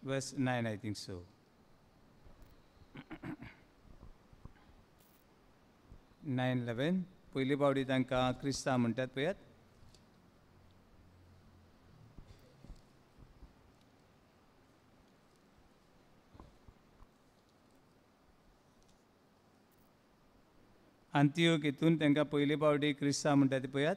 verse 9 I think so. 9:11 पयली पावटी तांकां क्रिस्तांव म्हणटात पळयात. आंतियोक हितून तांकां पयले पावटी क्रिस्तांव म्हणटा ते पळयात.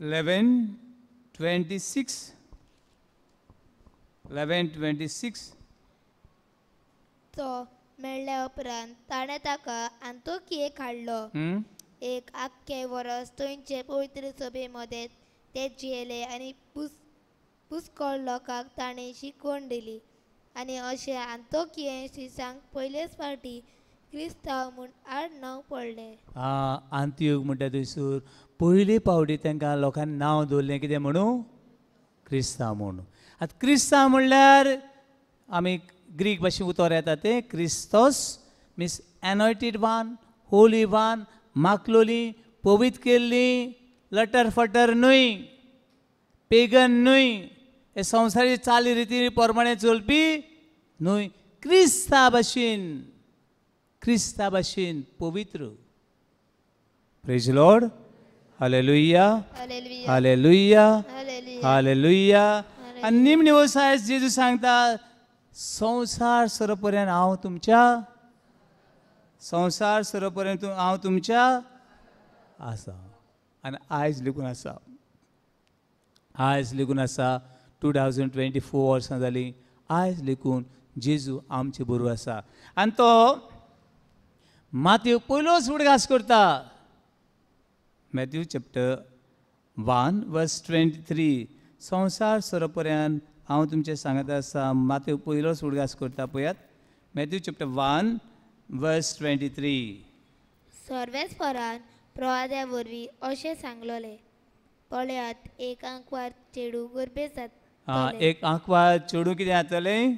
11:26, 11:26. तो मेळ्ळ्या उपरांत ताणें ताका आंतोकियेक हाडलो. एक आख्खें वरस थंयचे पवित्र सभे मदें ते जियेले आनी पुस्कळ लोकांक ताणें शिकवण दिली. आनी अशें आंतोकियेन क्रिस्तांक पयलेच फावटी क्रिस्तांव म्हूण आडनांव पडलें. आंतियोक म्हणटा थंयसर पयले पावटी तांकां लोकांनी नांव दवरलें कितें म्हणू? क्रिस्तांव म्हूण. आतां क्रिस्तांव म्हणल्यार आमी ग्रीक भाशेन उतर येता तें Christos means anointed one, holy one, माकलोली, पवित्र केल्ली, लटर फटर न्हय, पेगन न्हय, हे संवसारी चाली रिती प्रमाणे चलपी न्हय, क्रिस्ता भाशेन, क्रिस्ता भाशेन पवित्र. Praise Lord. Hallelujah, hallelujah, hallelujah. आनी निमणे वर्सा आयज जेजू सांगता, संवसार सरपर्यंत हांव तुमच्या, संवसार सरपर्यंत हांव तुमच्या आसा. आनी आयज लेगून आसा, आयज लेगून आसा. 2024 वर्सां जालीं, आयज लेगून जेजू आमचे बरोबर आसा. आनी तो मातयो पयलोच उडगास करता. मॅथ्यू चॅप्टर 1 वर्स 23. संवसार सरपर्यंत हांव तुमचें सांगत आसा. मातयो पयलोच उडगास करता पळयात. मॅथ्यू चॅप्टर 1 वर्स 23. सर्वेस्परान प्रवाद्या वरवीं अशें सांगलोलें, पळयात एक आंकवार चेडूं गोरबे जातलें. एक आंकवार चेडूं कितें जातलें?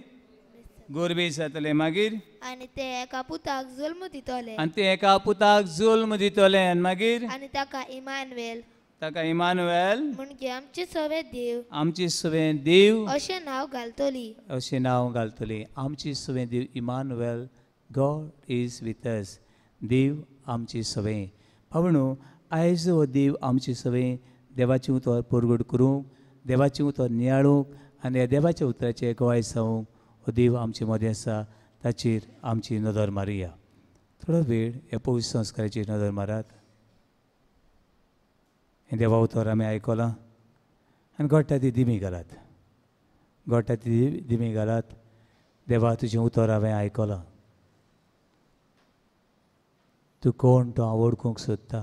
गोरबे जातलें. मागीर आनी ते एका पुताक जल्म दितले. आनी ते एका पुताक जल्म दितले. आनी मागीर आनी ताका इमानुएल, ताका इमानुएल म्हणजे आमचे सवे देव, आमचे सवे देव अशें नांव घालतली, अशें नांव घालतली. आमची सवे देव Emmanuel, God is with us, देव आमची सवे. भावणो, आयज हो देव आमची सवे देवाचें उतर परगट करूंक, देवाचें उतर नियाळूंक आनी ह्या देवाच्या उतराचें गवाय जावंक हो देव आमचे मदें आसा. ताचेर आमची नदर मारुया. थोडो वेळ ह्या पवित्र संस्काराचेर नदर मारात. हें देवा उतर आमी आयकलां आनी घडटा ती दिमी घालात, घडटा ती दिमी घालात. देवा, तुजें उतर हांवें आयकलां, तूं कोण तो हांव वळखूंक सोदता.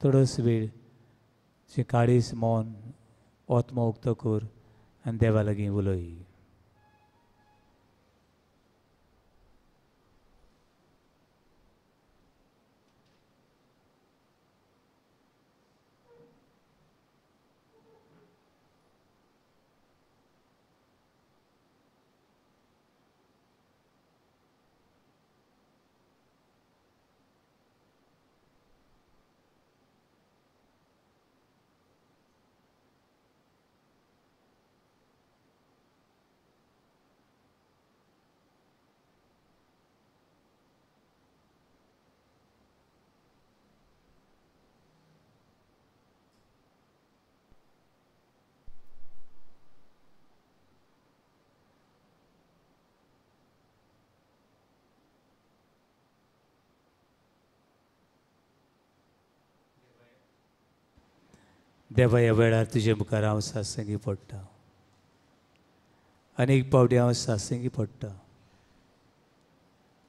थोडोस वेळ तुजें काळीज मन आत्मो उक्तो कर आनी देवा लागीं उलय. देवा, ह्या वेळार तुजे मुखार हांव सासंगी पडटा. अनेक पावटी हांव सासंगी पडटा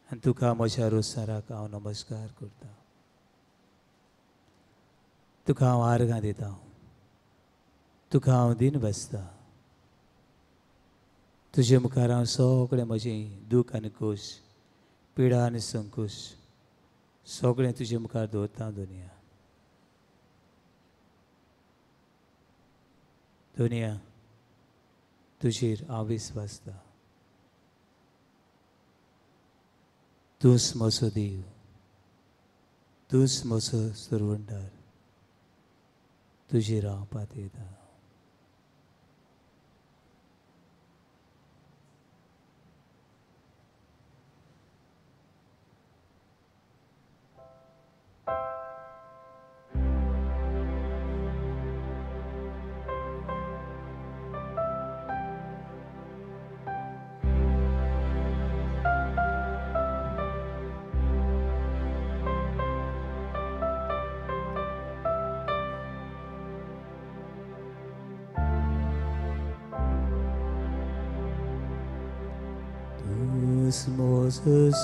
आनी तुका म्हज्या रोसाराक हांव नमस्कार करता. तुका हांव आर्गां दिता, तुका हांव दिन बसता. तुजे मुखार हांव सगळें म्हजें दूख आनी खोस पिडा आनी संकोश सगळें तुजे मुखार दवरता दुनिया. दुनिया तुजेर हांव विस्वासता. तूंच म्हजो देव, तूंच म्हजो सरवणदार, तुजेर हांव पातयेता.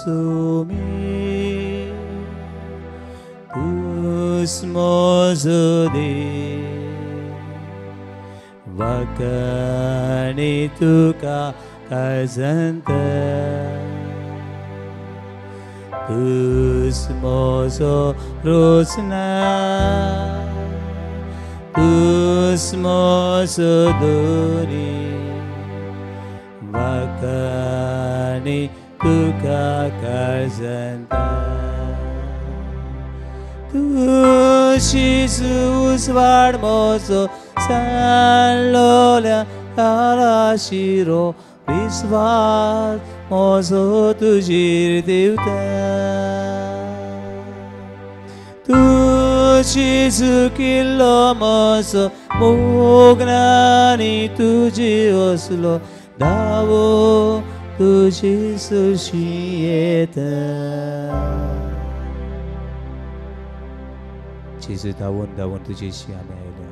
Sumi, tus mozo de vakani tuka kazanta, tus mozo rosna, tus mozo dori vakani तुका काळजांता. तूं शिजू उजवाड म्हजो सांडलोल्या काळाशिरो विस्वास म्हजो तुजेर देवता. तूं शिजू किल्लो म्हजो मोगनानी तुजी असलो दावो तुजी सुशी येता. जेजू धांवून धांवून तुजेशी आमी आयल्या,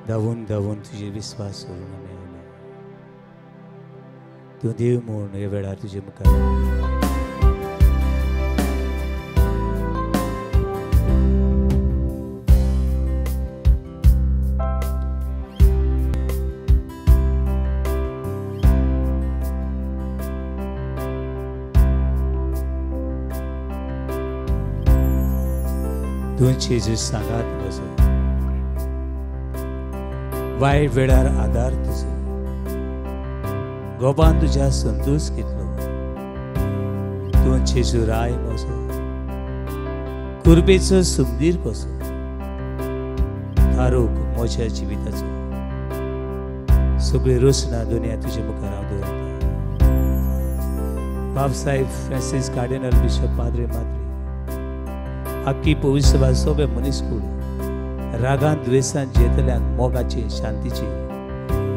धांवून धांवून तुजे विस्वास करून आमी आयल्या. तूं देव म्हूण ह्या वेळार तुजे मुखार जेजू सांगात म्हजो, वायट वेळार आदार तुजो, गोपान तुज्या संतोष घेतलो. तूं जेजू राय म्हजो, कुर्बेचो सुंदीर कसो थारोक म्हज्या जिविताचो. सगळी रोसना दुनिया तुजे मुखार हांव दवरता. बाबसाहेब फ्रांसीस कार्डिनल बिशप पाद्रे माद्री आख्खी पवित्र सोबे मनीस कूड रागान द्वेसान जेतल्यांक मोगाची शांतीची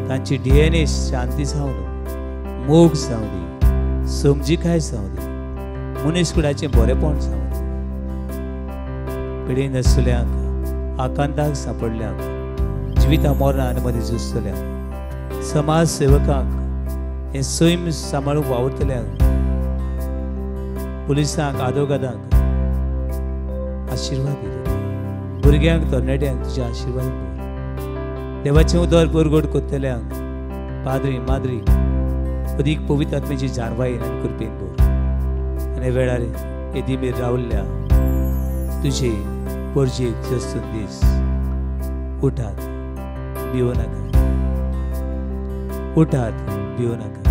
तांची DNA शांती जावन मोग जावं दी, समजिकाय जावं दी, मनीस कुडाचें बरेपण जावं दी. पिडेन आसतल्यांक, आकांताक सांपडल्यांक, जिविता मरणां आनी मदीं झुजतल्यांक, समाज सेवकांक, हें सैम सांबाळूंक वावुरतल्यांक, पुलिसांक, आदोगादांक आशिर्वाद दिलो. भुरग्यांक तरणाट्यांक तुजे आशिर्वाद दवर. देवाचें उदर परगट करतल्यांक पाद्री माद्री अदीक पवित्र आत्म्याची जाणवायेन आनी कृपेन भर. आनी वेळार येदीमेर रावल्ल्या तुजे परजेक जसून दीस. उठात भिवो नाका, उठात भिवो नाका,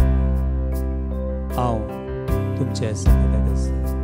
हांव तुमच्या सांगाताक आसा.